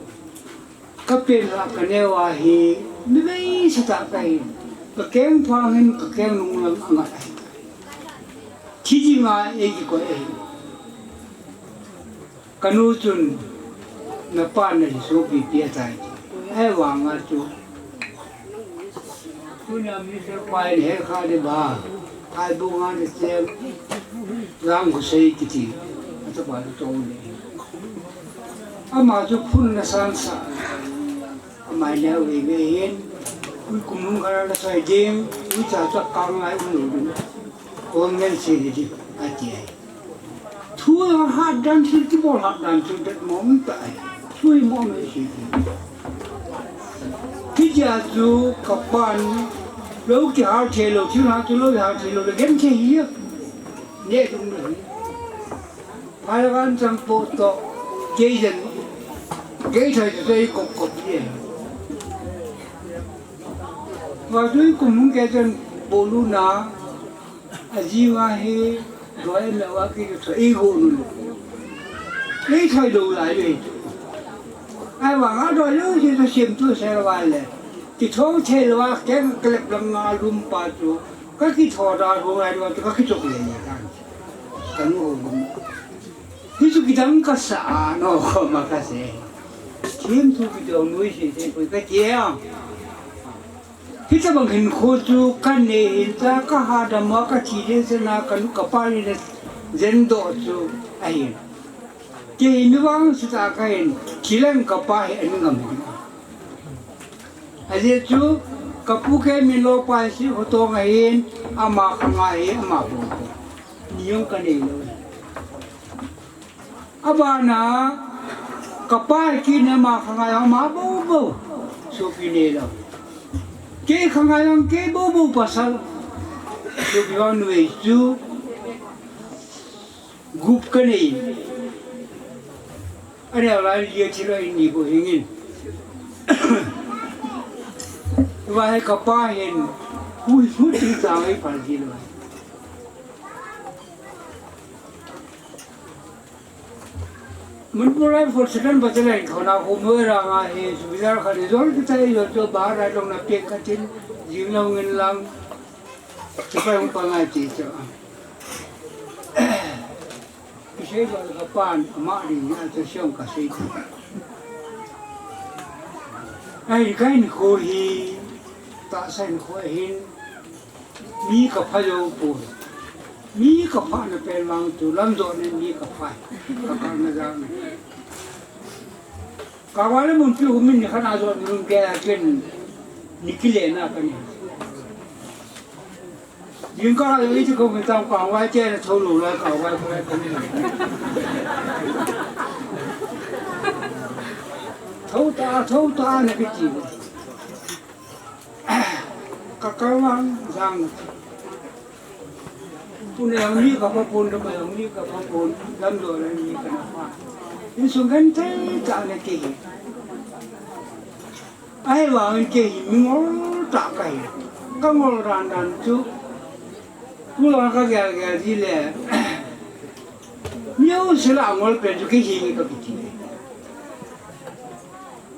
Ka pen la ka neo a hi, mi vei si ta ka hin. Ka keng phang hin, ka keng nung lam a ngat a hin. Thi ji nga e ki ko e hin. Ka nu chun, na pa na hi sopi pi a tai. Ai vang a chu. Tunia mi se pai he kha de ba. Ai bu nga de se. Lang ko sei kiti. Ata pa to ne. Ama chu phun na san sa. Ama ne ve ve hin. Ui kum lung kara la sai ding, ui cha cha kang lai um lo ding. Ong ngen se di di, ati ai. Thu la hat dan thil kibol hat dan thil det mong ta ai. Thu hi mong le si. Kijia chu kapan, lo kihal thei lou, thil hat chu lo kihal thei lou, le genthei hi. Ne dum le hi. Phai van chang po to, kei jen, kei thai chu kei kop kop ye. Wa tui kum hung kei jen po lu na, a ji nga hi, doi me wa ki chu ei go nu le. Ei thai lo lai le. Ai wa nga doi lu si to sim tu se wa le. Ti thong thei lo wa ken klep lam nga lum pa chu. Ka ki tho da ru ngai lo ka ki chok le ni kan. Ka nu ho lum. Hi chu kidang kasa a, no, ko ma kase. Thim thu kidong nui se se koi kati a. Hitabang hinkho chu kanei hin ta, kaha dam a, kathi ding sena, kanu kapa ni le jen doh chu ahin. Kei mi vang sita kahin, thi leng kapa hi ani ngam hin. Ajeh chu, kapu kei min lo pa si hotong ahin, ama khanga hi, ama bol bol. Ni jong kanei lou. Abana, kapa hi kine ma khangai ama bou bou. Sopi neilou. Kei khangai ang kei bou bou pasal. Sopi vang nui chu. Gup kanei. Ani ala ye thilo ni ko hingin. Wa he kapa hin. Hui hui ti ta wai pa ji lo. Manipur Rifles second battalion khona khu mo ra nga hi subedar khat jol kita jol to bahar a long na pek katin jing long in lang. Sipai hung pa ngai ti cho. Kisei jol ka pan ama ri na to siong ka sei. Ai kai ni kho hi ta sai ni kho hin. Mi ka pha jou poi. Mi ka phana pen vang chu lam jo nen mi ka pha. Ka kal na jang. Ka wa le mun pi u min ni khana jo ni lum ke a ken ni ki le na ka ni. Yin ka le ji ko min tang ka wa che na tho lo la ka wa ko ko ni. Tho ta, tho ta na ki ti. Ka kal vang jang. Pune ang mi ka pa pun, dama ang mi ka pa pun, lam do le mi ka na pa. Insung kan te ta ne ke hi. Ai wa ang ke hi mi ngol ta ka hi. Ka ngol ran ran chu. Ku la ka gel gel ji le. Mi u sila ngol pen chu ke hi ka ki ti.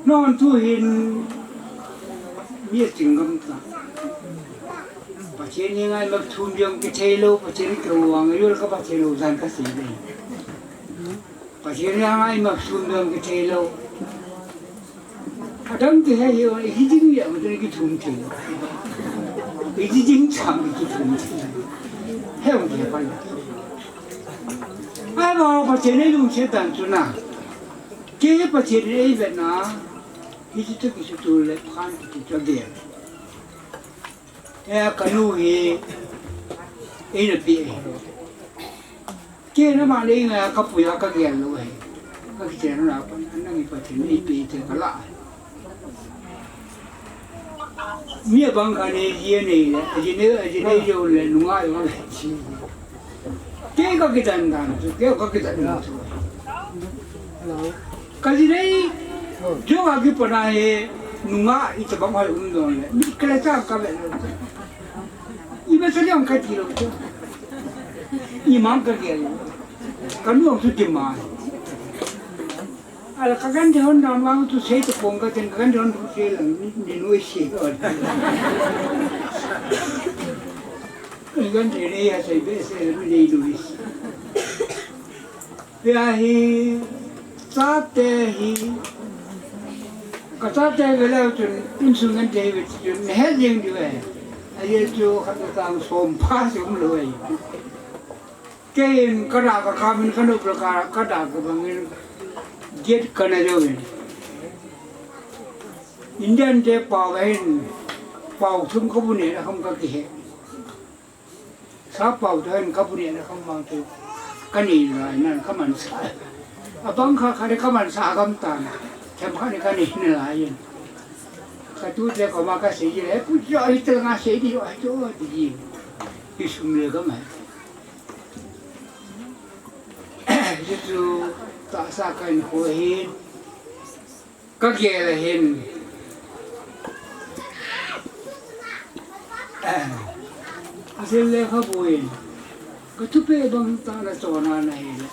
Non tu hin mi a ching gam ta. Pathen ni ngai mak thum jong ki thei lo, Pathen ni keu wang yul ka Pathen lo jan ka sei dei. Pathen ni ngai mak thum jong ki thei lo. Adam ki he hi, hi jing ya, Pathen ki thum thei lo. Hi jing chang ki thum thei lo. He ong ki pa ya. Ai ba Pathen ni lung che tan chu na. Kei Pathen in eivetna, hiche chu kisu tu le phan kiti chu agel. Hea kanu hi eina pe. Kei nama le nga kapuiya kagel lou ahi. Kakichen na pan nang hi Pathen in eipe te kala. Mi abang khat in ji anei le, ji nei, ji nei jou le, nungah jong le, ji. Kei kakidan dan chu, kei kakidan dan chu. Kaji nei, jo akipat a hi, nungah ichabang hoi um don le, mi kale cha kave lou. Ima sa jong kati lou chu. Imang kagel lou. Kanu ang chu demand. Ala kagan de hon dan wang tu sei tu pong ka ten kagan de hon tu sei lang ni, ni noi sei hon. Kagan de ni ya sei be sei ni noi. Ya hi chate hi kachate vele chun insung kan de ve chun ne he jing di ve. Aye chu khat tang som pa jong lou ai. Kei in kada kakap in kanu praka kada kabang in gate kana jouvin. Indian te pao hin Pao thum kabu neh le kham kakihe. Sa pao thum kabu neh le kham mang tu. Kanei lai nan kamansa. Abang kha kha le kamansa gam tan. Themkhat le kanei nalai in. Katute koma kasei le, "Pu jo, hitel ngasei di, jo, jo," ti. Hi sum le kamai. Hichu tahsa kahinkho hin, kagel ahin. Asil lekhabu in, kathupeh bang tah nachon a nahile.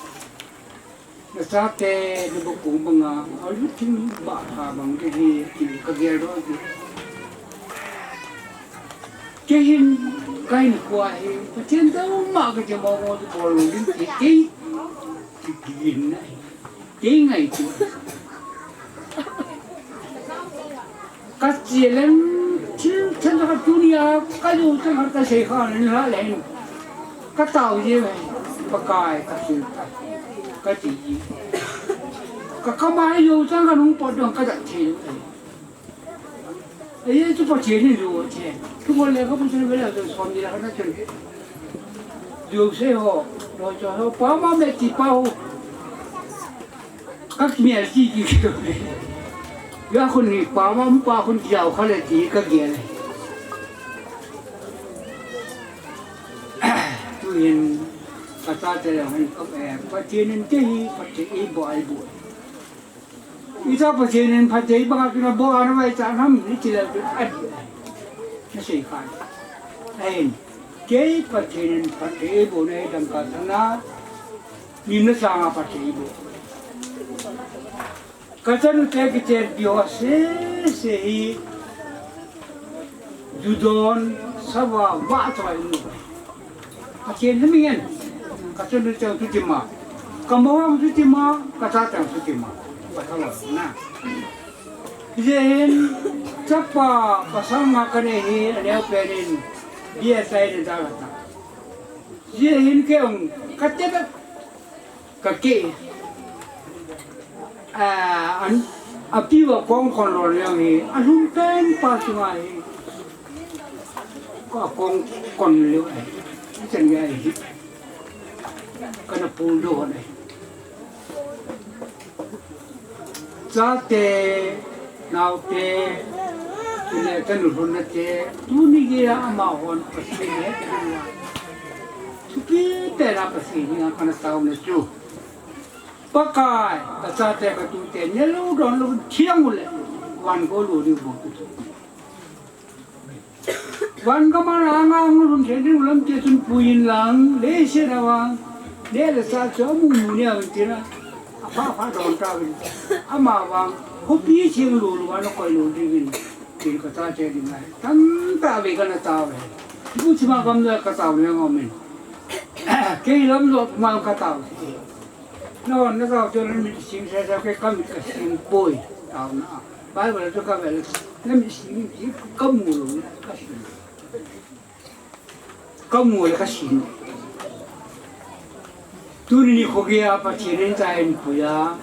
Nachate, nabukung banga, aluting ba ha bang kahi, ti kagel doh ti. Kei hin, kahinkho hi, Pathen toh ma kache mo mo tu bol lou ding ti, kei, ti, ti na hi. Kei ngaito. Kache leng, thil, thil ka tunia, ka jou chang ka sei kha, ni la leng. Katao ji ve, Pakai, kasil ta. Kati ji. Ka kamai jou chang kanung pot dong kaja thei. Ei, chu Pathen in lou che. Thu ngol le ka pu chu vela chu som ni la ka na chun. Lou se ho, lou cho ho, pa ma me ti pa ho. Ka mial ti ti. Ya khun ni pa ma pa khun ti au kha le ti kagel. Tuin kachate le hon ka, eh, Pathen in te hi, Pathen in bol a bol. Ita Pathen in phatthei banga chu nabol a navai cha nam ni ti le chu a di. Nasei khan. Ahin. Kei Pathen in phatthei bol nei dangka thana. Ni na sanga phatthei bol. Kachanu te kichenpi ho sese hi. Judon, sava, vah choi nu. Pathen hi mingen. Kachanu te chu tima. Kamau chu tima, kacha te chu tima. Pathen na. Hijeh hin, chapa, pasal nga kanei hi, aneo pen in, bia sai ni da ta. Hijeh hin kei ong, kate ka, kake. A, an, apiu a kong kon lou leng hi, alhum pen pa chunga hi. Ka kong kon lou ahi. Chan ya hi. Kana pul doh ahi. Chate, naote, chule tanu lhunna te, tuni geiya amahon Pathen he tuna. Thupi tena Pathen henga kana taona chu. Pakai, kachate katute, nelou donlou thiang ule, van go lou diu bou. Van gam a anga hung lhun thei ding lam te chun pui in lang, leiset a vang, neh le chah chu amu mu nia vin tina, apha pha don ta vin. Ama vang, khopi cheng lou lou a nakoi lou ding vin, tin kachate ding ahi. Tamtah vei kana tao ve. Bu chima gam le katao le ngom in. Kei lam lou ma katao. Nahon natao chu namit sing sese, kei kamit kasing poi, taona. Bible chu kavel, namit sing ti kamu lou, kasing. Kamu le kasing. Tuni nikho geiya Pathen in cha in puiya.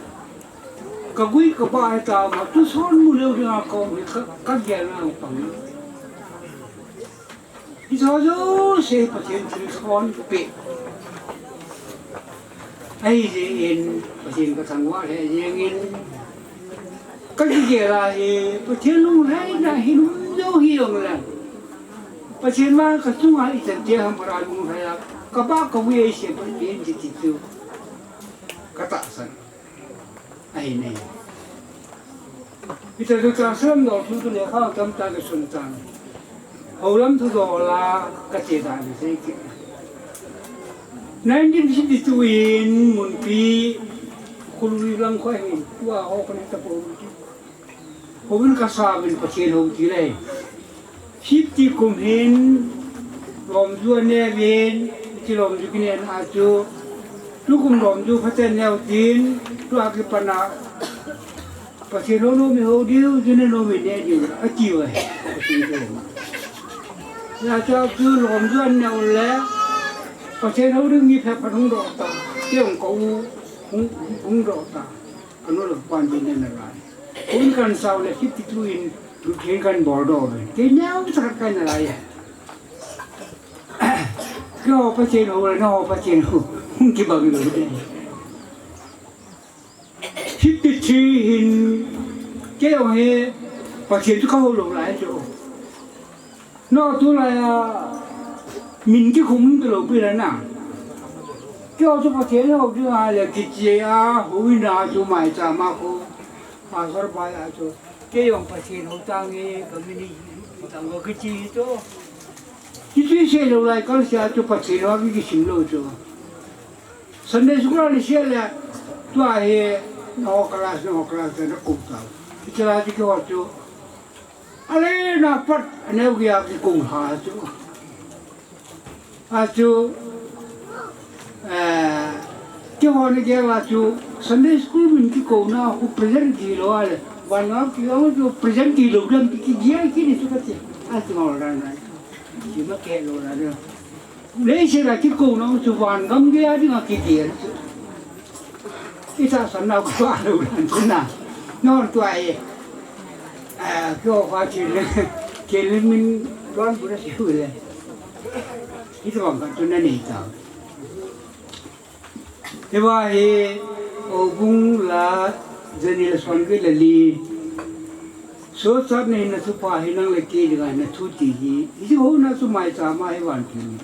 Kagui kabah hi tama, tuson mu leu dinga kaum hi ka, kagel na pang. Hiche jouse Pathen thilsoh pe. Ahijeh in Pathen kathangvah lheh jeng in. Kakigel a hi Pathen lunglhaina hi um lou hi jong le. Pathen vang kachunga ichan te ham para lunglhai a. Kabah kavui a ise Pathen ti ti chu. Katahsan. Ahi nei. Hitia chu tahsa lam dol thu chu lekha tamtah kasun tan. Houlam thu dol a kache dan hi sei kit. Nineteen fifty-two in Munpi Khului lang kho hin tua ho kani ta po. Houin kasa vin Pathen hou ti le. Fifty kum hin lomju anei vin, ti lomju kinei na chu, tukum lomju phaten neo tin, tua kipan a Pathen hou nomi hou diu, juna nomi neh diu, ati uve. Pathen hou. Hijeh chun lomju anei u le, Pathen hou ding mi phabep hung doh ta, kei hung kou, hung, hung doh ta, kanu le kapan din neh nalai. Hung kan sao le fifty two in, luthian kan bol doh ve. Kei neo sa kan na lai. Keiho Pathen hou le, nangho Pathen hou. Hung kibang lou de. Fifty three hin, keiho hi Pathen chu ka hou lou lai chu. Nangho tulai a min kikhum talou pi la na. Keiho chu Pathen hou ding a le kiche a, houin a chu maicham a khu. Pastor pa a chu. Kei jong Pathen hou tange, ka min hi, tang ko kiche chu. Kiche se lou lai kal sia chu Pathen hou kisim lou chu. Sunday school a ni sia le, tua hi, nangho class, nangho class, na kum ta. Kiche la chu keiho chu. Ale na pat, aneo kia kikou ha chu. A chu, eh, keiho ni kia la chu, Sunday school min kikou na, khu present kilou ale. Van ngam kilou chu present kilou dam ki, ki, kia ki ni chu ka ti. A chu ngol dan dan. Chu ma ke lou la de. Leiset a kikou nau chu van gam gei a dinga kigel chu. Itahsan nau kua lou dan chu na. Non tua e. Ah, kua kua chu le. Kei le min don bu le si le. Itobang ka chu na nei ta. Hiva hi, Houbung la, January la som get le li. Sochatna hin na thupha hi nang le kei dinga na thu ti hi. Hiche houna chu maicham a hi van ti ni.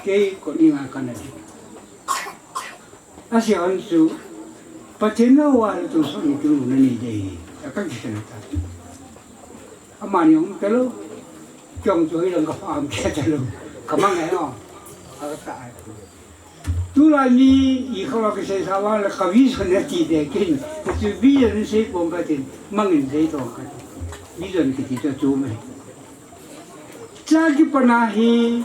Kei kot ni nga kana di. Ase hon chu, Pathen na hou a le tonsot ni tiu na nei de hi. Ka ka kisei ta. Amani hung talou. Kei jong chu hilang ka pha am kei talou. Ka mang e no. A ka ta ai. Tulai mi i kha wa kisei sa wa le ka vision ne ti de kin. Chu vision sei pong ka tin. Mangin sei tong ka tin. Vision kiti chu chu me. Cha kipat na hi.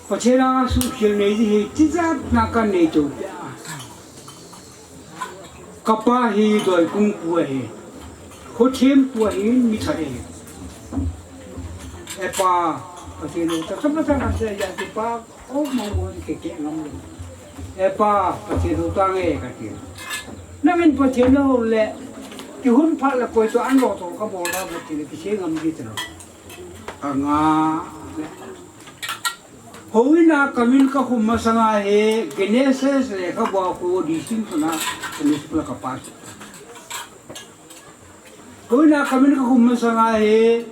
Pathen a suhkhel nei ji hi. Tijat na ka nei chu. Kapa hi doikung pu ahi. Khothem pu ahi, mi that ahi. E Pa, Pathen hou ta, ta, ta, ta, ta, ya, ti pa, o, mo, mo, ke, ke, ngam lo. E Pa, Pathen hou tange, ka ti. Nangin Pathen na hou le, kihun phat le koi to an lo to ka bol da, ka ti le, kisei ngam ji te lo. Ka nga le. Houin a ka min ka khum masang a hi Genesis lekhabua khu distinction a Sunday school a ka pass. Houin a ka min ka khum masang a hi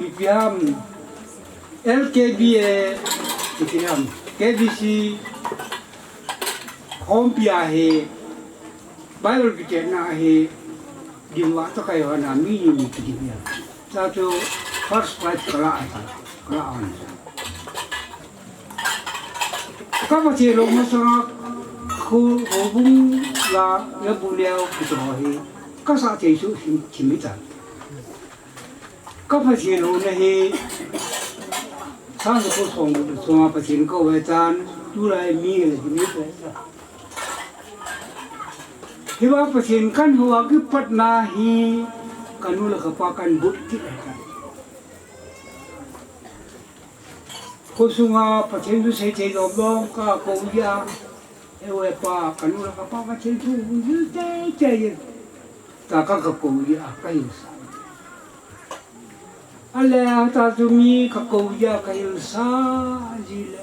ipi ham L K B A, ipi ham K B C, Khompi a hi Bible kichenna hi, ding va to kai va na mi ni ni ki ding ya. Cha chu first prize ka la ai ta, ka la an. Ka Pathen lou masang a khu, Houbung la, la bu leo ki to hi. Ka sa thei su him, him ta. Ka Pathen houna hi, sang ko song, song a Pathen ko ve tan, tulai mi le mi ve ta. Hiva Pathen kan hou a kipat na hi, ka nu le ka pa kan but kit a ta. Khosunga Pathen thu sei thei lom lom ka kou ya. He u he pa, ka nu le ka pa Pathen thu hung jil tei tei. Ta ka ka kou ya, ka hilsa. Ale ta chu mi ka kou ya, ka hilsa ji le.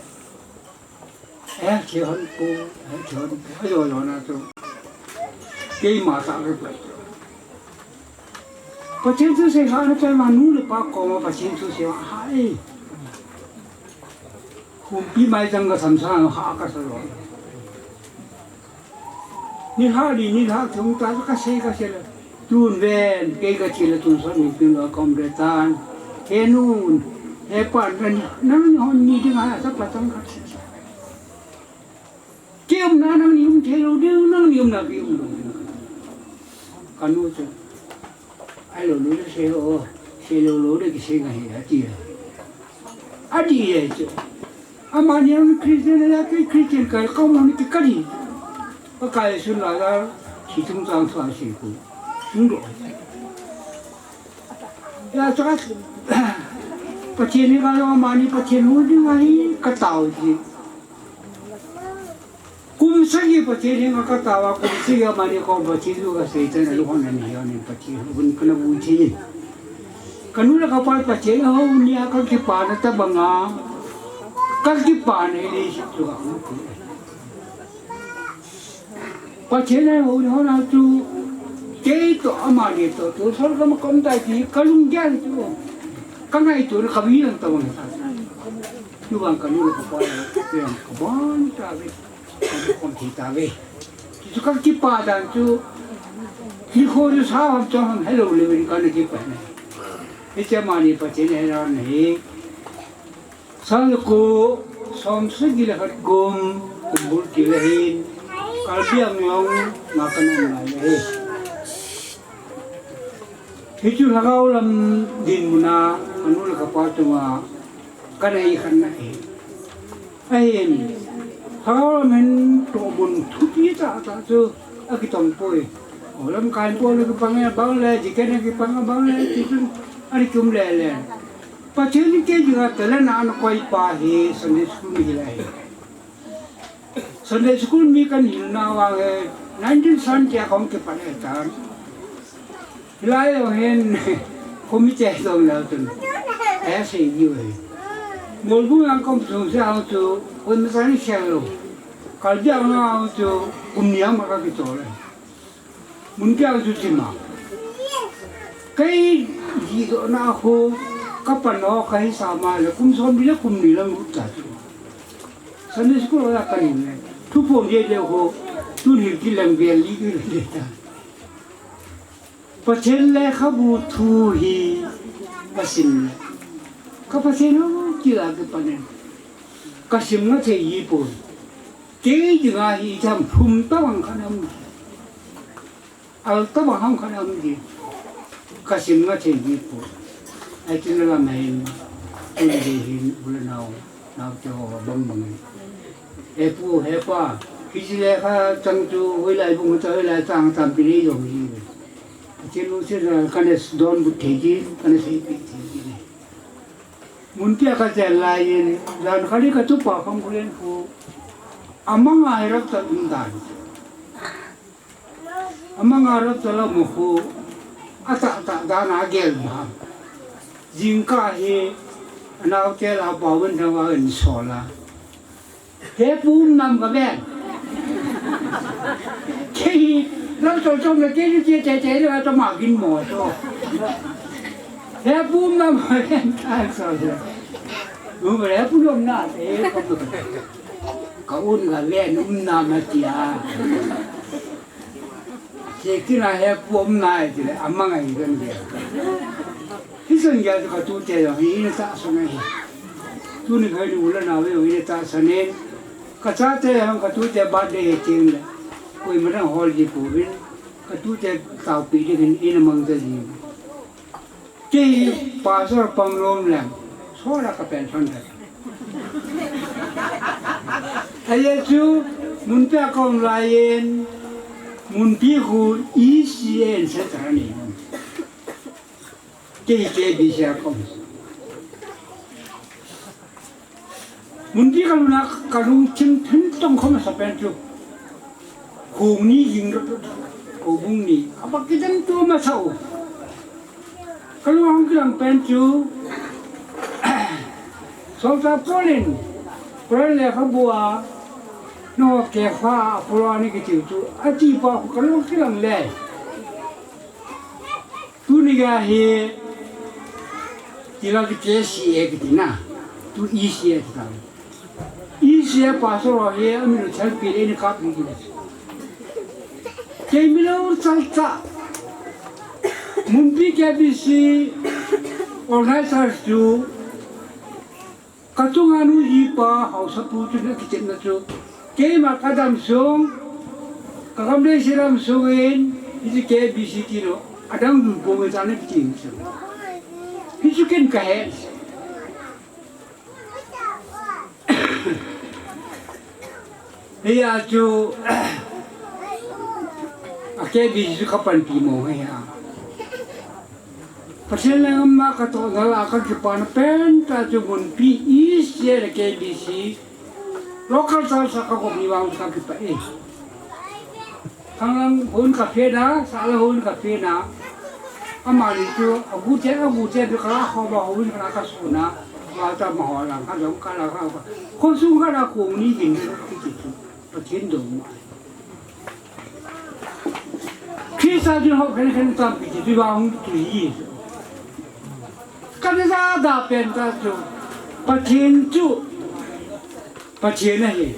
Eh, che hon pu, eh, che hon pu, ajo jo na chu. Keima ta le pai. Pathen thusei hahna chai ma nu le pa koma Pathen thusei hah e. Humpi mai jang ka samsa ha ka sa lo. Nilhah li, nilhah thum ta ka sei ka sei le. Tun ven, kei ka chi le tun son ni pin lo kom re tan. He nu, he pa, nang, nang ni hon ni ding ha sa pa tang ka sei. Kei umna nang ni um thei lou ding, nang ni umna kei um lou ding. Ka nu chu. Ai lou lou le sei lou, sei lou lou le kisei ngai a ti a. A ti e chu. Amani ang Christian la kei Christian kai ka mo ni ti ka di. Ka kai sun la la, si tung chang sa si ku. Sung do. Ya cha ka, Pathen ni ka lo amani Pathen hu ding ahi ka tao ji. Kum sagi Pathen henga katao a, kum sagi amani koma Pathen thu kasei tan, alunghang ahi, anin Pathen uvin kana vui thei. Kanu le kapa Pathen ahou nia kakipana tobanga, kakipana hi leiset chunga kahung. Pathen ahou ni hon a chu, kei toh amani toh, tu sol kama kom tai ti kalunggel chu. Kangaito na kabilang tobang ta. Tuvang kanu le kapa le, kabon tave. Kakhom thei tave. Chu kakipa dan chu, nikho chu sa ham chong ham helou le vin kana kipa na. Hiche amani Pathen ahi dan ahi. Sang le ko, som sagi le khat kum, kum bul kile hin, Karbi Anglong a kana um lai le hi. Hichu lhagao lam dinmun a, kanu le kapa chunga, kana ikhen na hi. Ahin, lhagao lam hin tohbon thupi tah tah chu akitong poi. O lamkai po le kipang e bang le, deacon kipang e bang le, tichun ani kium le le. Pathen in kei dinga talent a ana koi pa hi Sunday school mi hi lai. Sunday school mi kana hilna vang hi nineteen seventy a kahung kipan e tan. Hilai jong hin, committee jong lou tun. Asei diu ahi. Moubung lang kom sung se ang chu, koima chan sel lou. Karbi Anglong ang chu, kum ni ang ma kakitol e. Munpi ang chu chima. Kei dihdohna khu, kapan o kahisah ma le, kum somli le kum ni lang lut ta chu. Sunday school a kana hin le. Thuphon deh deh khu, tun hil kilang vel li kile ta. Pathen lekhabu thu hi kasim le, ka Pathen hou kila kipan in kasim nga thei ji poi. Kei dinga hi itham phum tobang khat aum ji, al tobang ham khat aum ji, kasim nga thei ji poi. Ahi tin lam ahin, tun ding hin u le nao, naote ho bang bang in. He pu, he pa, hiche lekha chang chu hoilai bung chu hoilai chang tampi nei jong hi. Pathen lungset a kana donbut thei ji, kana seipeh thei ji. Munpi a kache lai in, jan khat hi katupa Khambullen khu, amanga hi rapture um dan. Amanga rapture la mo khu, atah tah dan a agel ba. Jingkah hi, anaote la Pauvin thang a insol a. He pu um nam kaven. Kei, lam sol som le kei lu che che che le tama gin mo to. He pu um nam kaven, ta sol le. Mu le he pu um na te, ka un kaven um nam tia. Che kina he pu um nai tile, amanga hi kan dia. Hichun gei chu katute jong hi ina tahsan ahi. Tuni khan u le nao jong ina tahsan in. Kachate jong katute birthday hi teng le, koima dang hol ji pouvin. Katute taopi ding hin ina mangcha ji. Kei pastor pang lom leng, sola ka pension ta. Ajeh chu, Munpi a ka um lai in, Munpi khu E C A in settle ani. Kei K B C a ka um. Munpi kalhun a kalungthim thentong khom asa pen chu. Khong ni jing ro, khobung ni. Aba kidem tu masa u. Kalung hung kilang pen chu. Solchah Paul in, Korin lekhabu a, no Kepha, Apollo ani kiti chu. Ati pa kalung kilang le. Tuni gei hi, tila ki K C A kiti na, tu E C A kiti ta. E C A pastor ho hi, ami lo thalpi le ni kap ni kiti. Kei mi lo chalcha. Munpi K B C organizers chu, Kachunga nu jipa haosapu chu na kichepna chu. Keima kadam sung, ka gam le silam sung in, hiche K B C ti lo, adang lu pong e tana kichep chu. Hichu ken kahe. Hia chu, a K B C chu kapanpi mo hia. Pathen lenggam a katoh nal a kakipana pen tah chu Munpi E C A le K B C Local church a ka khop ni vang ka kipah e. Khanglang hon ka phe na, sala hon ka phe na. Amani chu agu che, agu che du ka ho ba hon ka ka su na. Wa ta ma ho lang ka dong ka la ka. Khosung ka la ko ni gin de ki ki. Pathen dong ma. Christa din hop khen khen tam ki ti ba hung tu hi. Ka na da da pen ta chu. Pathen chu. Pathen ahi.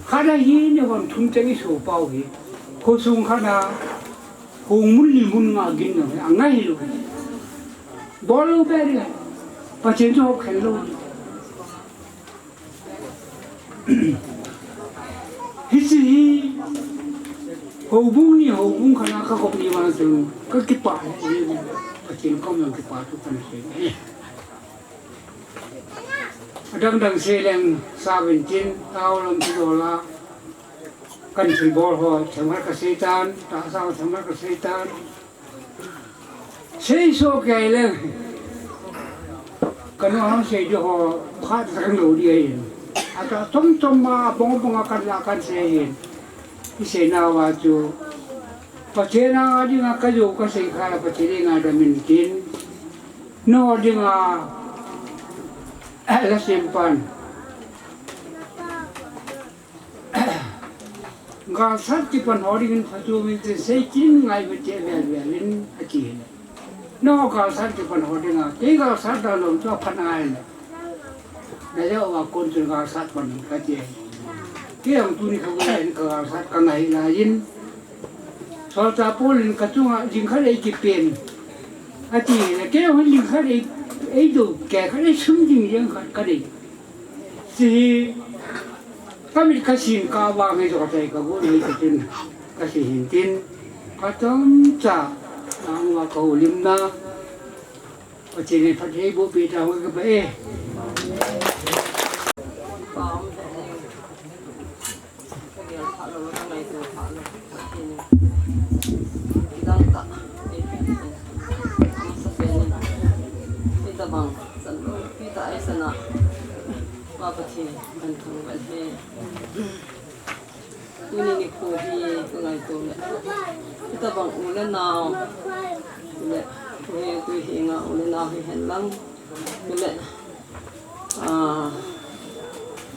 Khat ahi ni hon thum chang i so pau hi. Khosung khat na. Hung mun li mun nga gin na. Angai lo. Bol lo pe ri. Pathen chu hop khen lo. Hiche hi houbung ni houbung khat a ka khop ni vang chun ka kipah e, Pathen kom jong kipah thu kana sei e. Adang dang sei leng seventeen, tao lam ti dola, kan thil bol ho, themkhat ka sei tan, tahsa ho themkhat ka sei tan. Sei so kei le. Ka nu hang sei di ho, phat sang lo di ahi. Ata tom tom ma, bong bong a kan la kan sei hin. I sei na va chu. Pathen a dinga ka jo ka sei kha la Pathen a dinga da min tin. No dinga, eh, la sem pan. Galsat kipan ho dingin phatchominte sei kin ngai ve che vel vel in ati le. No galsat kipan ho dinga, kei galsat da lom chu aphat ngai le. Na ja wa kon chu galsat pan ka che. Kei ang tuni kha ga in ka galsat ka ngai la in. Solchah Paul in ka chunga jing khat ei kipen. Ati le kei ang jing khat ei, ei do ke khat ei sum jing jing khat ka dei. Hiche hi, ka mit ka sin ka vang hi chu ka chai ka gu nei chu tin, ka sei hin tin, ka chomcha, nang va ka houlimna, Pathen in phatthei boh peh tauhen ka pah e. Kidang tah, eh, eh, eh, amasa pen in, hitabang chan loupi tah eisana, Pa Pathen kathangvah e. Tuni nikho hi kangaito le, hitabang u le nao, le, tuhi, tuhi nga u le nao hihen lang, le, Ah,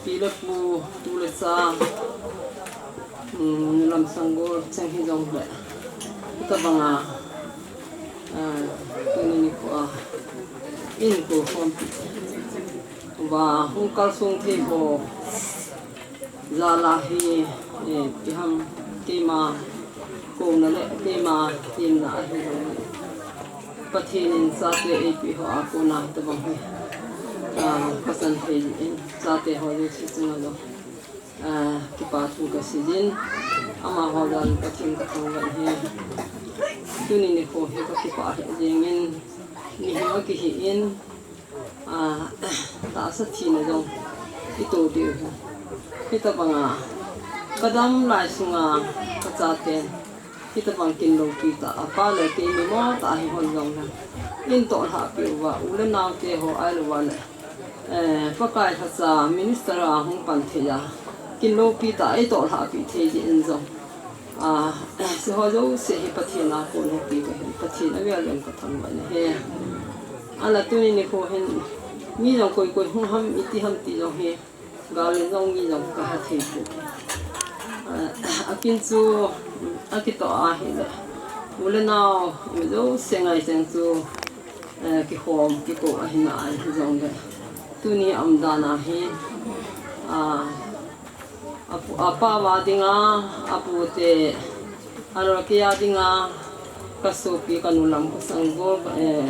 pi le pu, tu le cha, um, nulam sanggol cheng hijongle, hitabanga, ah, tuni nikho a, in ko khompi uva hung kalsong thei ho, jal a hi, eh, ipi ham, keima kouna le keima temna ahi. Pathen in chate eipeh ho a kona hitabang hi, ah, kachan thei in, chate ho jouse chunga jong, ah, kipa thu kaseijin, amaho jal in Pathen kathangvah e. Tuni nikho hi kakipah lheh jengin, mihem akihi in, Ah, tahsa thina jong ito diu ahi. Hitabanga kadam lai sunga kachaten hitabang kin loupi tah, apa le kei mimo tah hi hon jongle, in toh lhahpeh uva, u le naote ho ahilouva le, eh, Pakai lhacha minister a hung pan thei a, kin loupi tah ei toh lhahpeh thei jeh in jong. Ah, hiche ho jouse hi Pathen a kon hopi kahin, Pathen avel in kathangvah e. Ahinla tuni nikho hin, mi jong koi koi hung ham, iti ham ti jong hi, gal in jong mi jong kaha thei poi. Ah, akin chu, akitoh ahile, u le nao, mi jouse ngai cheng chu, eh, kikhom, kikou ahi nai hijongle. Tuni umdan a hi, ah, Apu, apa va dinga, apu te, alo kei a dinga, kasopi, kanulam, kasanggol, ka, eh,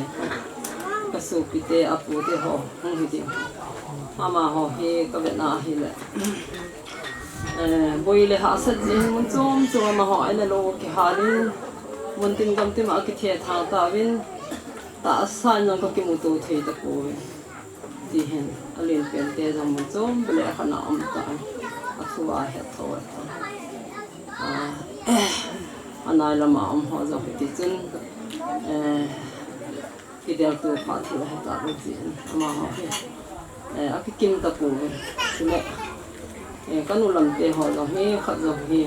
kasopi te, apu te ho, hung hi ding. Amaho hi kavetna ahile, eh, boi le hahsat jeh in mun chom chom amaho a in a lou kihal in, mun tin gam tin a kithe thang tauvin, tahsa in jong kakimuto thei tapouve. Tihin, alen pen te jong mun chom bou le akhan a um tan, athu a het tho tan. Ah, anai lama um ho jong hiti chun, eh, kideltu pha thil ahi talou tin, amaho hi, eh, akikim tapouve. Chule, Eh, ka nu lam te ho jong hi, khat jong hi,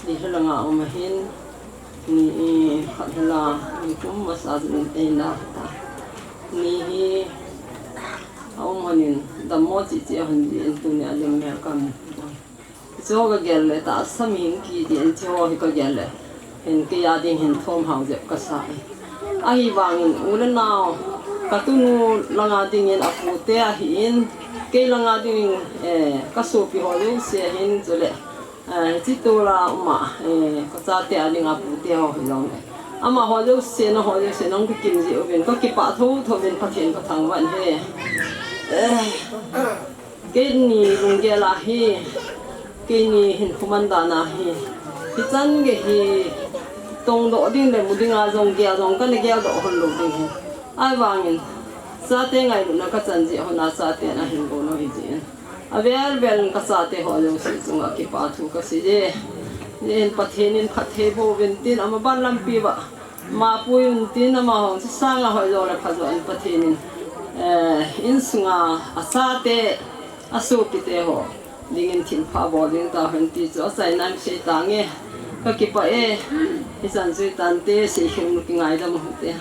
Delhi langa um ahin, ni, eh, khat hi la, ni kum masa jin eina ta. Ni hi, a um honin, dammo chi chi a hon jin tuni a lim mel ka mu. Chu ka gel le ta, Assam hin ki jin chu hi ka gel le. Hin kei a ding hin thom hao jep ka sa e. Ahivangin u le nao, ka tunu langa dingin a pute ahin, kei langa dingin, eh, ka sopi ho jouse ahin, chule, eh, hiche tula uma, eh, ka chate a dinga pute ho hi jong le. Amaho jouse, naho jouse, nang kikim ji uvin, ka kipah thotho uvin Pathen ka thangvah e. Eh. Keini lunggel a hi, keini hinkho man dan a hi, hichan gei hi, tongdoh ding le mu ding a jong gel jong kana geldoh hon lou ding hi. Ahivangin, chate ngailutna ka chan jeh hon a chaten ahin bol u hi jeh in. Avel vel in ka chate ho jouse chunga kipa thu ka sei e. Jeh in Pathen in phatthei boh uvin tin amaban lampi uva. Mapui un tin amaho, chu sanga hoi jong le pha jo in Pathen in, eh, insunga a chate, a sopite ho dingin thilpha bol ding tahen ti chu achaina in sei tange. Ka kipah e, hichan chu hitante, sei khen u kingaidam u hite.